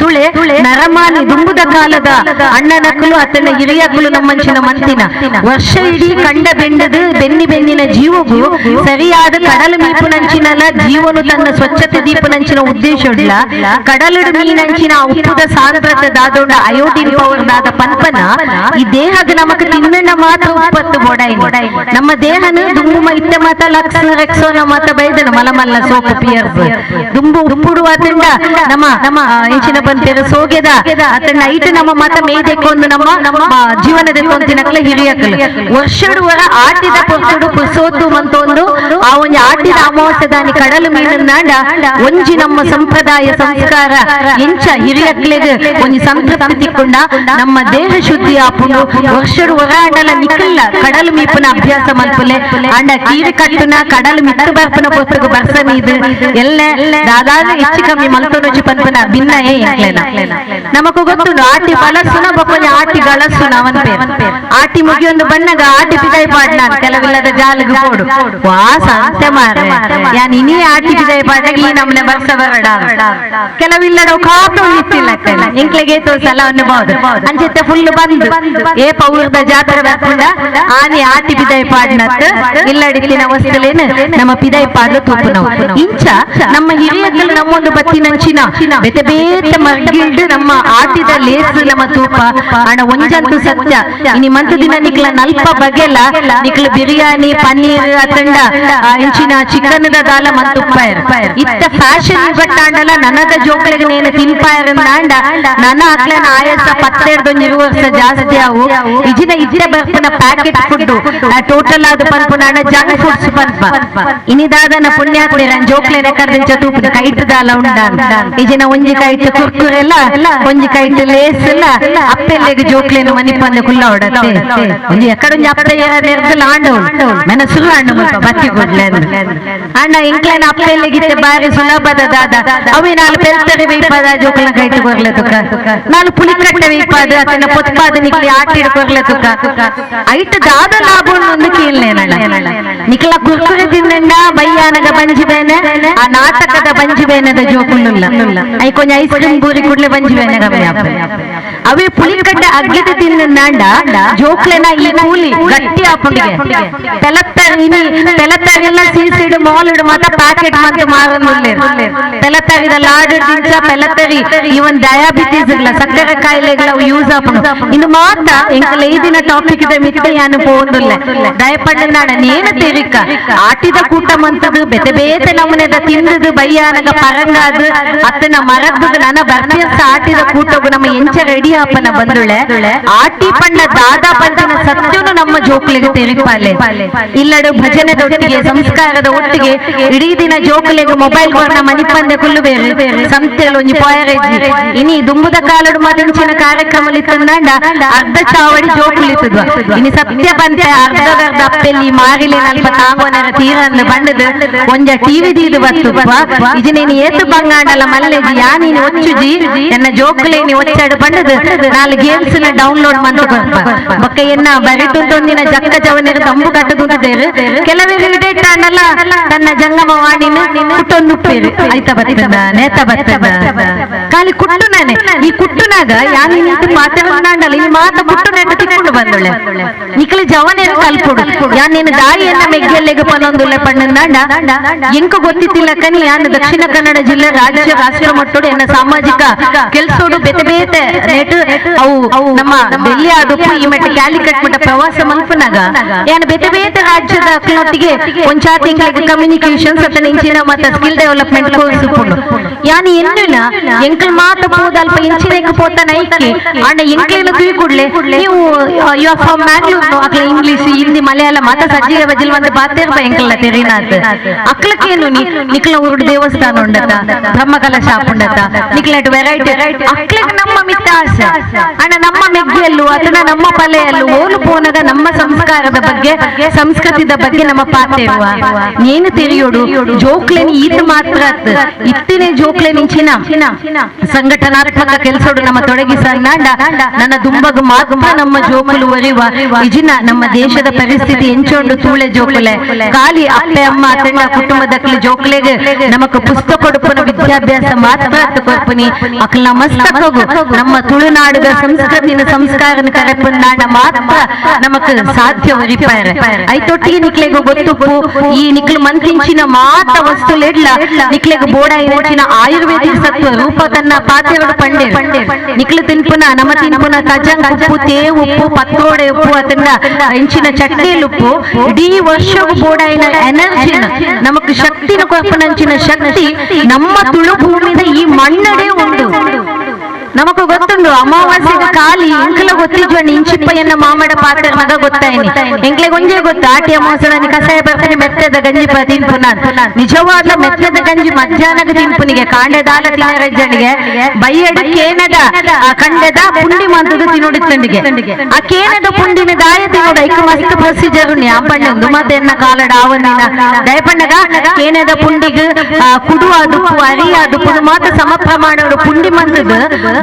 ತುಳೆ ನರಮಾನಿ ದುಂಬುದ ಕಾಲದ ಅಣ್ಣನಕ್ಕಲು ಅತ್ತನ ಹಿರಿಯಕ್ಕಲು ನಮ್ಮಂಚಿನ ಮಂತಿನ ವರ್ಷ ಇಡೀ ಕಂಡ ಬೆಂಡದು ಬೆನ್ನಿ ಬೆನ್ನಿನ ಜೀವಗೂ ಸರಿಯಾದ ಕಡಲು ಮೀಪುನಂಚಿನಲ್ಲ ಜೀವನು ತನ್ನ ಸ್ವಚ್ಛತೆ ದೀಪನಂಚಿನ ಉದ್ದೇಶ ಉಡ್ಲ ಕಡಲುಡು ಮೀನಂಚಿನ ಉಪ್ಪುದ ಸಾಂದ್ರತೆ ದಾದೊಂಡ ಅಯೋಡಿನ್ ಪವರ್ ದಾದ ಪನ್ಪನ ಈ ದೇಹದ ನಮಕ್ ತಿನ್ನಣ್ಣ ಮಾತ್ರ ಉಪ್ಪತ್ತು ಬೋಡಾಯಿ ನಮ್ಮ ದೇಹನ ದುಂಬು ಇತ್ತೆ ಮಾತ ಲಕ್ಸ್ ರೆಕ್ಸೋನ ಮಾತ ಬೈದನ ಮಲಮಲ್ಲ ಸೋಪು ಪಿಯರ್ಸ್ ದುಂಬು ಉಪ್ಪುಡು ಆತಂಡ ನಮ್ಮ ನಮ್ಮ ಇಂಚಿನ ಬಂತೇರು ಸೋಗೆದ ಆತಂಡ ಐಟ್ ನಮ್ಮ ಮಾತ ಮೇಯ್ದೆಕ್ಕೊಂದು ನಮ್ಮ ನಮ್ಮ ಜೀವನದ ತಿನ್ನಕ್ಲ ಹಿರಿಯಕ್ಕಲು ವರ್ಷಡು ವರ ಆಟಿದ ಪೊರ್ತುಡು ಪುಸೋತು ಮಂತೊಂದು ಆ ಒಂಜಿ ಆಟಿದ ಅಮಾವಾಸ್ಯದಾನಿ ಕಡಲು ಮೀನಂದಾಂಡ ಒಂಜಿ ನಮ್ಮ ಸಂಪ್ರದಾಯ ಸಂಸ್ಕಾರ ಎಂಚ ಹಿರಿಯಕ್ಲೆಗ್ ಒಂಜಿ ಸಂತೃಪ್ತಿ ತಿಕ್ಕೊಂಡ ನಮ್ಮ ದೇಹ ಶುದ್ಧಿ ಆಪುಂಡು. ವರ್ಷಡು ವರ ಆಂಡಲ ನಿಕ್ಕಲ್ಲ ಕಡಲು ಮೀಪುನ ಅಭ್ಯಾಸ ಮಲ್ಪುಲೆ ಆಂಡ ಕೀರು ಕಟ್ಟುನ ಕಡಲು ಮಿತ್ತು ಬರ್ಪುನ ಪೊರ್ತುಗು ಬರ್ಸ ಮೀದು ಎಲ್ಲ ದಾದಾನ ಹೆಚ್ಚು ಕಮ್ಮಿ ಮಲ್ತೊನೊಚ್ಚು ಪನ್ಪುನ ಭಿನ್ನ ಏ ಎಂಕ್ಲೆನ ನಮಕು ಗೊತ್ತುಂಡು ಆಟಿ ಬಳಸುನ ಬೊಕ್ಕೊಂಜಿ ಆಟಿ ಗಳಸುನ ಅವನ್ ಪೇರು ಆಟಿ ಮುಗಿಯೊಂದು ಬಣ್ಣಗ ಆಟಿ ಪಿದಾಯಿ ಪಾಡ್ ನಾನು ಕೆಲವಿಲ್ಲದ ಜಾಲಗ್ ಪೋಡು ವಾ ಸಂತೆ ಮಾರ್ರೆ ಯಾನ್ ಇನಿ ಆಟಿ ಪಿದಾಯಿ ಪಾಡ್ನಾಗ ಈ ನಮ್ಮನೆ ಬರ್ಸ ಬರಡ ಕೆಲವಿಲ್ಲಡ ಕಾತು ಇತ್ತಿಲ್ಲ ಎಂಕ್ಲೆಗೆ ಸಲ ಅನ್ನಬಹುದು ಅಂಚೆತ್ತೆ ಫುಲ್ ಬಂದು ಏ ಪೌರ್ದ ಜಾತ್ರೆ ಬರ್ಪುಂಡ ಆನಿ ಆಟಿ ಪಿದಾಯಿ ಪಾಡ್ನತ್ ಇಲ್ಲಡಿತ್ತಿನ ವಸ್ತುಲೇನು ನಮ್ಮ ಪಿದಾಯಿ ಪಾಡ್ಲು ತೂಪು ನಾವು. ಇಂಚ ನಮ್ಮ ಹಿರಿಯಕ್ಕಲು ನಮ್ಮೊಂದು ಬತ್ತಿನಂಚಿನ ಬೇತೆ ಬೇತೆ ಮರ್ಗಿಲ್ಡ್ ನಮ್ಮ ಆಟಿದ ಲೇಸ್ ನಮ್ಮ ತೂಪ ಅಣ್ಣ ಒಂಜಂತು ಸತ್ಯ ಇನಿ ಮಂತು ದಿನ ನಿಕ್ಲ ನಲ್ಪ ಬಗೆಲ ನಿಕ್ಲ ಬಿರಿಯಾನಿ ಪನ್ನೀರ್ ಅತ್ತಂಡ ಇಂಚಿನ ಚಿಕನ್ ದಾಲ ಮಂತುಪ್ಪಾಯರ್ ಇತ್ತ ಫ್ಯಾಷನ್ ಬಟ್ಟಾಂಡಲ ನನದ ಜೋಕ್ಲೆಗ್ ನೇನು ತಿನ್ಪಾಯರಂದಾಂಡ ನನ್ನ ಅಕ್ಲನ ಆಯಸ 12 ವರ್ಷ ಜಾಸ್ತಿ ಅವು ಇಜಿನ ಇಜ್ಜೆ ಬರ್ಪುನ packet food total ಆದ ಪನ್ಪುನ ಜಂಕ್ ಫುಡ್ಸ್ ಪನ್ಪ ಇನಿದಾದನ ಪುಣ್ಯಾತ್ಮೇರ ಜೋಕ್ಲೆನ ಕರ್ದಿಂಚ ತೂಪುನ ಕೈಟ್ ದಾಲ ಉಂಡ ಇಜಿನ ಒಂಜಿ ಕೈಟ್ ಕುರ್ಕುರೆಲ್ಲ ಒಂಜಿ ಕೈಟ್ ಲೇಸ್ ಎಲ್ಲ ಅಪ್ಪೆಲ್ಲೆಗ್ ಜೋಕ್ಲೇನು ಮನಿಪಂದೆ ಕುಲ್ಲ ಹೊಡತ್ತೆ ಒಂಜಿ ಎಕ್ಕಡೊಂಜಿ ಅಪ್ಪೆ ನೆರ್ದಲ ಆಂಡವಳು ಮೆನಸುರು ಆಂಡ ಮುಲ್ಪ ಬತ್ತಿ ಕೊಡ್ಲೆ ಅಣ್ಣ ಇಂಕ್ಲೇನ ಅಪ್ಪೆಲ್ಲೆಗಿತ್ತೆ ಬಾರಿ ಸುಲಭದ ದಾದ ಅವಿ ನಾಲ್ ಪೆಲ್ತರೆ ವೈಪಾದ ಜೋಕ್ಲ ಕೈಟ್ ಕೊರ್ಲೆ ತುಕ ನಾಲ್ ಪುಲಿಕಟ್ಟೆ ವೈಪಾದ ಅತನ ಪೊತ್ಪಾದ ನಿಕ್ಲಿ ಆಟಿಡ್ ಕೊರ್ಲೆ ತುಕ ಐಟ್ ದಾದ ಲಾಭ ಒಂದು ಕೇಳಲೇನಣ್ಣ ನಿಕ್ಲ ಕುರ್ಕುರೆ ತಿಂದಂಡ ಬಯ್ಯಾನಗ ಬಂಜಿ ಬೇನೆ ಆ ನಾಟಕದ ಬಂಜಿ ಬೇನದ ಜೋಕುಲ್ಲ I ಕೊಂಚ ಐಸ್ ಕ್ರೀಮ್ ಬೂರಿ ಕೂಡ್ಲೆ ಬಂಜಿ ಬೇನೆ ಕಮ್ಮಿ ಅವೇ ಪುಲಿಕಟ್ಟೆ ಅಗ್ಗಿದ ತಿಂದಂಡ ಜೋಕ್ಲೆನ ಈ ಕೂಲಿ ಗಟ್ಟಿ ಆಪುಂಡಿಗೆ ಪೆಲತ್ತರಿ ಪೆಲತ್ತರಿಲ್ಲ ಸೀಸಿಡು ಮಾಲ್ ಮಾತ ಪ್ಯಾಕೆಟ್ ಮಾತ್ರ ಮಾರೊಂದುಲ್ಲೆರ್ ಪೆಲತ್ತರಿದ ಲಾಡು ದಿಂಚ ಪೆಲತ್ತರಿ ಇವನ್ ಡಯಾಬಿಟೀಸ್ ಇಲ್ಲ ಸಕ್ಕರೆ ಕಾಯಿಲೆಗಳ ಯೂಸ್ ಆಪುಂಡು. ಇಂದು ಮಾತ ಎಂಕಲ ಈ ದಿನ ಟಾಪಿಕ್ ಇದೆ ಮಿತ್ತ ಯಾನು ಪೋಂದುಲ್ಲೆ ದಯಪಂಡ ನೇನು ತೆರಿಕ ಆಟಿದ ಕೂಟ ಮಂತದು ಬೇತೆ ಬೇತೆ ನಮೂನೆದ ತಿಂದದು ಬಯ್ಯಾನಗ ಪರಂಗಾದು ಅತ್ತನ ಮರದ್ದು ನನ್ನ ಬರ್ತಿಯಸ್ತ ಆಟಿದ ಕೂಟಗು ನಮ್ಮ ಎಂಚ ರೆಡಿ ಆಪನ ಬಂದುಳೆ ಆಟಿ ಪಂಡ ದಾದಾ ಪಂಚನ ಸತ್ಯನು ನಮ್ಮ ಜೋಕ್ಲಿಗೆ ತೆರಿಪಾಲೆ ಇಲ್ಲಡು ಭಜನೆದೊಟ್ಟಿಗೆ ಸಂಸ್ಕಾರದ ಒಟ್ಟಿಗೆ ಇಡೀ ದಿನ ಜೋಕ್ಲಿಗೆ ಮೊಬೈಲ್ ಕೊರ್ನ ಮನಿಪಂದೆ ಕುಲ್ಲು ಬೇರೆ ಸಂತೆಲು ಒಂಜಿ ಪೋಯರೇಜಿ ಇನಿ ದುಂಬುದ ಕಾಲಡು ಮದಂಚಿನ ಕಾರ್ಯಕ್ರಮ ಇತ್ತಂದಾಂಡ ಅರ್ಧ ಚಾವಡಿ ಜೋಕುಲಿತ್ತದ ಇನಿ ಸತ್ಯ ಬಂತೆ ಅರ್ಧದರ್ಧ ಅಪ್ಪೆಲ್ಲಿ ಮಾರಿಲೆ ನಲ್ಪ ತಾಂಗೋನರ ತೀರನ್ನು ಬಂಡದು ಒಂಜ ಟಿವಿ ದೀದು ಬತ್ತುಪ್ಪ ಇಜಿನೇನಿ ಏತು ಬಂಗಾಂಡಲ ಮಲ್ಲೆಜಿ ಯಾನಿನಿ ಒಚ್ಚುಜಿ ಎನ್ನ ಜೋಕುಲೇನಿ ಒಚ್ಚಾಡು ಬಂಡದು ನಾಲ್ ಗೇಮ್ಸ್ ನ ಡೌನ್ಲೋಡ್ ಮಂತು ಬರ್ಪ ಬೊಕ್ಕ ಎನ್ನ ಬರಿತುಂತೊಂದಿನ ಜಕ್ಕ ಜವನರು ತಂಬು ಕಟ್ಟುದುಂತದೇರು ಕೆಲವರು ಇಡೇಟ್ ಆಂಡಲ ತನ್ನ ಜಂಗಮ ವಾಣಿನ ಕುಟ್ಟೊಂದುಪ್ಪೇರು ಐತ ಬತ್ತದ ನೇತ ಬತ್ತದ ಖಾಲಿ ಕುಟ್ಟು ನಾನೆ ಈ ಕುಟ್ಟುನಾಗ ಯಾನಿನಿ ಮಾತಾಡಲ್ಲ ಈ ಮಾತ ಕುಟ್ಟು ನೆಟ್ಟು ತಿಕ್ಕೊಂಡು ಬಂದೊಳೆ ನಿಕಲ ಜವನೇನು ಕಲ್ಪೊಡು ಯಾನ್ ನೀನು ದಾಯಿಯನ್ನ ಮೆಗ್ಗೆಲ್ಲೆಗೆ ಪನೊಂದುಲ್ಲ ಪಣ್ಣಂದಾಂಡ ಎಂಕು ಗೊತ್ತಿತ್ತಿಲ್ಲ ಕನಿ ಯಾನ್ ದಕ್ಷಿಣ ಕನ್ನಡ ಜಿಲ್ಲೆ ರಾಜ್ಯ ರಾಷ್ಟ್ರ ಮಟ್ಟೋಡು ಎನ್ನ ಸಾಮಾಜಿಕ ಕೆಲ್ಸೋಡು ಬೇತೆ ಬೇತೆ ನೇಟು ಅವು ನಮ್ಮ ಡೆಲ್ಲಿ ಆದುಪ್ಪು ಈ ಮಟ್ಟ ಕ್ಯಾಲಿಕಟ್ ಮಟ್ಟ ಪ್ರವಾಸ ಮಲ್ಪನಾಗ ಯಾನ್ ಬೇತೆ ಬೇತೆ ರಾಜ್ಯದ ಅಕ್ಲೊಟ್ಟಿಗೆ ಒಂಚಾತಿ ಕಮ್ಯುನಿಕೇಶನ್ಸ್ ಅತ್ತ ಇಂಚಿನ ಮತ್ತ skill development course ಉಪ್ಪುಂಡು ಯಾನ್ ಎನ್ನುನ ಎಂಕಲ್ ಮಾತ ಪೋದ ಅಲ್ಪ ಇಂಚಿನೆಗ್ ಪೋತ ನೈಕೆ ಅಂಡ ಎಂಕ್ಲೇನು ತೂಯಿ ಕೂಡ್ಲೆ ನೀವು you are from Mangalore ಅಕ್ಲ English Hindi Malayala ಮಾತ ಸಜ್ಜಿಗೆ ಬಜಿಲ್ ಒಂದು ಪಾತೇರ್ಪ ಎಂಕಲ್ನ ತೆರಿನಾತ್ ಅಕ್ಲಕ್ಕೇನು ನಿಕ್ಲ ಊರುಡು ದೇವಸ್ಥಾನ ಉಂಡತ ಬ್ರಹ್ಮಕಲಶ ಉಂಡತ ನಿಕ್ಲಟ್ ವೆರೈಟಿ ಅಕ್ಲಕ್ಕೆ ನಮ್ಮ ಮಿತ್ತ ಆಸೆ ಅಣ್ಣ ನಮ್ಮ ಮೆಗ್ಗೆಯಲ್ಲೂ ಅದನ್ನ ನಮ್ಮ ಪಲೆಯಲ್ಲೂ ಓಲು ಪೋನಗ ನಮ್ಮ ಸಂಸ್ಕಾರದ ಬಗ್ಗೆ ಸಂಸ್ಕೃತಿದ ಬಗ್ಗೆ ನಮ್ಮ ಪಾತೇರುವ ನೇನು ತೆರಿಯೋಡು ಜೋಕ್ಲೇನ್ ಈತ ಮಾತ್ರ ಇತ್ತಿನೇ ಜೋಕ್ಲೇನ್ ಇಂಚಿನ ಸಂಘಟನಾತ್ಮಕ ಕೆಲಸೋಡು ನಮ್ಮ ತೊಡಗಿಸಂಡ ನನ್ನ ದುಂಬಗ ಮಾತ್ರ ನಮ್ಮ ಜೋಕುಲು ಒರಿವ ಇಜಿನ ನಮ್ಮ ದೇಶದ ಪರಿಸ್ಥಿತಿ ಎಂಚೊಂಡು ತೂಳೆ ಜೋಕುಲೆ ಖಾಲಿ ಅಪ್ಪೆ ಅಮ್ಮ ಅತಂಡ ಕುಟುಂಬದಕ್ಲಿ ಜೋಕ್ಲೆಗೆ ನಮಕ್ ಪುಸ್ತಕ ಕೊಡುಪನ ವಿದ್ಯಾಭ್ಯಾಸ ಮಾತ್ರ ಕೊರ್ಪುನಿ ಅಕ್ಲ ಮಸ್ತಕಗು ನಮ್ಮ ತುಳುನಾಡುದ ಸಂಸ್ಕೃತಿನ ಸಂಸ್ಕಾರನ ಕರೆಪುನಾಡ ಮಾತ್ರ ನಮಕ್ ಸಾಧ್ಯ ಒರಿಪಾರೆ ಐತೊಟ್ಟಿಗೆ ನಿಕ್ಲೆಗು ಗೊತ್ತುಪ್ಪು ಈ ನಿಕ್ಲು ಮಂತಿಂಚಿನ ಮಾತ ವಸ್ತುಲೆಡ್ಲ ನಿಕ್ಲೆಗ್ ಬೋಡ ಇಂಚಿನ ಆಯುರ್ವೇದಿಕ್ ಸತ್ವ ರೂಪ ತನ್ನ ಪಾತೆರಡು ಪಂಡೆ ನಿಕ್ಲು ತಿನ್ಪುನ ನಮ್ಮ ತಿನ್ಪುನ ತಜಂಗ್ ಉಪ್ಪು ತೇ ಉಪ್ಪು ಪತ್ರೋಡೆ ಉಪ್ಪು ಅದನ್ನ ಇಂಚಿನ ಚಟ್ನಿಲ್ ಉಪ್ಪು ಇಡೀ ವರ್ಷಗೂ ಬೋಡಾಯಿನ ಎನರ್ಜಿನ ನಮಕ್ ಶಕ್ತಿನ ಕೊರ್ಪುನಂಚಿನ ಶಕ್ತಿ ನಮ್ಮ ತುಳು ಭೂಮಿದ ಈ ಮಣ್ಣಡೆ ಉಂಡು. ನಮಕು ಗೊತ್ತುಂಡು ಅಮಾವಾಸ್ಯೆಗೆ ಖಾಲಿ ಎಂಕ್ಲ ಗೊತ್ತಿಜ್ವಣ್ಣ ಇಂಚಿಪ್ಪಯ್ಯನ ಮಾಮಡ ಪಾತ್ರ ಮಗ ಗೊತ್ತಾಯ್ನಿ ಎಂಕ್ಲೆ ಒಂಜೇ ಗೊತ್ತು ಆಟಿ ಅಮಾವಾಸ್ಯೆ ಕಸಾಯ ಬರ್ತಾನೆ ಮೆತ್ತದ ಗಂಜಿ ತಿನ್ಪುನ ನಿಜವಾದ ಮೆತ್ತದ ಗಂಜಿ ಮಧ್ಯಾಹ್ನದ ತಿನ್ಪುನಿಗೆ ಕಾಂಡೆದಾಲ ತಿನ್ನರಜ್ಜನಿಗೆ ಬೈಯಡು ಕೇನದ ಆ ಕಂಡೆದ ಪುಂಡಿ ಮಂತದ ತಿನ್ನುಡಿತ್ತಂಡಿಗೆ ಆ ಕೇನದ ಪುಂಡಿನ ದಾಯ ತಿನ್ನೋಡು ಐಕ ಮಸ್ತ್ ಪ್ರೊಸೀಜರ್ ಉಂಡು ಮತ್ತೆ ಎನ್ನ ಕಾಲಡ ಆವನಿನ ದಯಪಣ್ಣಗ ಕೇನದ ಪುಂಡಿಗೆ ಕುಡು ಅದುಪ್ಪು ಅರಿ ಅದುಪ್ಪು ಮಾತ್ರ ಸಮ ಪ್ರಮಾಣ ಪುಂಡಿ ಮಂತದ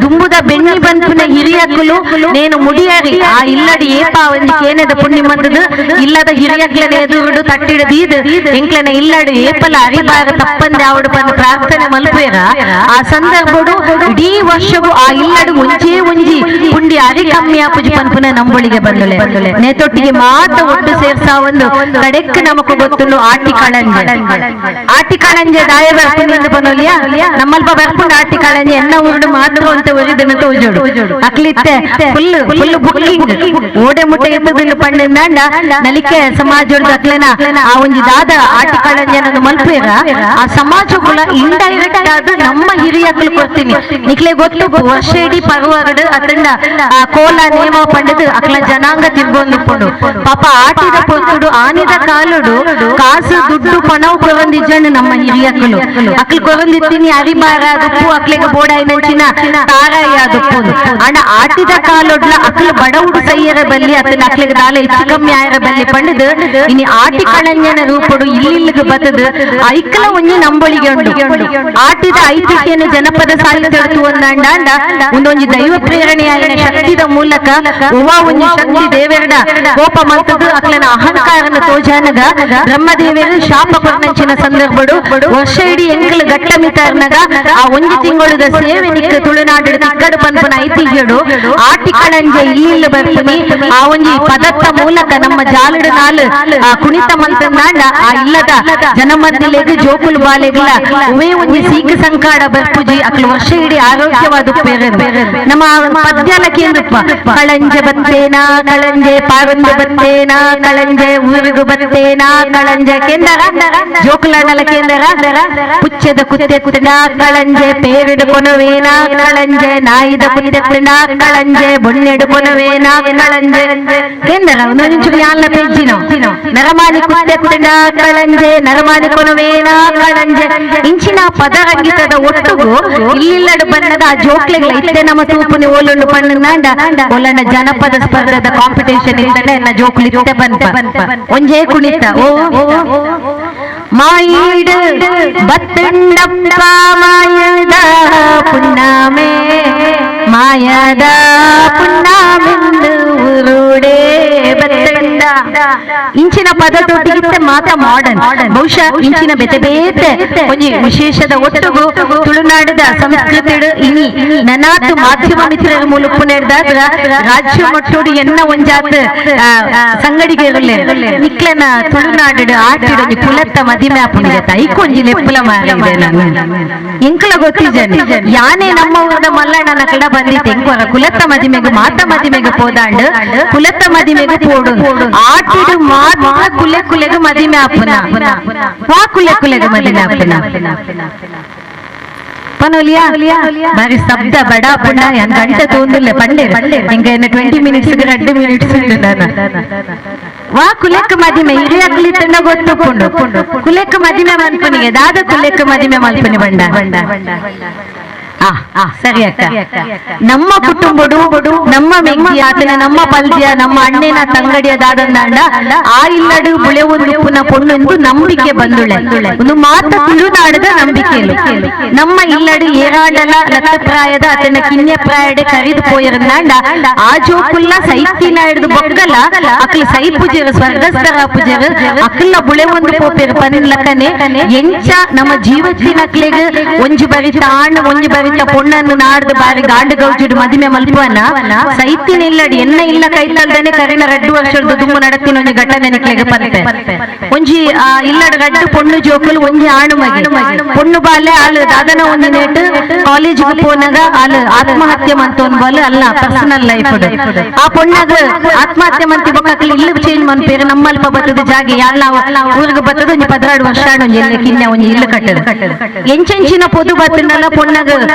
ದುಂಬುದ ಬೆಣ್ಣಿ ಬಂತುನ ಹಿರಿಯಕ್ಕಲು ನೇನು ಮುಡಿಯಾರಿ ಆ ಇಲ್ಲಡಿ ಏಪ ಒಂಜಿ ಕೇನದ ಪುಣ್ಯ ಮಂದದ ಇಲ್ಲದ ಹಿರಿಯಕ್ಲನ ಎದುರುಡು ತಟ್ಟಿಡದೀದ್ ಎಂಕ್ಲನ ಇಲ್ಲಡು ಏಪಲ ಅರಿಬಾರ ತಪ್ಪಂದೆ ಆವಡು ಬಂದು ಪ್ರಾರ್ಥನೆ ಮಲ್ಪೇರ ಆ ಸಂದರ್ಭಡು ಇಡೀ ವರ್ಷಗೂ ಆ ಇಲ್ಲಡು ಒಂಜೇ ಒಂಜಿ ಪುಂಡಿ ಅರಿ ಕಮ್ಮಿ ಆಪುಜಿ ಪನ್ಪುನ ನಂಬೊಳಿಗೆ ಬಂದಳೆ ನೇತೊಟ್ಟಿಗೆ ಮಾತ ಒಟ್ಟು ಸೇರ್ಸಾ ಒಂದು ಕಡೆಕ್ ನಮಕು ಗೊತ್ತುಂಡು ಆಟಿ ಕಳಂಜೆ ಆಟಿ ಕಳಂಜೆ ದಾಯ ಬರ್ಪುಂಡು ಪನೋಲಿಯಾ ನಮ್ಮಲ್ಪ ಬರ್ಪುಂಡು ಆಟಿ ಕಳಂಜೆ ಎನ್ನ ಊರುಡು ಮಾತ್ರ ಅಂತ ಒರಿದನ್ನು ತೋಜೋಡು ಅಕ್ಲಿತ್ತೆ full full booking ಓಡೆ ಮುಟ್ಟೆ ಎತ್ತದನ್ನು ಪಂಡಿಂದಾಂಡ ನಲಿಕೆ ಸಮಾಜದ ಅಕ್ಲೆನ ಆ ಒಂಜಿ ದಾದ ಆಟಿ ಕಳಂಜನನ್ನು ಮಲ್ಪೇರ ಆ ಸಮಾಜಗಳ ಇಂಡೈರೆಕ್ಟ್ ಆದ ನಮ್ಮ ಹಿರಿಯಕ್ಲು ಕೊಡ್ತೀನಿ ನಿಕ್ಲೆ ಗೊತ್ತು ವರ್ಷ ಇಡೀ ಪರ್ವಗಡು ಅತಂಡ ಆ ಕೋಲ ನೇಮ ಪಂಡದು ಅಕ್ಲ ಜನಾಂಗ ತಿರ್ಗೊಂದುಕೊಂಡು ಪಾಪ ಆಟಿದ ಪೊತ್ತುಡು ಆನಿದ ಕಾಲುಡು ಕಾಸು ದುಡ್ಡು ಪಣವು ಕೊರೊಂದಿಜ್ಜಣ್ಣು ನಮ್ಮ ಹಿರಿಯಕ್ಲು ಅಕ್ಲು ಕೊರೊಂದಿತ್ತೀನಿ ಅರಿಬಾರ ದುಪ್ಪು ಅಕ್ಲೆಗೆ ಬೋಡಾಯಿನಂಚಿನ ತಾರಾಯ ದುಪ್ಪುನು ಅಣ್ಣ ಆಟಿದ ಕಾಲೊಡ್ಲ ಅಕ್ಲು ಬಡವುಡು ಸೈಯರ ಬಲ್ಲಿ ಅತನ ಅಕ್ಲೆಗೆ ದಾಲ ಹೆಚ್ಚು ಕಮ್ಮಿ ಆಯರ ಬಲ್ಲಿ ಪಂಡದು ಇನಿ ಆಟಿ ಕಳಂಜನ ರೂಪಡು ಇಲ್ಲಿಲ್ಲಿಗೆ ಬತ್ತದು ಐಕ್ಲ ಒಂಜಿ ನಂಬೊಳಿಗೆ ಉಂಡು ಆಟಿದ ಐತಿಹ್ಯನ ಜನಪದ ಸಾಹಿತ್ಯ ಒಂದಾಂಡ ಒಂದೊಂಜಿ ದೈವ ಪ್ರೇರಣೆಯಾಯಿನ ಶಕ್ತಿದ ಮೂಲಕ ಉವಾ ಒಂಜಿ ಶಕ್ತಿ ದೇವೆರಡ ಕೋಪ ಮಲ್ತದು ಅಕ್ಲನ ಅಹಂಕಾರನ ತೋಜಾನಗ ಬ್ರಹ್ಮದೇವರು ಶಾಪ ಕೊಟ್ಟಂಚಿನ ಸಂದರ್ಭಡು ವರ್ಷ ಇಡೀ ಎಂಕಲ್ ಗಟ್ಟ ಮಿತಾರ್ನಗ ಆ ಒಂಜಿ ತಿಂಗಳುದ ಸೇವೆ ನಿಕ್ಕ ತುಳುನಾಡು ತಿಕ್ಕಡು ಪನ್ಪುನ ಐತಿಹ್ಯಡು ಆಟಿ ಕಳಂಜೆ ಇಲ್ಲಿಲ್ಲ ಬರ್ಪುನಿ ಆ ಒಂಜಿ ಪದತ್ತ ಮೂಲಕ ನಮ್ಮ ಜಾಲಡು ನಾಲು ಆ ಕುಣಿತ ಮಲ್ತಂದಾಂಡ ಆ ಇಲ್ಲದ ಜನಮಧ್ಯಲೆಗ್ ಜೋಕುಲು ಬಾಲೆಗ್ಲ ಉವೇ ಒಂಜಿ ಸೀಕ ಸಂಕಾಡ ಬರ್ಪುಜಿ ಅಕ್ಲು ವರ್ಷ ಇಡೀ ಆರೋಗ್ಯವಾದ ಪೇರೆ ನಮ್ಮ ಪದ್ಯಾಲ ಕೇಂದ್ರಪ್ಪ ಕಳಂಜೆ ಬತ್ತೇನಾ ಕಳಂಜೆ ಪಾರಂದು ಬತ್ತೇನಾ ಕಳಂಜೆ ಊರಿಗು ಬತ್ತೇನಾ ಕಳಂಜೆ ಕೇಂದ್ರ ಜೋಕುಲಾಡಲ ಕೇಂದ್ರ ಪುಚ್ಚದ ಕುತ್ತೆತ್ತಿನ ಕಳಂಜೆ ಪೇರಿಡು ಕೊನವೇನಾ ಕಳಂಜೆ ನಾಯಿದ ಕುತ್ತೆತ್ತಿನ ಕಳಂಜೆ ಬೊಣ್ಣೆಡು ಕೊನವೇನಾ ಕಳಂಜೆ ಕೇಂದ್ರ ಒಂದೊಂದು ಯಾಲ್ನ ಪೆಜ್ಜಿನ ನರಮಾನಿ ಕುತ್ತೆತ್ತಿನ ಕಳಂಜೆ ನರಮಾನಿ ಕೊನವೇನಾ ಕಳಂಜೆ ಇಂಚಿನ ಪದರಂಗಿತದ ಒಟ್ಟುಗು ಇಲ್ಲಿಲ್ಲಡು ಬಣ್ಣದ ಆ ಜೋಕ್ಲೆಗಳ ಇತ್ತೆ ನಮ್ಮ ತೂಪುನಿ ಓಲುಂಡು ಪಣ್ಣಂಡ ಒಲ್ಲಣ್ಣ ಜನಪದ ಸ್ಪರ್ಧದ ಕಾಂಪಿಟೇಷನ್ ಇತ್ತಂಡ ಎನ್ನ ಜೋಕ್ಲು ಇತ್ತೆ ಬಂತ ಒಂಜೇ ಕುಣಿತ ಓ ಮಾಯಿಡು ಬತ್ತಂಡಪ್ಪ ಮಾಯದ ಪುಣ್ಣಮೆ ಮಾಯದ ಪುಣ್ಣಮೆಂದು ಉರುಡೆ ಬತ್ತಂಡ ಇಂಚಿನ ಪದ ತೊಟ್ಟಿಗಿತ್ತ ಮಾತ ಮಾಡರ್ನ್ ಬಹುಶಃ ಇಂಚಿನ ಬೇತೆ ಬೇತೆ ಒಂಜಿ ವಿಶೇಷದ ಒಟ್ಟುಗು ತುಳುನಾಡದ ಸಂಸ್ಕೃತಿ ಇನಿ ನನಾತು ಮಾಧ್ಯಮ ಮಿತ್ರರ ಮೂಲಕ ನಡೆದಾದ್ರ ರಾಜ್ಯ ಮಟ್ಟೋಡು ಎನ್ನ ಒಂಜಾತ ಸಂಗಡಿಗೆ ನಿಕ್ಲನ ತುಳುನಾಡು ಆಟಿಡ ಕುಲತ್ತ ಮದಿಮೆ ಆಪುನಿಗೆ ಐಕೊಂಜಿ ಲೆಪ್ಪುಲ ಮಾರಿದೆ ನಾನು ಎಂಕಲ ಗೊತ್ತಿದ್ದೇನೆ ಯಾನೇ ನಮ್ಮ ಊರದ ಮಲ್ಲಣ್ಣನ ಕಡ ಬಂದಿದ್ದೆ ಎಂಕೊರ ಕುಲತ್ತ ಮದಿಮೆಗೆ ಮಾತ ಮದಿಮೆಗೆ ಪೋದಾಂಡ್ ಕುಲತ್ತ ಮದಿಮೆಗೆ ಪೋಡು ಆಟಿಡು ಮಾತ್ರ ಕುಲೆ ಕುಲೆಗೆ ಮದಿಮೆ ಆಪುನ ವಾ ಕುಲೆ ಕುಲೆಗೆ ಮದಿಮೆ ಆಪುನ ಪನೋಲಿಯಾ ಬಾರಿ ಶಬ್ದ ಬಡ ಪುಣ್ಣ ಏನ್ ಗಂಟೆ ತೋಂದಿಲ್ಲ ಪಂಡೆ ಹಿಂಗ 20 ಮಿನಿಟ್ಸ್ 2 ಮಿನಿಟ್ಸ್ ನಾನು ವಾ ಕುಲೆಕ್ಕ ಮದಿಮೆ ಹಿರಿಯಕ್ಲಿ ತಂಡ ಗೊತ್ತುಕೊಂಡು ಕುಲೆಕ್ಕ ಮದಿಮೆ ಮನ್ಪನಿಗೆ ದಾದ ಕುಲೆಕ್ಕ ಮದಿಮೆ ಮಲ್ಪನಿ ಬಂಡ ಸರಿ ಅಕ್ಕ ನಮ್ಮ ಕುಟುಂಬಡು ನಮ್ಮ ಮೆಂಗಿ ಆತನ ನಮ್ಮ ಪಲ್ಜಿಯ ನಮ್ಮ ಅಣ್ಣನ ತಂಗಡಿಯ ದಾದಂದಾಂಡ ಆ ಇಲ್ಲಡು ಬುಳೆ ಒಂದು ಪುನಃ ಪೊಣ್ಣೊಂದು ನಂಬಿಕೆ ಬಂದುಳೆ ಒಂದು ಮಾತ ತುಳುನಾಡದ ನಂಬಿಕೆ ನಮ್ಮ ಇಲ್ಲಡು ಏರಾಂಡಲ ರಕ್ತಪ್ರಾಯದ ಆತನ ಕಿನ್ಯ ಪ್ರಾಯಡೆ ಕರಿದು ಪೋಯರಂದಾಂಡ ಆ ಜೋಕುಲ್ಲ ಸೈತಿನ ಹಿಡಿದು ಬೊಕ್ಕಲ ಅಕ್ಲ ಸೈ ಪೂಜೆರು ಸ್ವರ್ಗಸ್ಥರ ಪೂಜೆರು ಅಕ್ಲ ಬುಳೆ ಒಂದು ಪೋಪೆರು ಪನಿನ್ಲಕ್ಕನೆ ಎಂಚ ನಮ್ಮ ಜೀವತ್ತಿನಕ್ಲೆಗ್ ಒಂಜಿ ಬರಿ ತಾಣ ಒಂಜಿ ಬರಿ ಪೊಣ್ಣನ್ನು ನಾಡ್ದು ಬಾರಿ ಗಾಂಡು ಗೌಜಿಡು ಮದಿಮೆ ಮಲ್ಪುವನ ಸೈತಿನ ಇಲ್ಲಡಿ ಎನ್ನ ಇಲ್ಲ ಕೈತಲ್ದೇನೆ ಕರಿನ 2 ವರ್ಷದ ದುಮ್ಮು ನಡತಿನ ಒಂಜಿ ಘಟನೆ ನಿಕ್ಲೆಗೆ ಪಂತೆ ಒಂಜಿ ಇಲ್ಲಡ ರಡ್ಡು ಪೊಣ್ಣು ಜೋಕುಲು ಒಂಜಿ ಆಣು ಮಗಿ ಪೊಣ್ಣು ಬಾಲೆ ಆಲು ದಾದನ ಒಂಜಿ ನೇಟ್ ಕಾಲೇಜ್ ಪೋನಾಗ ಆಲು ಆತ್ಮಹತ್ಯೆ ಮಂತೋನ್ ಬಾಲು ಅಲ್ಲ ಪರ್ಸನಲ್ ಲೈಫ್ ಆ ಪೊಣ್ಣಗ ಆತ್ಮಹತ್ಯೆ ಮಂತಿ ಬೊಕ್ಕಕ್ಲು ಇಲ್ಲು ಚೇಂಜ್ ಮನ್ಪೇರು ನಮ್ಮಲ್ಪ ಬತ್ತದ ಜಾಗೆ ಯಾಲ್ ನಾವು ಊರಿಗೆ ಬತ್ತದ ಒಂಜಿ 12 ವರ್ಷ ಒಂಜಿ ಎಲ್ಲ ಕಿನ್ನೆ ಒಂಜಿ ಇಲ್ಲು ಕಟ್ಟದ ಎಂಚೆಂಚಿನ ಪೊದು ಬತ್ತನಲ್ಲ ಪೊಣ್ಣಗ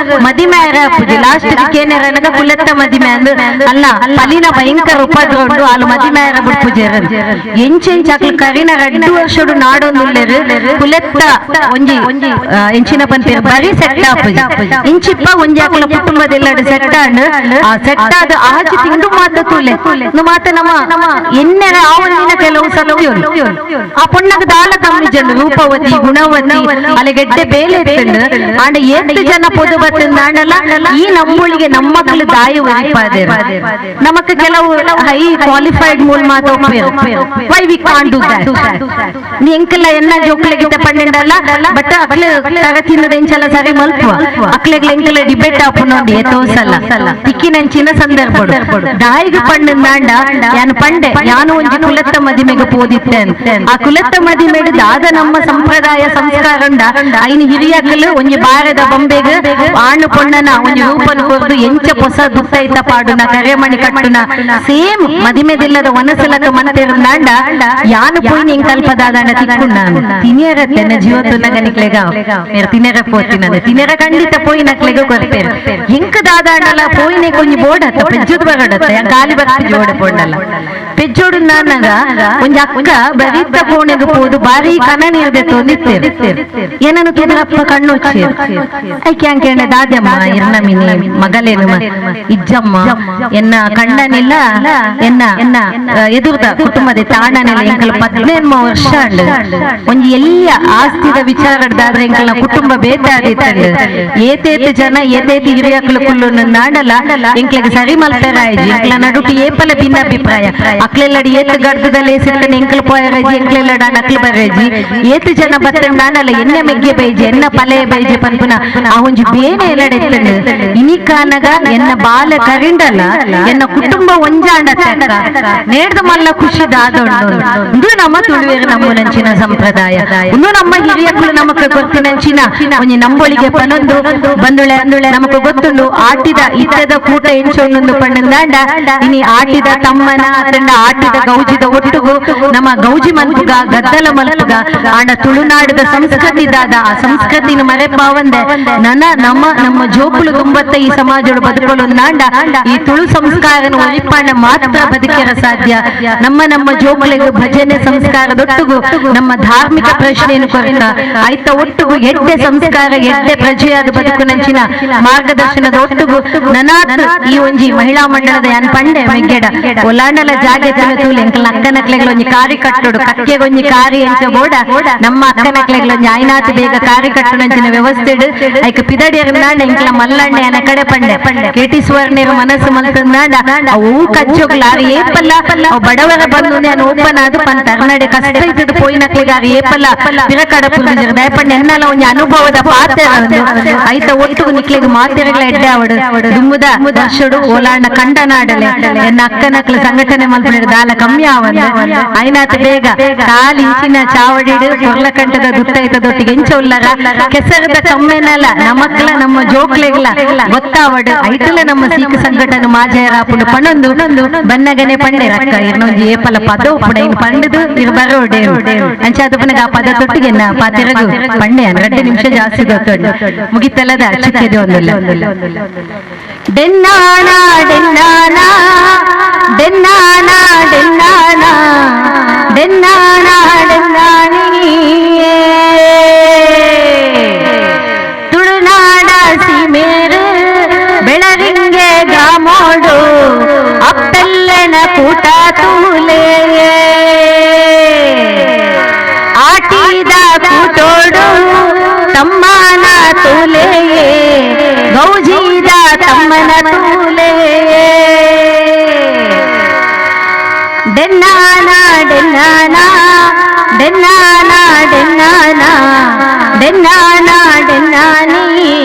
ಮದಿಮೆ ಪೂಜೆ ಲಾಸ್ಟ್ ಕೇನೇರನಗ ಕುಲತ್ತ ಮದಿಮೆ ಅಂದ್ ಅಲ್ಲ ಪಲಿನ ಭಯಂಕರ ಉಪದ್ರ ಉಂಟು ಆಲು ಮದಿಮೆ ಪೂಜೆ ಎಂಚೆಂಚ ಅಕ್ಲು ಕರಿನ 2 ವರ್ಷಡು ನಾಡೊಂದುಲ್ಲೆರು ಕುಲತ್ತ ಒಂಜಿ ಎಂಚಿನ ಪನ್ಪೇರು ಬರಿ ಸೆಟ್ ಆಪುಜಿ ಇಂಚಿಪ್ಪ ಒಂಜಿ ಅಕ್ಲ ಕುಟುಂಬದೆಲ್ಲಡು ಸೆಟ್ ಆಂಡ್ ಆ ಸೆಟ್ ಆದ ಆಚೆ ತಿಂದು ಮಾತ ತೂಲೆ ಮಾತ ನಮ್ಮ ಎನ್ನೆರ ಆ ಒಂದಿನ ಕೆಲವು ಸತ್ಯಲು ಆ ಪೊಣ್ಣಗ ದಾಲ ಕಮ್ಮಿ ಜನ ರೂಪವತಿ ಗುಣವತಿ ಅಲ್ಲಿಗೆಡ್ಡೆ ಬೇಲೆ ಇತ್ತಂಡು ಆಂಡ ಏತ್ ಜನ ಪೊದು ಬತ್ತಂದಾಂಡಲ್ಲ ಈ ನಮ್ಮೊಳಿಗೆ ನಮ್ಮಕ್ಕಳು ದಾಯಿ ಒಲಿಪಾದೇರು ನಮಕ್ ಕೆಲವು ಹೈ ಕ್ವಾಲಿಫೈಡ್ ಮೂಲ ಮಾತು why we can't do that ನೀ ಎಂಕಲ್ಲ ಎನ್ನ ಜೋಕ್ಲೆಗಿತ್ತ ಪಂಡೆಂಡಲ್ಲ ಬಟ್ ಅಕ್ಲೆ ತಗತಿನದ ಎಂಚಲ ಸರಿ ಮಲ್ಪುವ ಅಕ್ಲೆಗ್ಲ ಎಂಕಲ ಡಿಬೇಟ್ ಆಪುನೊಂದು ಏತೋಸಲ್ಲ ತಿಕ್ಕಿನಂಚಿನ ಸಂದರ್ಭ ದಾಯಿಗೆ ಪಂಡಂದಾಂಡ ಯಾನು ಪಂಡೆ ಯಾನು ಒಂಜಿ ಕುಲತ್ತ ಮದಿಮೆಗೆ ಪೋದಿತ್ತೆ ಆ ಕುಲತ್ತ ಮದಿಮೆಡು ದಾದ ನಮ್ಮ ಸಂಪ್ರದಾಯ ಸಂಸ್ಕಾರಂಡ ಐನ ಹಿರಿಯಕಲು ಒಂಜಿ ಬಾರದ ಬೊಂಬೆಗೆ ಆಣು ಪೊಣ್ಣನ ಒಂಜಿ ರೂಪನ ಕೊರ್ದು ಎಂಚ ಪೊಸ ದುತ್ತೈತ ಪಾಡುನ ಕರೆಮಣಿ ಕಟ್ಟುನ ಸೇಮ್ ಮದಿಮೆದಿಲ್ಲದ ವನಸಲಕ ಮಂತೆರಂದಾಂಡ ಯಾನು ಪೋಯಿನ ಎಂಕಲ್ಪದಾದಂಡ ತಿಕ್ಕುಂಡ ತಿನಿಯರತ್ತೆ ಜೀವ ತುನ್ನಗನಿಕ್ಲೆಗ ಮೇರೆ ತಿನೆರ ಪೋತಿನದ ತಿನೆರ ಖಂಡಿತ ಪೋಯಿನಕ್ಲೆಗ ಕೊರ್ಪೇರು ಎಂಕ ದಾದಾಂಡಲ ಪೋಯಿನೆ ಕೊಂಜಿ ಬೋಡತ್ತ ಪೆಜ್ಜುದು ಬರಡತ್ತ ಖಾಲಿ ಬರ್ತಿ ಜೋಡ ಪೋಂಡಲ್ಲ ಪೆಜ್ಜೋಡು ನಾನಗ ಒಂಜಿ ಅಕ್ಕ ಬರಿತ ಪೋಣೆಗೆ ಪೋದು ಬಾರಿ ಕನ ನೀರ್ದೆ ತೊಂದಿತ್ತೇರು ಏನನ್ನು ತುದರಪ್ಪ ಕಣ್ಣು ಐಕೆ ಅಂಕೇಣ ದಾದ್ಯಮ್ಮ ಎನ್ನ ಮಿನಿ ಮಗಲೇನು ಇಜ್ಜಮ್ಮ ಎನ್ನ ಕಣ್ಣನಿಲ್ಲ ಎನ್ನ ಎದುರ್ದ ಕುಟುಂಬದ ತಾಣನಿಲ್ಲ ಎಂಕಲ್ 15 ವರ್ಷ ಅಂಡ್ ಒಂಜಿ ಎಲ್ಲ ಆಸ್ತಿದ ವಿಚಾರದಾದ್ರೆ ಎಂಕಲ್ನ ಕುಟುಂಬ ಬೇತಾದಿತ್ತಂಡ್ ಏತೇತ ಜನ ಏತೇತ ಹಿರಿಯಕ್ಲು ಕುಲ್ಲು ನಾಡಲ್ಲ ಎಂಕ್ಲೆಗೆ ಸರಿ ಮಲ್ಪೆರಾಯ್ಜಿ ಎಂಕ್ಲ ನಡುಟು ಏಪಲ ಭಿನ್ನಾಭಿಪ್ರಾಯ ಅಕ್ಲೆಲ್ಲಡಿ ಏತ್ ಗಡ್ದದಲ್ಲಿ ಸಿಟ್ಟನೆ ಎಂಕಲ್ ಪೋಯರಾಜಿ ಎಂಕ್ಲೆಲ್ಲಡ ನಕ್ಲು ಬರ್ರೇಜಿ ಏತ್ ಜನ ಬತ್ತಂಡ್ ನಾಡಲ್ಲ ಎನ್ನ ಮೆಗ್ಗೆ ಬೈಜಿ ಎನ್ನ ಪಲೆಯ ಬೈಜಿ ಪನ್ಪುನ ಆ ಒಂಜಿ ಬೇನೆ ಎಲ್ಲಡೆ ಇನಿಕಾನಗ ಎನ್ನ ಬಾಲ ಕರಿಂಡಲ್ಲ ಎನ್ನ ಕುಟುಂಬ ಒಂಜಾಂಡ ನೇಡ್ದ ಮಲ್ಲ ಖುಷಿ ದಾದೊಂಡು ಇದು ನಮ್ಮ ತುಳುವೇರು ನಮ್ಮನಂಚಿನ ಸಂಪ್ರದಾಯ ಇನ್ನು ನಮ್ಮ ಹಿರಿಯಕ್ಲು ನಮಕ್ ಗೊತ್ತಿನಂಚಿನ ಒಂಜಿ ನಂಬೊಳಿಗೆ ಪನೊಂದು ಬಂದುಳೆ ನಮಕ್ ಗೊತ್ತುಂಡು ಆಟಿದ ಇತ್ತದ ಕೂಟ ಎಂಚೊಂದು ಪಣ್ಣಂದಾಂಡ ಇನಿ ಆಟಿದ ತಮ್ಮನ ಆತಂಡ ಆಟಿದ ಗೌಜಿದ ಒಟ್ಟುಗು ನಮ್ಮ ಗೌಜಿ ಮಲ್ಪುಗ ಗದ್ದಲ ಮಲ್ಪುಗ ಆಂಡ ತುಳುನಾಡದ ಸಂಸ್ಕೃತಿ ದಾದ ಆ ಸಂಸ್ಕೃತಿನ ಮರೆಪಾವಂದೆ ನನ ನಮ್ಮ ನಮ್ಮ ಜೋಕುಲು ತುಂಬತ್ತ ಈ ಸಮಾಜದ ಬದುಕಲು ನಾಂಡ ಈ ತುಳು ಸಂಸ್ಕಾರನ ಒಲಿಪಾಣ ಮಾತ್ರ ಬದುಕಿರ ಸಾಧ್ಯ ನಮ್ಮ ನಮ್ಮ ಜೋಕುಲಿಗೆ ಭಜನೆ ಸಂಸ್ಕಾರದೊಟ್ಟುಗು ನಮ್ಮ ಧಾರ್ಮಿಕ ಪ್ರಶ್ನೆಯನ್ನು ಕೊರತ ಆಯ್ತ ಒಟ್ಟುಗು ಎಡ್ಡೆ ಸಂಸ್ಕಾರ ಎಡ್ಡೆ ಪ್ರಜೆಯಾದ ಬದುಕುನಂಚಿನ ಮಾರ್ಗದರ್ಶನದ ಒಟ್ಟುಗು ನನಾತ್ ಈ ಒಂಜಿ ಮಹಿಳಾ ಮಂಡಳದ ಯಾನ್ ಪಂಡೆ ಮೆಗ್ಗೆಡ ಒಲಾಂಡಲ ಜಾಗೆ ತೂಲೆ ಎಂಕಲ್ನ ಅಕ್ಕನಕ್ಲೆಗಳೊಂಜಿ ಕಾರಿ ಕಟ್ಟೋಡು ಕಕ್ಕೆಗೊಂಜಿ ಕಾರಿ ಎಂಚ ಬೋಡ ನಮ್ಮ ಅಕ್ಕನಕ್ಲೆಗಳೊಂಜಿ ಆಯ್ನಾತ್ ಬೇಗ ಕಾರಿ ಕಟ್ಟುನಂಚಿನ ವ್ಯವಸ್ಥೆ ಐಕ್ ಪಿದಡಿಯರ್ ಇತ್ತಂದಾಂಡ ಇಂಕ್ಲ ಮಲ್ಲಣ್ಣೆ ಅನ ಕಡೆ ಪಂಡೆ ಕೆಟಿ ಸುವರ್ಣರು ಮನಸ್ಸು ಮಲ್ತಂದಾಂಡ ಅವು ಕಚ್ಚೋಗ್ಲ ಏಪಲ್ಲ ಅವು ಬಡವರ ಬಂದು ನಾನು ಓಪನ್ ಆದ್ ಪಂತ ಅರ್ನಡೆ ಕಷ್ಟ ಇದ್ದದ ಪೋಯಿನಕ್ಲಿಗೆ ಆರು ಏಪಲ್ಲ ಪಿರಕಡ ಪುಲ್ಜರ್ ದಯಪಂಡೆ ಎನ್ನಲ ಒಂಜಿ ಅನುಭವದ ಪಾತ್ರ ಐತ ಒಟ್ಟು ನಿಕ್ಲಿಗೆ ಮಾತೆರಗಳ ಎಡ್ಡೆ ಅವಡು ದುಮ್ಮುದ ವರ್ಷಡು ಓಲಾಂಡ ಕಂಡನಾಡಲೆ ಎನ್ನ ಅಕ್ಕನಕ್ಲ ಸಂಘಟನೆ ಮಲ್ಪುನ ದಾಲ ಕಮ್ಮಿ ಆವಂದ ಐನಾತ ಬೇಗ ಕಾಲ್ ಇಂಚಿನ ಚಾವಡಿಡು ಕೊರ್ಲಕಂಟದ ದುತ್ತೈತ ದೊಟ್ಟಿಗೆ ಎಂಚ ಉಲ್ಲರ ಕೆಸರದ ಕಮ್ಮೆನಲ ನಮಕ್ಲ ನಮ್ಮ ಜೋಕ್ಲೆಗ್ಲ ಗೊತ್ತಾವಡು ಐತಲ ನಮ್ಮ ಸೀಖ ಸಂಘಟನೆ ಮಾಜಯರಾಪುಂಡು ಪಣೊಂದು ಬನ್ನಗನೆ ಪಂಡೆ ರಕ್ಕ ಇರ್ನೊಂಜಿ ಏಪಲ ಪದ ಉಪ್ಪುಡ ಇನ್ ಪಂಡದು ಇರ್ ಬರೋಡೆ ಅಂಚಾದ ಪನಗ ಆ ಪದ ತೊಟ್ಟಿಗೆ ಪಾತಿರಗು ಪಂಡೆ 2 ನಿಮಿಷ ಜಾಸ್ತಿ ಗೊತ್ತೊಂಡು ಮುಗಿತಲದ ಚಿಕ್ಕಿದೆ ಒಂದಿಲ್ಲ ಡೆನ್ನಾನ ಡೆನ್ನಾನ ಡೆನ್ನಾನ ಡೆನ್ನಾನ ಡೆನ್ನಾನ ಡೆನ್ನಾನಿಯೇ ತುಳುನಾಡ ಸೀಮೇರು ಬೆಳರಿಂಗೆ ಗ್ರಾಮೋಡು ಅಪ್ಪೆಲ್ಲನ ಕೂಟ ತೂಲೆ ಆಟಿದ ಕೂಟೋಡು ತಮ್ಮನ ತೂಲೆಯೇ ಗೌಜಿದ ತಮ್ಮನ ತೂಲೆ ಡೆನ್ನಾನ ಡೆನ್ನಾನ ಡೆನ್ನಾನ ಡೆನ್ನಾನ ಡೆನ್ನಾನ ಡೆನ್ನಾನಿಯೇ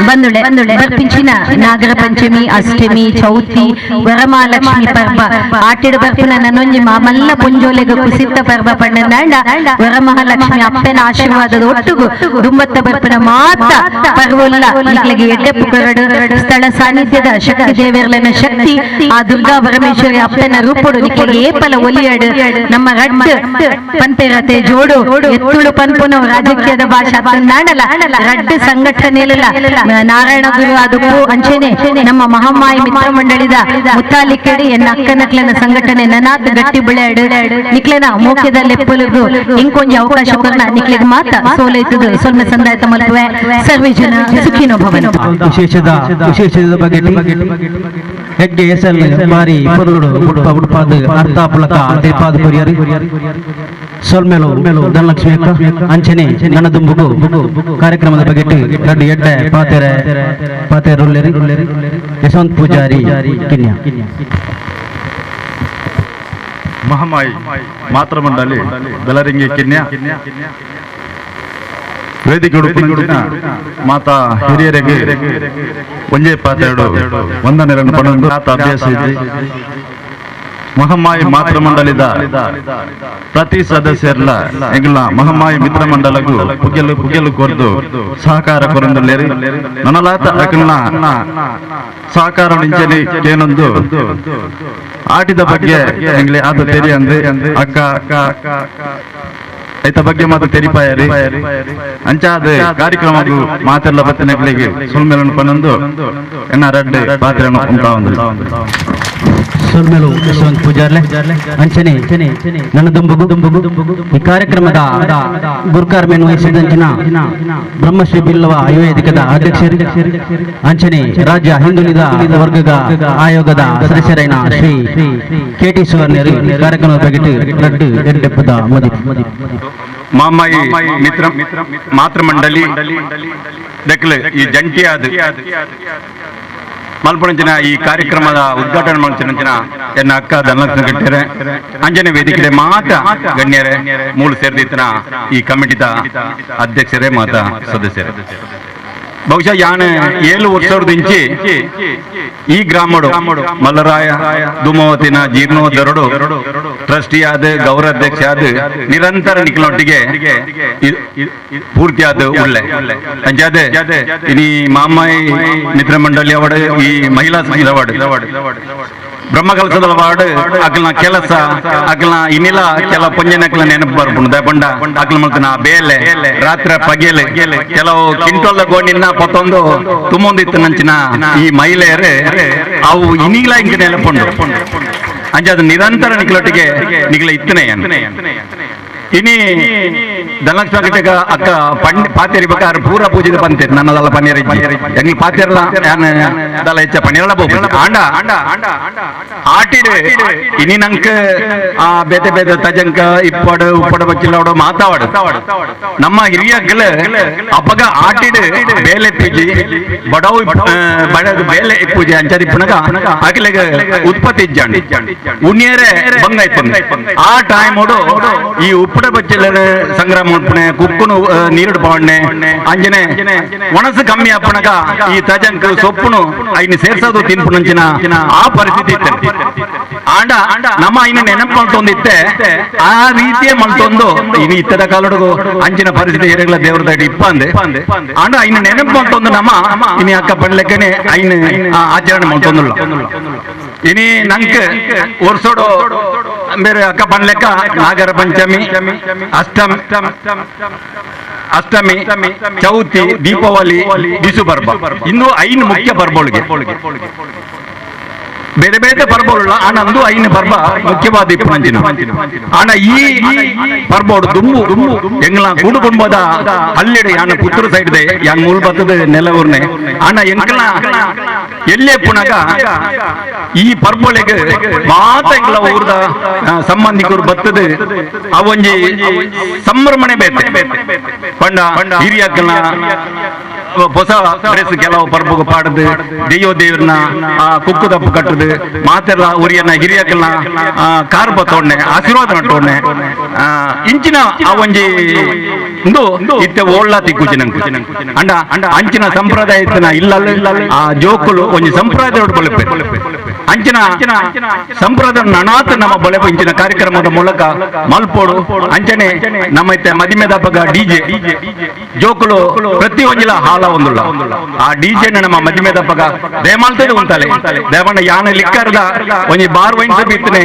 ಬಂದುಳೆ ಬರ್ಪಿಂಚಿನ ನಾಗರ ಪಂಚಮಿ ಅಷ್ಟಮಿ ಚೌತಿ ವರಮಹಾಲಕ್ಷ್ಮಿ ಪರ್ವ ಆಟಿಡು ಬರ್ಪಿನ ನನ್ನೊಂಜಿ ಮಾಮಲ್ಲ ಪುಂಜೋಲೆಗ ಕುಸಿತ ಪರ್ವ ಪಣ್ಣಂದಾಂಡ ವರಮಹಾಲಕ್ಷ್ಮಿ ಅಪ್ಪನ ಆಶೀರ್ವಾದದ ಒಟ್ಟುಗು ದುಂಬತ್ತ ಬರ್ಪಿನ ಮಾತ ಪರ್ವಲ್ಲ ನಿಕ್ಲೆಗೆ ಎಡ್ಡೆ ಪುಕರಡು ಸ್ಥಳ ಸಾನ್ನಿಧ್ಯದ ಶಕ್ತಿ ದೇವೆರ್ಲನ ಶಕ್ತಿ ಆ ದುರ್ಗಾ ಪರಮೇಶ್ವರಿ ಅಪ್ಪನ ರೂಪುಡು ನಿಕ್ಲೆಗೆ ಏಪಲ ಒಲಿಯಡು ನಮ್ಮ ರಡ್ಡು ಪಂಪೆರತೆ ಜೋಡು ಎತ್ತುಳು ಪನ್ಪುನ ರಾಜಕೀಯದ ಭಾಷೆ ತಂದಾಂಡಲ ರಡ್ಡು ಸಂಘಟನೆಯಲ್ಲ ನಾರಾಯಣ ಗುರು ಅದಕ್ಕೂ ಅಂಚೆನೆ ನಮ್ಮ ಮಹಾಮಾಯಿ ಮಿತ್ರ ಮಂಡಳಿದ ಮುತ್ತಾಲಿಕ್ಕಡಿ ಎನ್ನ ಅಕ್ಕನಕ್ಲನ ಸಂಘಟನೆ ನನಾತ್ ಗಟ್ಟಿ ಬಿಳೆಡು ನಿಕ್ಲೆನ ಮೋಕ್ಯದ ಲೆಪ್ಪಲುಗು ಇಂಕೊಂಜಿ ಅವಕಾಶ ಕೊರ್ನ ನಿಕ್ಲೆಗ್ ಮಾತ ಸೋಲೈತದು ಸೊಲ್ಮೆ ಸಂದಾಯತ ಮಲ್ಪುವೆ ಸರ್ವೇ ಜನ ಸುಖಿನೋ ಭವಂತು. ವಿಶೇಷದ ಬಗ್ಗೆ ಹೆಗ್ಗೆ ಎಸಲ್ ಬಾರಿ ಪೊರ್ಲುಡು ಉಡುಪ ಉಡುಪಾದ ಅರ್ಥ ಪುಲಕ ದೇಪಾದ ಕೊರಿಯರು ಸೊಲ್ಮೆಲು ಧನಲಕ್ಷ್ಮಿ ಅಕ್ಕ ಅಂಚನೆ ನನ್ನ ದುಂಬುಗು ಕಾರ್ಯಕ್ರಮದ ಬಗ್ಗೆ ರಡ್ಡು ಎಡ್ಡೆ ಪಾತೆರೆ ಪಾತೆರುಲ್ಲೆರಿ ಯಶವಂತ್ ಪೂಜಾರಿ ಕಿನ್ಯಾ. ಮಹಾಮಾಯಿ ಮಾತೃಮಂಡಲಿ ಬೆಲರಿಂಗಿ ಕಿನ್ಯಾ ವೇದಿಕೆ ಉಡುಪಿನ ಮಾತಾ ಹಿರಿಯರಿಗೆ ಒಂಜೇ ಪಾತೆರಡು ಒಂದನೆರಡು ಪನ್ನೊಂದು ಆತ ಅಭ್ಯಾಸ ಇದೆ. ಮಹಮ್ಮಾಯಿ ಮಾತೃಮಂಡಲಿದ ಪ್ರತಿ ಸದಸ್ಯರ್ಲ ಎಂಗ್ಲ ಮಹಮ್ಮಾಯಿ ಮಿತ್ರ ಮಂಡಲಗೂ ಪುಗೆಲು ಪುಗೆಲು ಕೊರ್ದು ಸಹಕಾರ ಕೊರಂದುಲ್ಲೇರಿ ನನಲಾತ ಅಕಲ್ನ ಸಹಕಾರ ನಿಂಚನೆ ಏನೊಂದು ಆಟಿದ ಬಗ್ಗೆ ಎಂಗ್ಲೆ ಆತ ತೆರಿ ಅಂದ್ರೆ ಅಕ್ಕ ಐತ ಬಗ್ಗೆ ಮಾತ್ರ ತೆರಿಪಾಯರಿ ಅಂಚಾದ ಕಾರ್ಯಕ್ರಮಗೂ ಮಾತೆಲ್ಲ ಬತ್ತನೆಗಳಿಗೆ ಸುಲ್ಮೆಲನ್ನು ಪನ್ನೊಂದು ಎನ್ನ ರಡ್ಡು ಪಾತ್ರೆಯನ್ನು ಉಂಟಾವಂದು. ಸೊಲ್ಮೆಲು ಯಶವಂತ್ ಪೂಜಾರ್ಲೆ ಅಂಚನೆ ನನ್ನ ದುಂಬುಗು ಈ ಕಾರ್ಯಕ್ರಮದ ಗುರುಕಾರ್ಮೆಯನ್ನು ವಹಿಸಿದಂಚಿನ ಬ್ರಹ್ಮಶ್ರೀ ಬಿಲ್ಲವ ಆಯುರ್ವೇದಿಕದ ಅಧ್ಯಕ್ಷರು ಅಂಚನೆ ರಾಜ್ಯ ಹಿಂದುಳಿದ ವರ್ಗದ ಆಯೋಗದ ಸದಸ್ಯರೈನ ಶ್ರೀ ಕೆ ಟಿ ಸುವರ್ಣರು ಕಾರ್ಯಕ್ರಮದ ಬಗ್ಗೆ ರಡ್ಡು ಎಡ್ಡೆಪ್ಪದ ಮದಿ. ಮಾಮಾಯಿ ಮಿತ್ರ ಮಾತೃಮಂಡಲಿ ದಕ್ಲೆ ಈ ಜಂಟಿಯಾದ ಮಲ್ಪುಣಂಚಿನ ಈ ಕಾರ್ಯಕ್ರಮದ ಉದ್ಘಾಟನೆ ಮಾಡ್ತಿನ ಎನ್ನ ಅಕ್ಕ ಧನಲಕ್ಷ್ಮಿ ಕಟ್ಟೆರೆ ಅಂಜನೆ ವೇದಿಕೆ ಮಾತ ಗಣ್ಯರೇ ಮೂಲ ಸೇರಿದಿತ್ತನ ಈ ಕಮಿಟಿದ ಅಧ್ಯಕ್ಷರೇ ಮಾತ ಸದಸ್ಯರೇ. ಬಹುಶಃ ಯಾನೆ 7 ವರ್ಷದ ಇಂಚಿ ಈ ಗ್ರಾಮಡು ಮಲ್ಲರಾಯ ಧೂಮಾವತಿನ ಜೀರ್ಣೋದ್ಧರಡು ಟ್ರಸ್ಟಿ ಆದ ಗೌರವಾಧ್ಯಕ್ಷ ಆದ ನಿರಂತರ ನಿಖಲೊಟ್ಟಿಗೆ ಪೂರ್ತಿಯಾದ ಉಳ್ಳೆ ಅಂಜಾದೆ ಇನಿ ಮಾಮಾಯಿ ಮಿತ್ರ ಮಂಡಳಿ ಅವಾರ್ಡ್ ಈ ಮಹಿಳಾ ಸಂಘದ ಅವಾರ್ಡ್ ಬ್ರಹ್ಮಕಲಸದ ಅವಾರ್ಡ್ ಅಕಲ್ನ ಕೆಲಸ ಅಕಲ್ನ ಇನ್ನಿಲ್ಲ ಕೆಲ ಪಂಜನಕ್ಲ ನೆನಪು ಬರ್ಪುಂಡು ದಯಪಂಡ ಅಕಲ್ ಮಲ್ತನ ಬೇಲೆ ರಾತ್ರಿ ಪಗೆಲೆ ಕೆಲವು ಕಿಂಟೋಲ್ದ ಗೋಣಿನ ಪತ್ತೊಂದು ತುಂಬೊಂದಿತ್ತು ನಂಚಿನ ಈ ಮಹಿಳೆಯರೇ ಅವು ಇನ್ನಿಲ್ಲ ಇಂಕ ನೆನಪುಂಡು ಅಂಜಾದ ನಿರಂತರ ನಿಖಲೊಟ್ಟಿಗೆ ನಿಖಲ ಇತ್ತನೆ ಇನಿ Dhanalakshmi ಗಿಟ್ಟಗ ಅಕ್ಕ ಪಾತೇರಿ ಬೇಕಾದ್ರೆ ಪೂರ ಪೂಜೆದ ಬಂತೇರಿ ನನ್ನದಲ್ಲ ಪನ್ನೀರ್ ಎಂಗ್ಲಿ ಪಾತೇರ್ಲ ದಲ್ಲ ಹೆಚ್ಚ ಪನ್ನೀರಲ್ಲ ಬೋಪು ಆಂಡ ಆಟಿಡು ಇನಿ ನಂಕ ಆ ಬೇತೆ ಬೇತೆ ತಜಂಕ ಇಪ್ಪಡು ಉಪ್ಪಡು ಬಚ್ಚಿಲ್ಲವಡು ಮಾತಾವಡು ನಮ್ಮ ಹಿರಿಯಗ್ಲ ಅಪ್ಪಗ ಆಟಿಡು ಬೇಲೆ ಪೂಜೆ ಬಡವು ಬಡದ ಬೇಲೆ ಪೂಜೆ ಅಂಚಾದಿ ಪುನಗ ಅಖಿಲಗ ಉತ್ಪತ್ತಿ ಇಜ್ಜಾಂಡ್ ಉಣ್ಣಿಯರೇ ಬಂಗ ಇಪ್ಪಂದು ಆ ಟೈಮ್ ಈ ಉಪ್ಪಡ ಬಚ್ಚಿಲ್ಲ ಸಂಗ್ರಹ ಮಾಡ್ಪಣೆ ಕುಕ್ಕುನು ನೀರುಡು ಪಾವಣ್ಣೆ ಅಂಜನೆ ಒಣಸು ಕಮ್ಮಿ ಅಪ್ಪಣಗ ಈ ತಜಂಕ ಸೊಪ್ಪುನು ಐನು ಸೇರ್ಸೋದು ತಿನ್ಪುನಂಚಿನ ಆ ಪರಿಸ್ಥಿತಿ ಇತ್ತು. ಆಂಡ ನಮ್ಮ ಇನ್ನು ನೆನಪು ಮಲ್ತೊಂದಿತ್ತೆ ಆ ರೀತಿಯೇ ಮಲ್ತೊಂದು ಇನ್ನು ಇತ್ತದ ಕಾಲೊಡಗು ಅಂಚಿನ ಪರಿಸ್ಥಿತಿ ಏರೆಗಳ ದೇವರದ ಇಪ್ಪಂದೆ ಆಂಡ ಇನ್ನು ನೆನಪು ಮಲ್ತೊಂದು ನಮ್ಮ ಇನಿ ಅಕ್ಕ ಪಡ್ಲೆಕ್ಕನೆ ಐನು ಆಚರಣೆ ಮಲ್ತೊಂದುಲ್ಲ. ಇನಿ ನಂಕ್ ವರ್ಷೋಡು ಬೇರೆ ಅಕ್ಕ ಪಣ್ಲೆಕ್ಕ ನಾಗರ ಪಂಚಮಿ ಅಷ್ಟಮಿ ಚೌತಿ ದೀಪಾವಳಿ ಬಿಸು ಪರ್ಬ ಇನ್ನು ಐನು ಮುಖ್ಯ ಪರ್ಬೊಳಿಗೆ ಬೇರೆ ಬೇರೆ ಪರ್ಬೊಳ್ಳ ಆನಂದು ಐನು ಪರ್ಬ ಮುಖ್ಯವಾದ ಇಪ್ಪುನಂಚಿನ ಆನ ಈ ಪರ್ಬೋಡು ದುಂಬು ಎಂಗ್ಲ ಕೂಡು ಕುಟುಂಬದ ಹಳ್ಳಿಡು ಯಾನ ಪುತ್ತೂರು ಸೈಡ್ ದೆ ಯಾನ್ ಮೂಲ ಬತ್ತದ ನೆಲ ಊರ್ನೆ ಆನ ಎಂಗ್ಲ ಎಲ್ಲೇ ಪುನಗ ಈ ಪರ್ಬೊಳಿಗೆ ಮಾತ ಎಂಗ್ಲ ಊರ್ದ ಸಂಬಂಧಿಕರು ಬತ್ತದ ಅವೊಂಜಿ ಸಂಭ್ರಮಣೆ ಬೇತೆ ಪಂಡ ಹಿರಿಯಕ್ಕನ ಹೊಸ ಡ್ರೆಸ್ ಕೆಲವು ಪರ್ಬಗು ಪಾಡದು ದೆಯ್ಯೋ ದೇವ್ರನ್ನ ಆ ಕುಕ್ಕು ದಪ್ಪು ಕಟ್ಟದು ಮಾತೆಲ್ಲ ಉರಿಯನ್ನ ಹಿರಿಯಕ್ಕಲ್ನ ಕಾರ್ ಬತ್ತೋಣ್ಣೆ ಆಶೀರ್ವಾದ ನಟ್ಟೋಣ್ಣೆ ಇಂಚಿನ ಆ ಒಂಜಿ ಇಂದು ಇತ್ತೆ ಓಳ್ಳ ತಿಕ್ಕುಜಿ ನಂಗೆ ಅಂಡ ಅಂಚಿನ ಸಂಪ್ರದಾಯ ಇತ್ತಿನ ಇಲ್ಲ ಆ ಜೋಕುಲು ಒಂಜಿ ಸಂಪ್ರದಾಯ ಬೊಳೆಪೆ ಅಂಚಿನ ಸಂಪ್ರದಾಯ ನಣಾತ ನಮ್ಮ ಬೊಳೆಪ ಇಂಚಿನ ಕಾರ್ಯಕ್ರಮದ ಮೂಲಕ ಮಲ್ಪೋಡು ಅಂಚನೆ ನಮ್ಮ ಇತ್ತೆ ಮದಿಮೆದಪ್ಪಗ ಡಿಜೆ ಜೋಕುಲು ಪ್ರತಿ ಒಂಜಿಲ ಹಾಲ ಒಂದುಲ್ಲ ಆ ಡಿಜೆ ನಮ್ಮ ಮದಿಮೆದಪ್ಪಗ ದೇಮಾಲ್ತದೆ ಉಂಟಾಲೆ ದೇವಣ್ಣ ಯಾನ ಲಿಕ್ಕರ್ದ ಒಂಜಿ ಬಾರ್ ವೈನ್ ಬಿತ್ತನೆ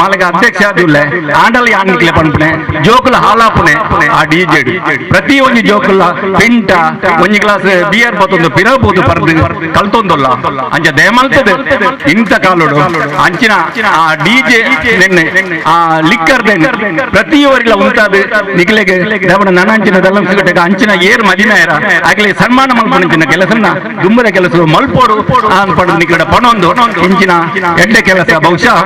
ಮಾಲಗ ಅಧ್ಯಕ್ಷ ಆದಿಲ್ಲ ಆಂಡಲ ಯಾನ ನಿಕ್ಲೆ ಪನ್ಪನೆ ಜೋಕುಲ ಹಾಲಾಪುನೆ ಆ ಡಿಜೆ ಪ್ರತಿ ಒಂಜಿ ಜೋಕುಲ ಪಿಂಟ ಒಂಜಿ ಗ್ಲಾಸ್ ಬಿಯರ್ ಬತ್ತೊಂದು ಪಿರಬಹುದು ಪರ್ದು ಕಲ್ತೊಂದುಲ್ಲ ಅಂಚ ದೇಮಾಲ್ತದೆ ಇಂಥ ಕಾಲೋಡು ಅಂಚಿನ ಆ ಡಿಜೆ ನೆನ್ನೆ ಆ ಲಿಕ್ಕರ್ ಪ್ರತಿಯವರಿಲ್ಲ ಉಂಟಾದ ನಿಕ್ಲೆಗೆ ದೇವಣ್ಣ ನನ್ನ ಅಂಚಿನ ದಲ್ಲಂ ಸಿಗಟೆಗ ಅಂಚಿನ ಏರ್ ಮದಿನಾಯರ ಆಗಲಿ ಸನ್ಮಾನ ಮಲ್ಪಣಿನ ಕೆಲಸನ ದುಂಬರ ಕೆಲಸ ಮಲ್ಪೋಡು ಅನ್ಪಡು ನಿಕ್ಲಡ ಪಣೊಂದು ಇಂಚಿನ ಎಡ್ಡೆ ಕೆಲಸ ಬಹುಶಃ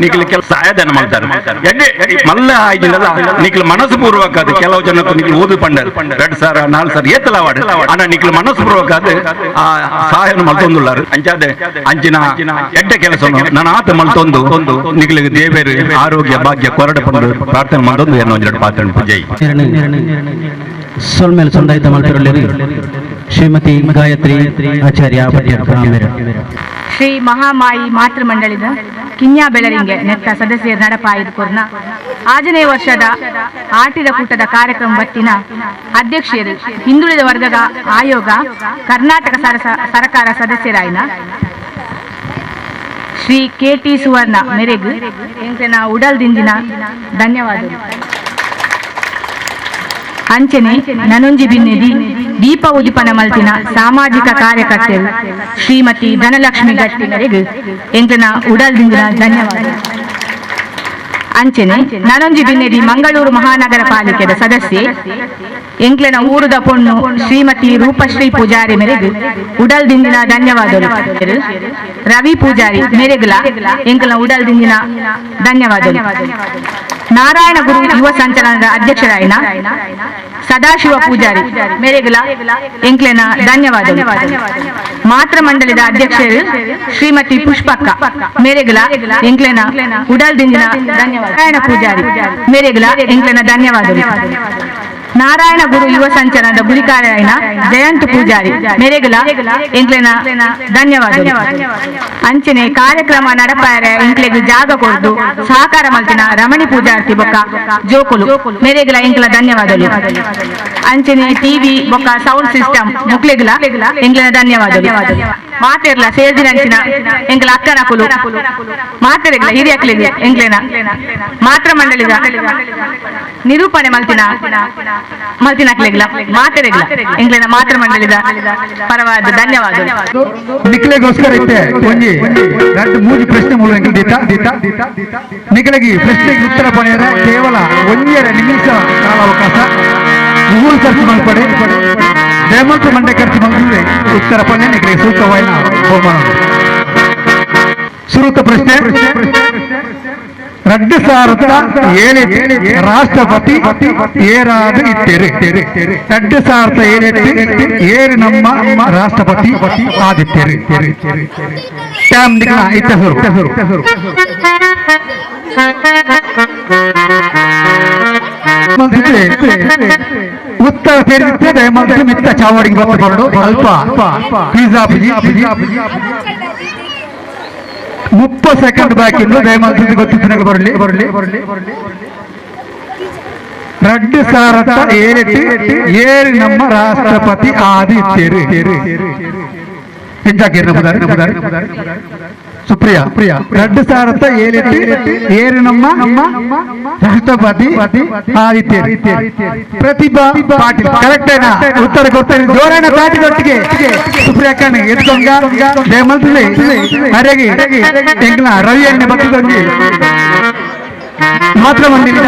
ನಿಕ್ಲ ಕೆಲಸ ಸಹಾಯಧನ ಮಾಡ್ತಾರೆ ಎಡ್ಡೆ ಮಲ್ಲ ಆಯ್ತಿಲ್ಲ ನಿಕ್ಲ ಮನಸ್ಸು ಪೂರ್ವಕ ಅದು ಕೆಲವು ಜನಕ್ಕೆ ನಿಕ್ಲ ಓದು ಪಂಡರ್ 2 ಸಾವಿರ 4 ಸಾವಿರ ಏತಲವಾಡು ಅಣ್ಣ ನಿಕ್ಲ ಮನಸ್ಸು ಪೂರ್ವಕ ಅದು ಆ ಸಹಾಯನ ಮಲ್ತೊಂದುಲ್ಲಾರು ಅಂಚಾದೆ ಅಂಚಿನ ಎಡ್ಡೆ ಕೆಲಸ ನಾನು ಆತ ಮಲ್ತೊಂದು ನಿಕ್ಲಿಗೆ ದೇವೇರು ಆರೋಗ್ಯ ಭಾಗ್ಯ ಕೊರಡ ಪಂಡು ಪ್ರಾರ್ಥನೆ ಮಾಡೋದು ಏನೋ ಒಂದೆರಡು ಪಾತ್ರ ಪೂಜೆ ಸೊಲ್ಮೇಲೆ ಸಂದಾಯಿತ ಮಲ್ಪೆರೊಳ್ಳೆರು ಶ್ರೀಮತಿ ಗಾಯತ್ರಿ ಆಚಾರ್ಯ ಶ್ರೀ ಮಹಾಮಾಯಿ ಮಾತೃಮಂಡಳಿದ ಕಿನ್ಯಾ ಬೆಳರಿಂಗೆ ನೆತ್ತ ಸದಸ್ಯರ ನಡಪಾಯಿದ ಕೊರ್ನ 6ನೇ ವರ್ಷದ ಆಟಿದ ಕೂಟದ ಕಾರ್ಯಕ್ರಮ ಬತ್ತಿನ ಅಧ್ಯಕ್ಷರು ಹಿಂದುಳಿದ ವರ್ಗದ ಆಯೋಗ ಕರ್ನಾಟಕ ಸರ್ಕಾರ ಸದಸ್ಯರಾಯಿನ ಶ್ರೀ ಕೆ ಟಿ ಸುವರ್ಣ ಮೆರೆಗು ಎಂಕ್ಲೆನ ಉಡಲ್ ದಿಂಜಿನ ಧನ್ಯವಾದಗಳು. ಅಂಚನೆ ನನೊಂಜಿ ಬಿನ್ನೆದಿ ದೀಪ ಉದಿಪನ ಮಲ್ತಿನ ಸಾಮಾಜಿಕ ಕಾರ್ಯಕರ್ತರು ಶ್ರೀಮತಿ ಧನಲಕ್ಷ್ಮಿ ಗಟ್ಟಿ ಮೇರೆಗೆ ಎಂಕ್ಲೆನ ಉಡಲ್ ದಿಂಜಿನ ಧನ್ಯವಾದ. ಅಂಚನೆ ನನೊಂಜಿ ಬಿನ್ನೆದಿ ಮಂಗಳೂರು ಮಹಾನಗರ ಪಾಲಿಕೆದ ಸದಸ್ಯೆ ಎಂಕ್ಲೆನ ಊರುದ ಪೊಣ್ಣು ಶ್ರೀಮತಿ ರೂಪಶ್ರೀ ಪೂಜಾರಿ ಮೇರೆಗೆ ಉಡಲ್ ದಿಂಜಿನ ಧನ್ಯವಾದಗಳು. ರವಿ ಪೂಜಾರಿ ಮೇರೆಗುಲ ಎಂಕ್ಲೆನ ಉಡಲ್ ದಿಂಜಿನ ಧನ್ಯವಾದಗಳು. ನಾರಾಯಣ ಗುರು ಯುವ ಸಂಚಲನದ ಅಧ್ಯಕ್ಷರಾಯಿನ ಸದಾಶಿವ ಪೂಜಾರಿ ಮೇರೆಗುಲ ಎಂಕ್ಲೆನ ಧನ್ಯವಾದಗಳು. ಮಾತೃಮಂಡಲಿದ ಅಧ್ಯಕ್ಷರು ಶ್ರೀಮತಿ ಪುಷ್ಪಕ್ಕ ಮೇರೆಗುಲ ಎಂಕ್ಲೆನ ಉಡಲ್ ದಿಂಜಿನ ಧನ್ಯವಾದ. ನಾರಾಯಣ ಪೂಜಾರಿ ಮೇರೆಗುಲ ಎಂಕ್ಲೆನ ಧನ್ಯವಾದಗಳು. ನಾರಾಯಣ ಗುರು ಯುವ ಸಂಚಲನದ ಗುರಿಕಾರರಾಯಿನ ಜಯಂತ್ ಪೂಜಾರಿ ಮೇರೆಗುಲ ಎಂಕ್ಲೆನ ಧನ್ಯವಾದಗಳು. ಅಂಚನೆ ಕಾರ್ಯಕ್ರಮ ನಡಪಾಯರ ಎಂಕ್ಲೆಗ್ ಜಾಗ ಕೊಡ್ದು ಸಹಕಾರ ಮಲ್ತಿನ ರಮಣಿ ಪೂಜಾರ್ತಿ ಬೊಕ್ಕ ಜೋಕುಲು ಮೇರೆಗುಲ ಎಂಕ್ಲ ಧನ್ಯವಾದಗಳು. ಅಂಚನೆ ಟಿವಿ ಬೊಕ್ಕ ಸೌಂಡ್ ಸಿಸ್ಟಮ್ ಮುಕ್ಲೆಗುಲ ಎಂಕ್ಲೆನ ಧನ್ಯವಾದಗಳು. ಮಾತೆರ್ಲ ಸೇರ್ದಿನಂಚಿನ ಎಂಕ್ಲ ಅಕ್ಕನಕುಲು ಮಾತೆರೆಗ್ಲ ಹಿರಿಯಕ್ಲೆಗ್ ಎಂಕ್ಲೆನ ಮಾತೃಮಂಡಳಿದ ನಿರೂಪಣೆ ಮಲ್ತಿನ ಮಲ್ತಿನಕ್ಲೆಗ್ಲ ಮಾತೆರೆಗ್ಲ ಎಂಕ್ಲೆನ ಮಾತೃಮಂಡಳಿದ ಪರವಾದ ಧನ್ಯವಾದಗಳು. ನಿಕ್ಲೆಗೋಸ್ಕರ ಇತ್ತೆ ಒಂಜಿ ಎರಡು ಮೂಜಿ ಪ್ರಶ್ನೆ ಮೂಲ ಎಂಕ್ಲ ದಿತ ನಿಕ್ಲೆಗೆ ಪ್ರಶ್ನೆಗೆ ಉತ್ತರ ಪಡೆಯರೆ ಕೇವಲ 1.5 ನಿಮಿಷ ಕಾಲಾವಕಾಶ. Google search ಮಲ್ಪಡೆ ದಯಮಲ್ತು ಮಂಡೆ ಖರ್ಚು ಮಲ್ತಿದ್ರೆ ಉತ್ತರ ಪನ್ನೆ ನಿಮಗೆ ಸೂಕ್ತವಾದ ಬಹುಮಾನ. ಸುರುತ ಪ್ರಶ್ನೆ 2007 ರಾಷ್ಟ್ರಪತಿ ಏರಾದ ಇತ್ತೇರು 2007 ಏರು ನಮ್ಮ ರಾಷ್ಟ್ರಪತಿ ಆದಿತ್ಯರು. ಟೈಮ್ ನಿಖಲ ಇತ್ತ ಹೆಸರು ಉತ್ತರ ಸೇರಿದ್ರೆ ದಯಮಾಡಿ ಮಿತ್ತ ಚಾವಡಿಗೆ ಬಂದುಕೊಂಡು ಅಲ್ಪ ಪಿಜ್ಜಾ 30 ಸೆಕೆಂಡ್ ಬಾಕಿ ಉಂಟು. ದಯಮಾಡಿ ಗೊತ್ತಿದ್ದ ಬರಲಿ ಬರಲಿ ಬರಲಿ. 2007 ಏರು ನಮ್ಮ ರಾಷ್ಟ್ರಪತಿ ಆದಿತ್ಯರು. ಸುಪ್ರಿಯಾ ಪ್ರಿಯಾ 2007 ಏರು ನಮ್ಮ ರಾಷ್ಟ್ರಪತಿ ಆದಿತ್ಯ ಪ್ರತಿಭಾ ಪಾಟೀಲ್. ಕರೆಕ್ಟ್ ಏನಾ ಉತ್ತರ ಕೊಡ್ತಾರೆ ಜೋರಾನ ತಾಟಿದೊಟ್ಟಿಗೆ ಸುಪ್ರಿಯಾ ಕಣ್ಣು ಎತ್ಕೊಂಗ ದಯಮಲ್ತದೆ ಅರೆಗೆ ಎಂಗ್ಲ ರವಿ ಅಣ್ಣ ಬತ್ತಿದೊಂದು ಮಾತ್ರ ಮಂದಿರ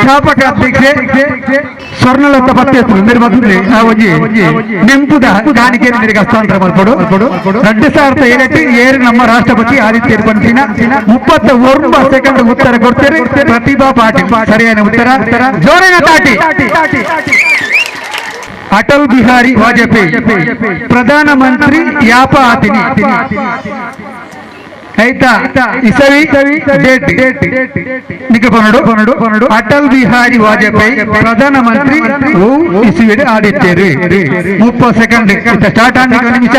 ಸ್ಥಾಪಕ ಅಧ್ಯಕ್ಷೆ ಸ್ವರ್ಣಲತ ಪತ್ತೆ ನಿರ್ಬಂಧಿ ಆ ಒಂಜಿ ನೆಂಪುದ ಕಾಣಿಕೆ ನಿಮಗೆ ಹಸ್ತಾಂತರ ಮಲ್ಪಡು. 2007 ಏರು ನಮ್ಮ ರಾಷ್ಟ್ರಪತಿ ಆದಿತ್ಯ ಪಂಚಿನ 39 ಸೆಕೆಂಡ್ ಉತ್ತರ ಕೊಡ್ತಾರೆ ಪ್ರತಿಭಾ ಪಾಟೀಲ್. ಸರಿಯಾದ ಉತ್ತರ ಜೋರಿನ ತಾಟಿ. ಅಟಲ್ ಬಿಹಾರಿ ವಾಜಪೇಯಿ ಪ್ರಧಾನಮಂತ್ರಿ ಯಾಪ ಆತಿನಿ ಆಯ್ತಾ ಇಸವಿ ಡೇಟ್ ನಿಕಪನಡು ಅಟಲ್ ಬಿಹಾರಿ ವಾಜಪೇಯಿ ಪ್ರಧಾನಮಂತ್ರಿ ಇಸುವಿಡು ಆದಿತ್ಯರು. 30 ಸೆಕೆಂಡ್ ಸ್ಟಾರ್ಟ್ ಆದ ನಿಮಿಷ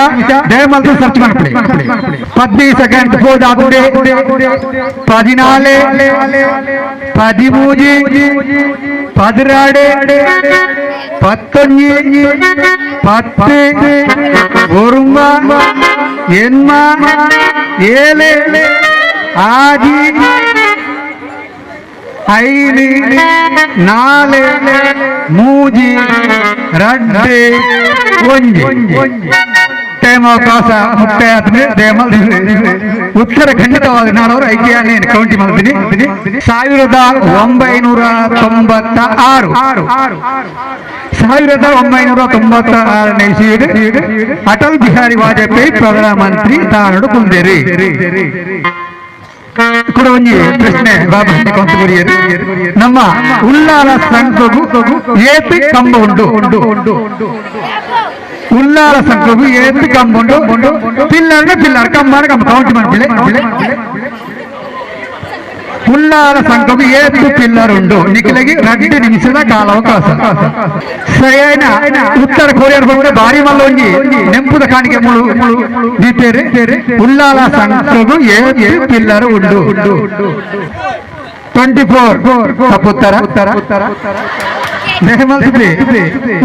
ದಯಮಾಡಿ ಸರ್ಚ್ ಮಾಡ್ಕೊಳ್ಳಿ. 15 ಸೆಕೆಂಡ್ ಹೋದಾಗುಡೆ 14 13 12 19 10 9 8 7 6 5 4 3 2 1. Time ಅವಕಾಶ ಮುಕ್ತಾಯ ಆದ್ಮೇಲೆ ದಯಮಾಡಿ ಉತ್ತರ ಖಂಡಿತವಾಗಿ ನಾನು ಅವರು ಐಕ್ಯ ಕೌಂಟಿ ಮಾಡ್ತೀನಿ. 1996 1996ನೇ ಇಸ್ವಿಡ್ ಅಟಲ್ ಬಿಹಾರಿ ವಾಜಪೇಯಿ ಪ್ರಧಾನಮಂತ್ರಿ ತಾನಡು ಕುಂದೇರಿ. ಕೂಡ ಒಂಜಿ ಪ್ರಶ್ನೆ ಬಾಬಾ ನಮ್ಮ ಉಲ್ಲಾಲ ಸಂಘಗೂ ಏತಿ ಕಂಬ ಉಂಟು. ಉಲ್ಲಾಲ ಸಂಘಗೂ ಏತಿ ಕಂಬ ಉಂಟು. ಪಿಲ್ಲರ್ ಪಿಲ್ಲರ್ ಕಂಬ ಕಂಬ ಕೌಂಟ್ ಮಾಡ್ಬಿಳೆ. ಉಲ್ಲಾಲ ಸಂಘಗೂ ಏತು ಪಿಲ್ಲರ್ ಉಂಟು. ನಿಖಿಲಗಿ 2 ನಿಮಿಷದ ಕಾಲಾವಕಾಶ. ಸರಿಯಾದ ಉತ್ತರ ಕೊರಿಯರ್ ಬಂದ್ರೆ ಭಾರಿ ಮಲ್ಲ ಒಂಜಿ ನೆಂಪುದ ಕಾಣಿಕೆ ಮುಳು ದೀಪೇರು. ಉಲ್ಲಾಲ ಸಂಘಗೂ ಏತು ಪಿಲ್ಲರ್ ಉಂಟು. 24 ತಪ್ಪುತ್ತರ.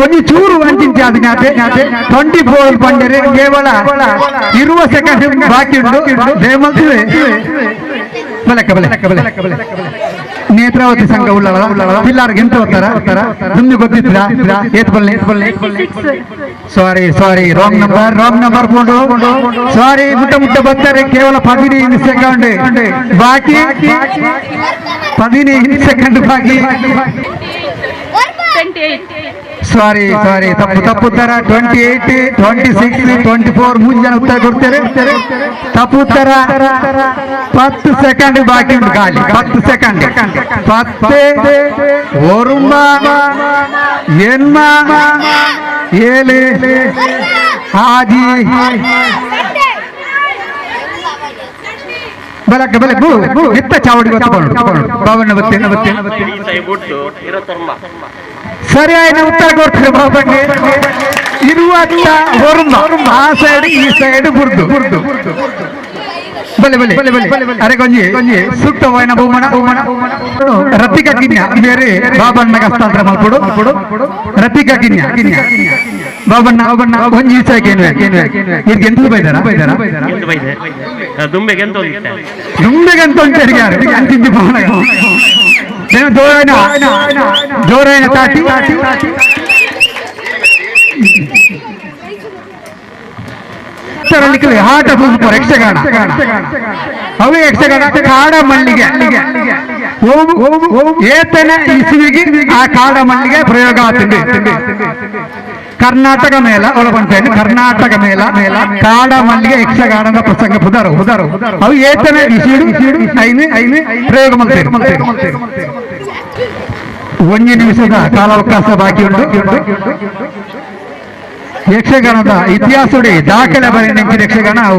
ಒಂದು ಚೂರು ಅಂಚಿಂಚೆ ಅದು 24 ಬಂದರೆ ಕೇವಲ 20 ಸೆಕೆಂಡ್ ಬಾಕಿ ಉಂಟು. ದಯಮಾಡಿ ಬಲಕ ಬಲಕ ಬಲಕ. ನೇತ್ರಾವತಿ ಸಂಘ ಉಳ್ಳಾಲ ಪಿಲ್ಲಾರ್ಗೆ ಎಂತ ಹೋಗ್ತಾರ ನಿಮ್ಗೆ ಗೊತ್ತಿದ್ರ ಏತ್ ಬಲ್ಲೆ sorry sorry wrong number wrong number ಪೋಂಡು ಸಾರಿ ಮುಟ್ಟ ಮುಟ್ಟ ಬರ್ತಾರೆ. ಕೇವಲ 15 ಸೆಕೆಂಡ್ ಬಾಕಿ 15 ಸೆಕೆಂಡ್ ಬಾಕಿ. ಸಾರಿ ಸಾರಿ ತಪ್ಪು ತಪ್ಪು ಉತ್ತರ. 28 26 24 3 ಜನ ಉತ್ತರ ಕೊಡ್ತಾರೆ. ತಪ್ಪು ಉತ್ತರ. 10 ಸೆಕೆಂಡ್ ಬಾಕಿ ಉಂಟು ಖಾಲಿ. 10 ಸೆಕೆಂಡ್. 10 9 8 7 6 ಬಲಕ ಬಲಕ ಇತ್ತ ಚಾವಡಿ ಗೊತ್ತುಕೊಂಡು ಬಾಬಣ್ಣ ಬತ್ತೆ ಸರಿಯಾದ ಉತ್ತರ ಕೊಡ್ತಾರೆ ಬಾಬಣ್ಣ. 21 ಆ ಸೈಡ್ ಈ ಸೈಡ್ ಬುರ್ದು ಬಲೆ ಬಲೆ ಬಲೆ ಅರೆ ಕೊಂಜಿ ಸೂಕ್ತವಾದ ಬಹುಮಾನ ರತಿಕಾ ಕಿನ್ಯಾ ಬೇರೆ ಬಾಬಣ್ಣಗೆ ಹಸ್ತಾಂತರ ಮಲ್ಪಡು. ರತಿಕಾ ಕಿನ್ಯಾ ಬಾಬಣ್ಣ ಒಂಜಿ ಇದಕ್ಕೆ ಎಂತ ಬೈದಾರ ದುಂಬೆಗೆ ಎಂತ ಅಂತಿಂಚಿ ಜೋರಾಯನ ಜೋರಾಯನ ತಾಟಿ. ಮಾತರಲಿಕ್ಕೆ ಆಟ ತೂಪು ಯಕ್ಷಗಾನ ಅವು ಯಕ್ಷಗಾನ ಕಾಡ ಮಲ್ಲಿಗೆ ಏತನ ಇಸುವಿಗೆ ಆ ಕಾಡ ಮಲ್ಲಿಗೆ ಪ್ರಯೋಗ ಆತಂಡಿ. ಕರ್ನಾಟಕ ಮೇಳ ಒಳಗೊಂಡೇನೆ ಕರ್ನಾಟಕ ಮೇಳ ಮೇಳ ಕಾಡ ಮಲ್ಲಿಗೆ ಯಕ್ಷಗಾನದ ಪ್ರಸಂಗ ಪುದರು ಪುದರು ಅವು ಏತನ ಇಸಿಡು ಐನು ಐನು ಪ್ರಯೋಗ ಮಾಡ್ತೇವೆ. ಒಂದು ನಿಮಿಷದ ಕಾಲಾವಕಾಶ ಬಾಕಿ ಉಂಟು. ಯಕ್ಷಗಾನದ ಇತಿಹಾಸಡಿ ದಾಖಲೆ ಬರೆದ ಯಕ್ಷಗಾನ ಅವು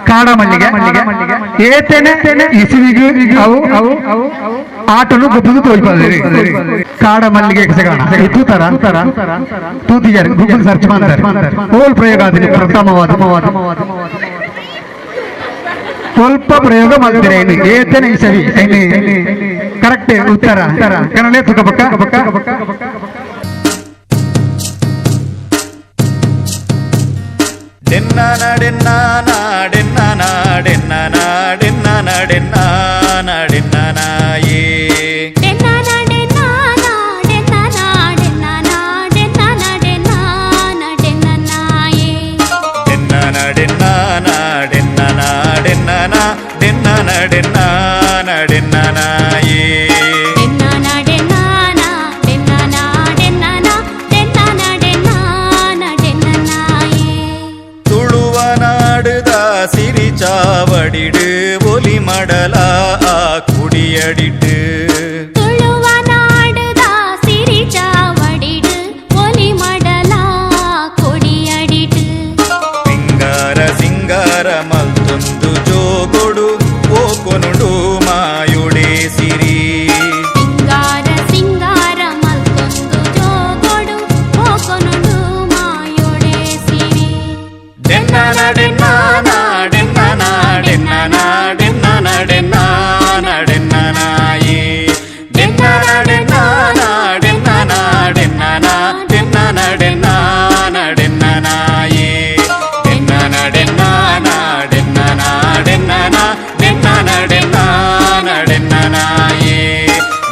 ಕಾಡ ಮಲ್ಲಿಗೆ ಏತನೆ ಇಸುವಿಗೂ ಅವು ಅವು ಆಟನು ಗೊಬ್ಬದು ತೋಲ್ಪದಿರಿ. ಕಾಡ ಮಲ್ಲಿಗೆ ಯಕ್ಷಗಾನ ತೂತರ ತೂತಿಜಾರೆ ಗೂಗಲ್ ಸರ್ಚ್ ಮಾಡ್ತಾರೆ. ಹೋಲ್ ಪ್ರಯೋಗ ಆದ್ರೆ ಪ್ರಥಮವಾದ ಸ್ವಲ್ಪ ಪ್ರಯೋಗ ಮಾಡ್ತೀರಿ. ಏತನೆ ಇಸವಿ ಕರೆಕ್ಟ್ ಉತ್ತರ ಕನ್ನಡ ತುಕ ಪಕ್ಕ ಪಕ್ಕ. ಡೆನ್ನಾಡೆನ್ನಾಡೆನ್ನಾಡೆನ್ನಾಡೆನ್ನಾಡೆನ್ನಾಡೆನ್ನಾಯೇ ಡೆನ್ನಾಡೆನ್ನಾಡೆನ್ನಾಡೆನ್ನಾಡೆನ್ನಾಡೆನ್ನಾಡೆನ್ನಾಯೇ ತುಳುವನಾಡುದ ಸಿರಿಚಾವಡಿಡು ಒಲಿ ಮಡಲ ಕುಡಿಯಡಿಟ್ಟು ತುಳುವನಾಡುದ ಸಿರಿಚಾವಡಿಡು ಒಲಿ ಮಡಲ ಕೊಡಿಯಡಿಟ್ಟು ಸಿಂಗಾರ ಸಿಂಗಾರ ಮಲ್ತೊಂದು ಜೋಗೊಡು ಓಕೊನುಡು ಮಾಯುಡೆ ಸಿರಿ ಸಿಂಗಾರ ಸಿಂಗಾರ ಮಲ್ತೊಂದು ಜೋಗೊಡು ಓಕೊನುಡು ಮಾಯುಡೆ ಸಿರಿ ಡೆನ್ನಾಡೆನ್ನಾಡೆನ್ನಾಡೆನ್ನಾಡೆನ್ನಾಡೆನ್ನಾಡೆನ್ನಾಯೇ ಡೆನ್ನಾಡೆನ್ನಾಡೆನ್ನಾಡೆನ್ನಾಡೆನ್ನಾಡೆನ್ನಾಡೆನ್ನಾಯೇ ಡೆನ್ನಾಡೆನ್ನಾಡೆನ್ನಾಡೆನ್ನಾಡೆನ್ನಾಡೆನ್ನಾಡೆನ್ನಾಯೇ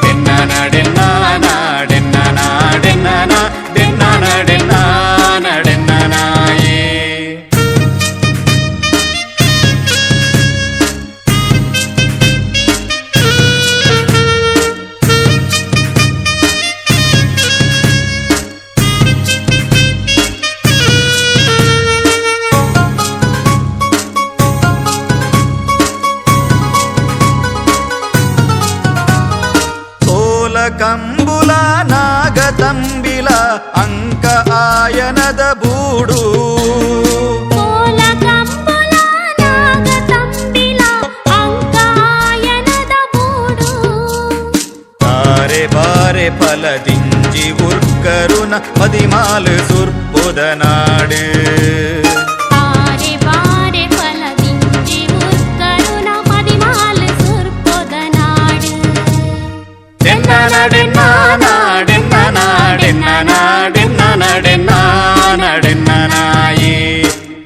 ಡೆನ್ನಾಡೆನ್ನಾಡೆನ್ನಾಡೆನ್ನಾಡೆನ್ನಾಡೆನ್ನಾಡೆನ್ನಾಯೇ. ಕಂಬುಲ ನಾಗತಂಬಿಲ ಅಂಕ ಆಯನದ ಬೂಡು ಕೋಲ ಕಂಬುಲ ನಾಗತಂಬಿಲ ಅಂಕ ಆಯನದ ಬೂಡು ತಾರೆ ಬಾರೆ ಫಲದಿಂಜಿ ಉರ್ಕರುನ ಪದಿಮಾಲು ಸುರ್ಪುದ ನಾಡು ತಾರೆ ಬಾರೆ ಫಲದಿಂಜಿ ಉರ್ಕರುನ ಪದಿಮಾಲು ಸುರ್ಪುದ ನಾಡು ಡೆನ್ನಾಡೆನ್ನಾಡೆನ್ನಾಡೆನ್ನಾಡೆನ್ನಾಡೆನ್ನಾಡೆನ್ನಾಡೆನ್ನಾಯೇ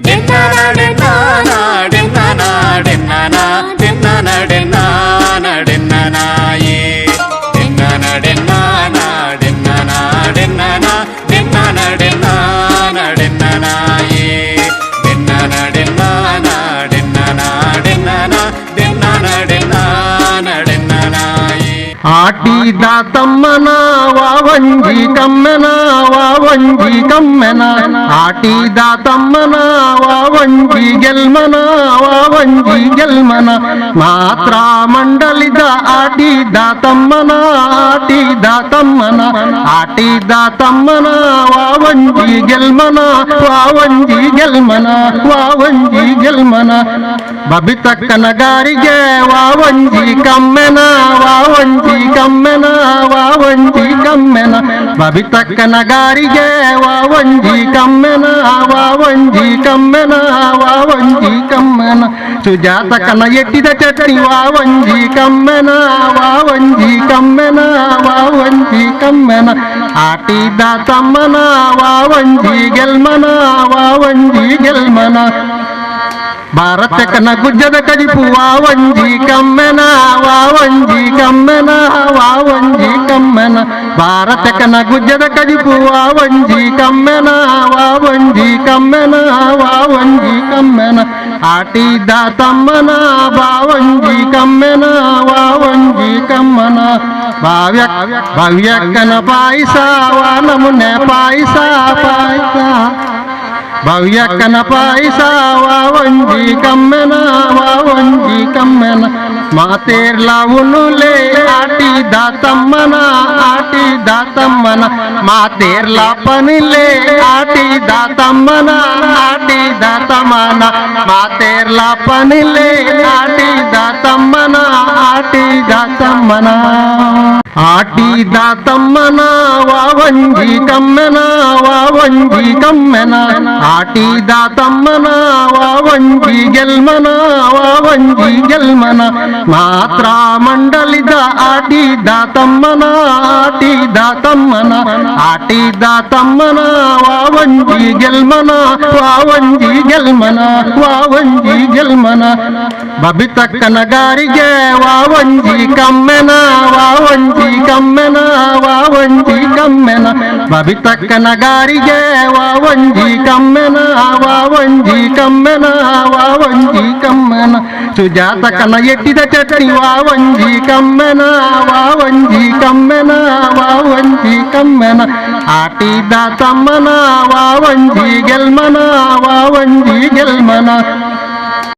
ಡೆನ್ನಾಡೆನ್ನಾಡೆನ್ನಾಡೆನ್ನಾಡೆನ್ನಾಡೆನ್ನಾಡೆನ್ನಾಯೇ ಡೆನ್ನಾಡೆನ್ನಾಡೆನ್ನಾಡೆನ್ನಾಡೆನ್ನಾಡೆನ್ನಾಡೆನ್ನಾಯೇ ಡೆನ್ನಾಡೆನ್ನಾಡೆನ್ನಾಡೆನ್ನಾಡೆನ್ನಾಡೆನ್ನಾಡೆನ್ನಾಯೇ. ಆಟಿದ ತಮ್ಮನ ವಾವಂಜಿ ಕಮ್ಮೆನ ವಾವಂಜಿ ಕಮ್ಮೆನ ಆಟಿದ ತಮ್ಮನ ವಾವಂಜಿ ಗೆಲ್ಮನ ವಾವಂಜಿ ಗೆಲ್ಮನ ಮಾತ್ರ ಮಂಡಲಿದ ಆಟಿದ ತಮ್ಮನ ಆಟಿದ ತಮ್ಮನ ಆಟಿದ ತಮ್ಮನ ವಾವಂಜಿ ಗೆಲ್ಮನ ವಾವಂಜಿ ಗೆಲ್ಮನ ವಾವಂಜಿ ಗೆಲ್ಮನ ಬಬಿತಕ್ಕನಗಾರಿಗೆ ವಾವಂಜಿ ಕಮ್ಮೆನ ವಾವಂಜಿ ಕಮ್ಮೆನ ವಾವಂಜಿ ಕಮ್ಮೆನ ಬಬಿತಕ್ಕನಗಾರಿಗೆ ವಾವಂಜಿ ಕಮ್ಮೆನ ವಾವಂಜಿ ಕಮ್ಮೆನ ವಾವಂಜಿ ಕಮ್ಮೆನ ಸುಜಾತಕನ ಎಟ್ಟಿದ ಚಟ್ನಿ ವಾವಂಜಿ ಕಮ್ಮೆನ ವಾವಂಜಿ ಕಮ್ಮೆನ ವಾವಂಜಿ ಕಮ್ಮೆನ ಆಟಿದ ತಮ್ಮನ ವಾವಂಜಿ ಗೆಲ್ಮನ ವಾವಂಜಿ ಗೆಲ್ಮನ. ಭಾರತಕ್ಕನ ಗುಜ್ಜದ ಕಜಿಪು ವಾವಂಜಿ ಕಮ್ಮೆನ ವಾವಂಜಿ ಕಮ್ಮೆನ ವಾವಂಜಿ ಕಮ್ಮೆನ ಭಾರತಕ್ಕನ ಗುಜ್ಜದ ಕಜಿಪು ವಾವಂಜಿ ಕಮ್ಮೆನ ವಾವಂಜಿ ಕಮ್ಮೆನ ವಾವಂಜಿ ಕಮ್ಮೆನ ಆಟಿದ ತಮ್ಮನ ಬಾವಂಜಿ ಕಮ್ಮೆನ ವಾವಂಜಿ ಕಮ್ಮನ ಭಾವ್ಯ ಭವ್ಯಕ್ಕನ ಪಾಯಸ ವಾ ನಮುನೆ ಪಾಯಸ ಪಾಯಸ ಭವ್ಯಕ್ಕನ ಪಾಯಸ ವಾವಂಜಿ ಕಮ್ಮೆನ ವಾವಂಜಿ ಕಮ್ಮೆನ ಮಾತೇರ್ಲ ಉನುಲೆ ಆಟಿದ ತಮ್ಮನ ಆಟಿದ ತಮ್ಮನ ಮಾತೇರ್ಲ ಪನಿಲೆ ಆಟಿದ ತಮ್ಮನ ಆಟಿದ ತಮ್ಮನ ಮಾತೇರ್ಲ ಪನಿಲೆ ಆಟಿದ ತಮ್ಮನ ಆಟಿದ ತಮ್ಮನ ಆಟಿದ ತಮ್ಮನ ವಾವಂಜಿ ಕಮ್ಮೆನ ವಾವಂಜಿ ಕಮ್ಮೆನ ಆಟಿದ ತಮ್ಮನ ವಾವಂಜಿ ಗೆಲ್ಮನ ವಾವಂಜಿ ಗೆಲ್ಮನ ಮಾತ್ರ ಮಂಡಲಿದ ಆಟಿದ ತಮ್ಮನ ಆಟಿದ ತಮ್ಮನ ಆಟಿದ ತಮ್ಮನ ವಾವಂಜಿ ಗೆಲ್ಮನ ವಾವಂಜಿ ಗೆಲ್ಮನ ವಾವಂಜಿ ಗೆಲ್ಮನ ಬಬಿತಕ್ಕನ ಗಾರಿಗೆ ವಾವಂಜಿ ಕಮ್ಮೆನ ವಾವಂಜಿ ಕಮ್ಮೆನ ವಾವಂಜಿ ಕಮ್ಮೆನ ಬಬಿತಕ್ಕನ ಗಾರಿಗೆ ವಾವಂಜಿ ಕಮ್ಮೆನ ವಾವಂಜಿ ಕಮ್ಮೆನ ವಾವಂಜಿ ಕಮ್ಮೆನ ಸುಜಾತಕನ ಎಟ್ಟಿದ ಚಟ್ನಿ ವಾವಂಜಿ ಕಮ್ಮೆನ ವಾವಂಜಿ ಕಮ್ಮೆನ ವಾವಂಜಿ ಕಮ್ಮೆನ ಆಟಿದ ತಮ್ಮನ ವಾವಂಜಿ ಗೆಲ್ಮನ ವಾವಂಜಿ ಗೆಲ್ಮನ.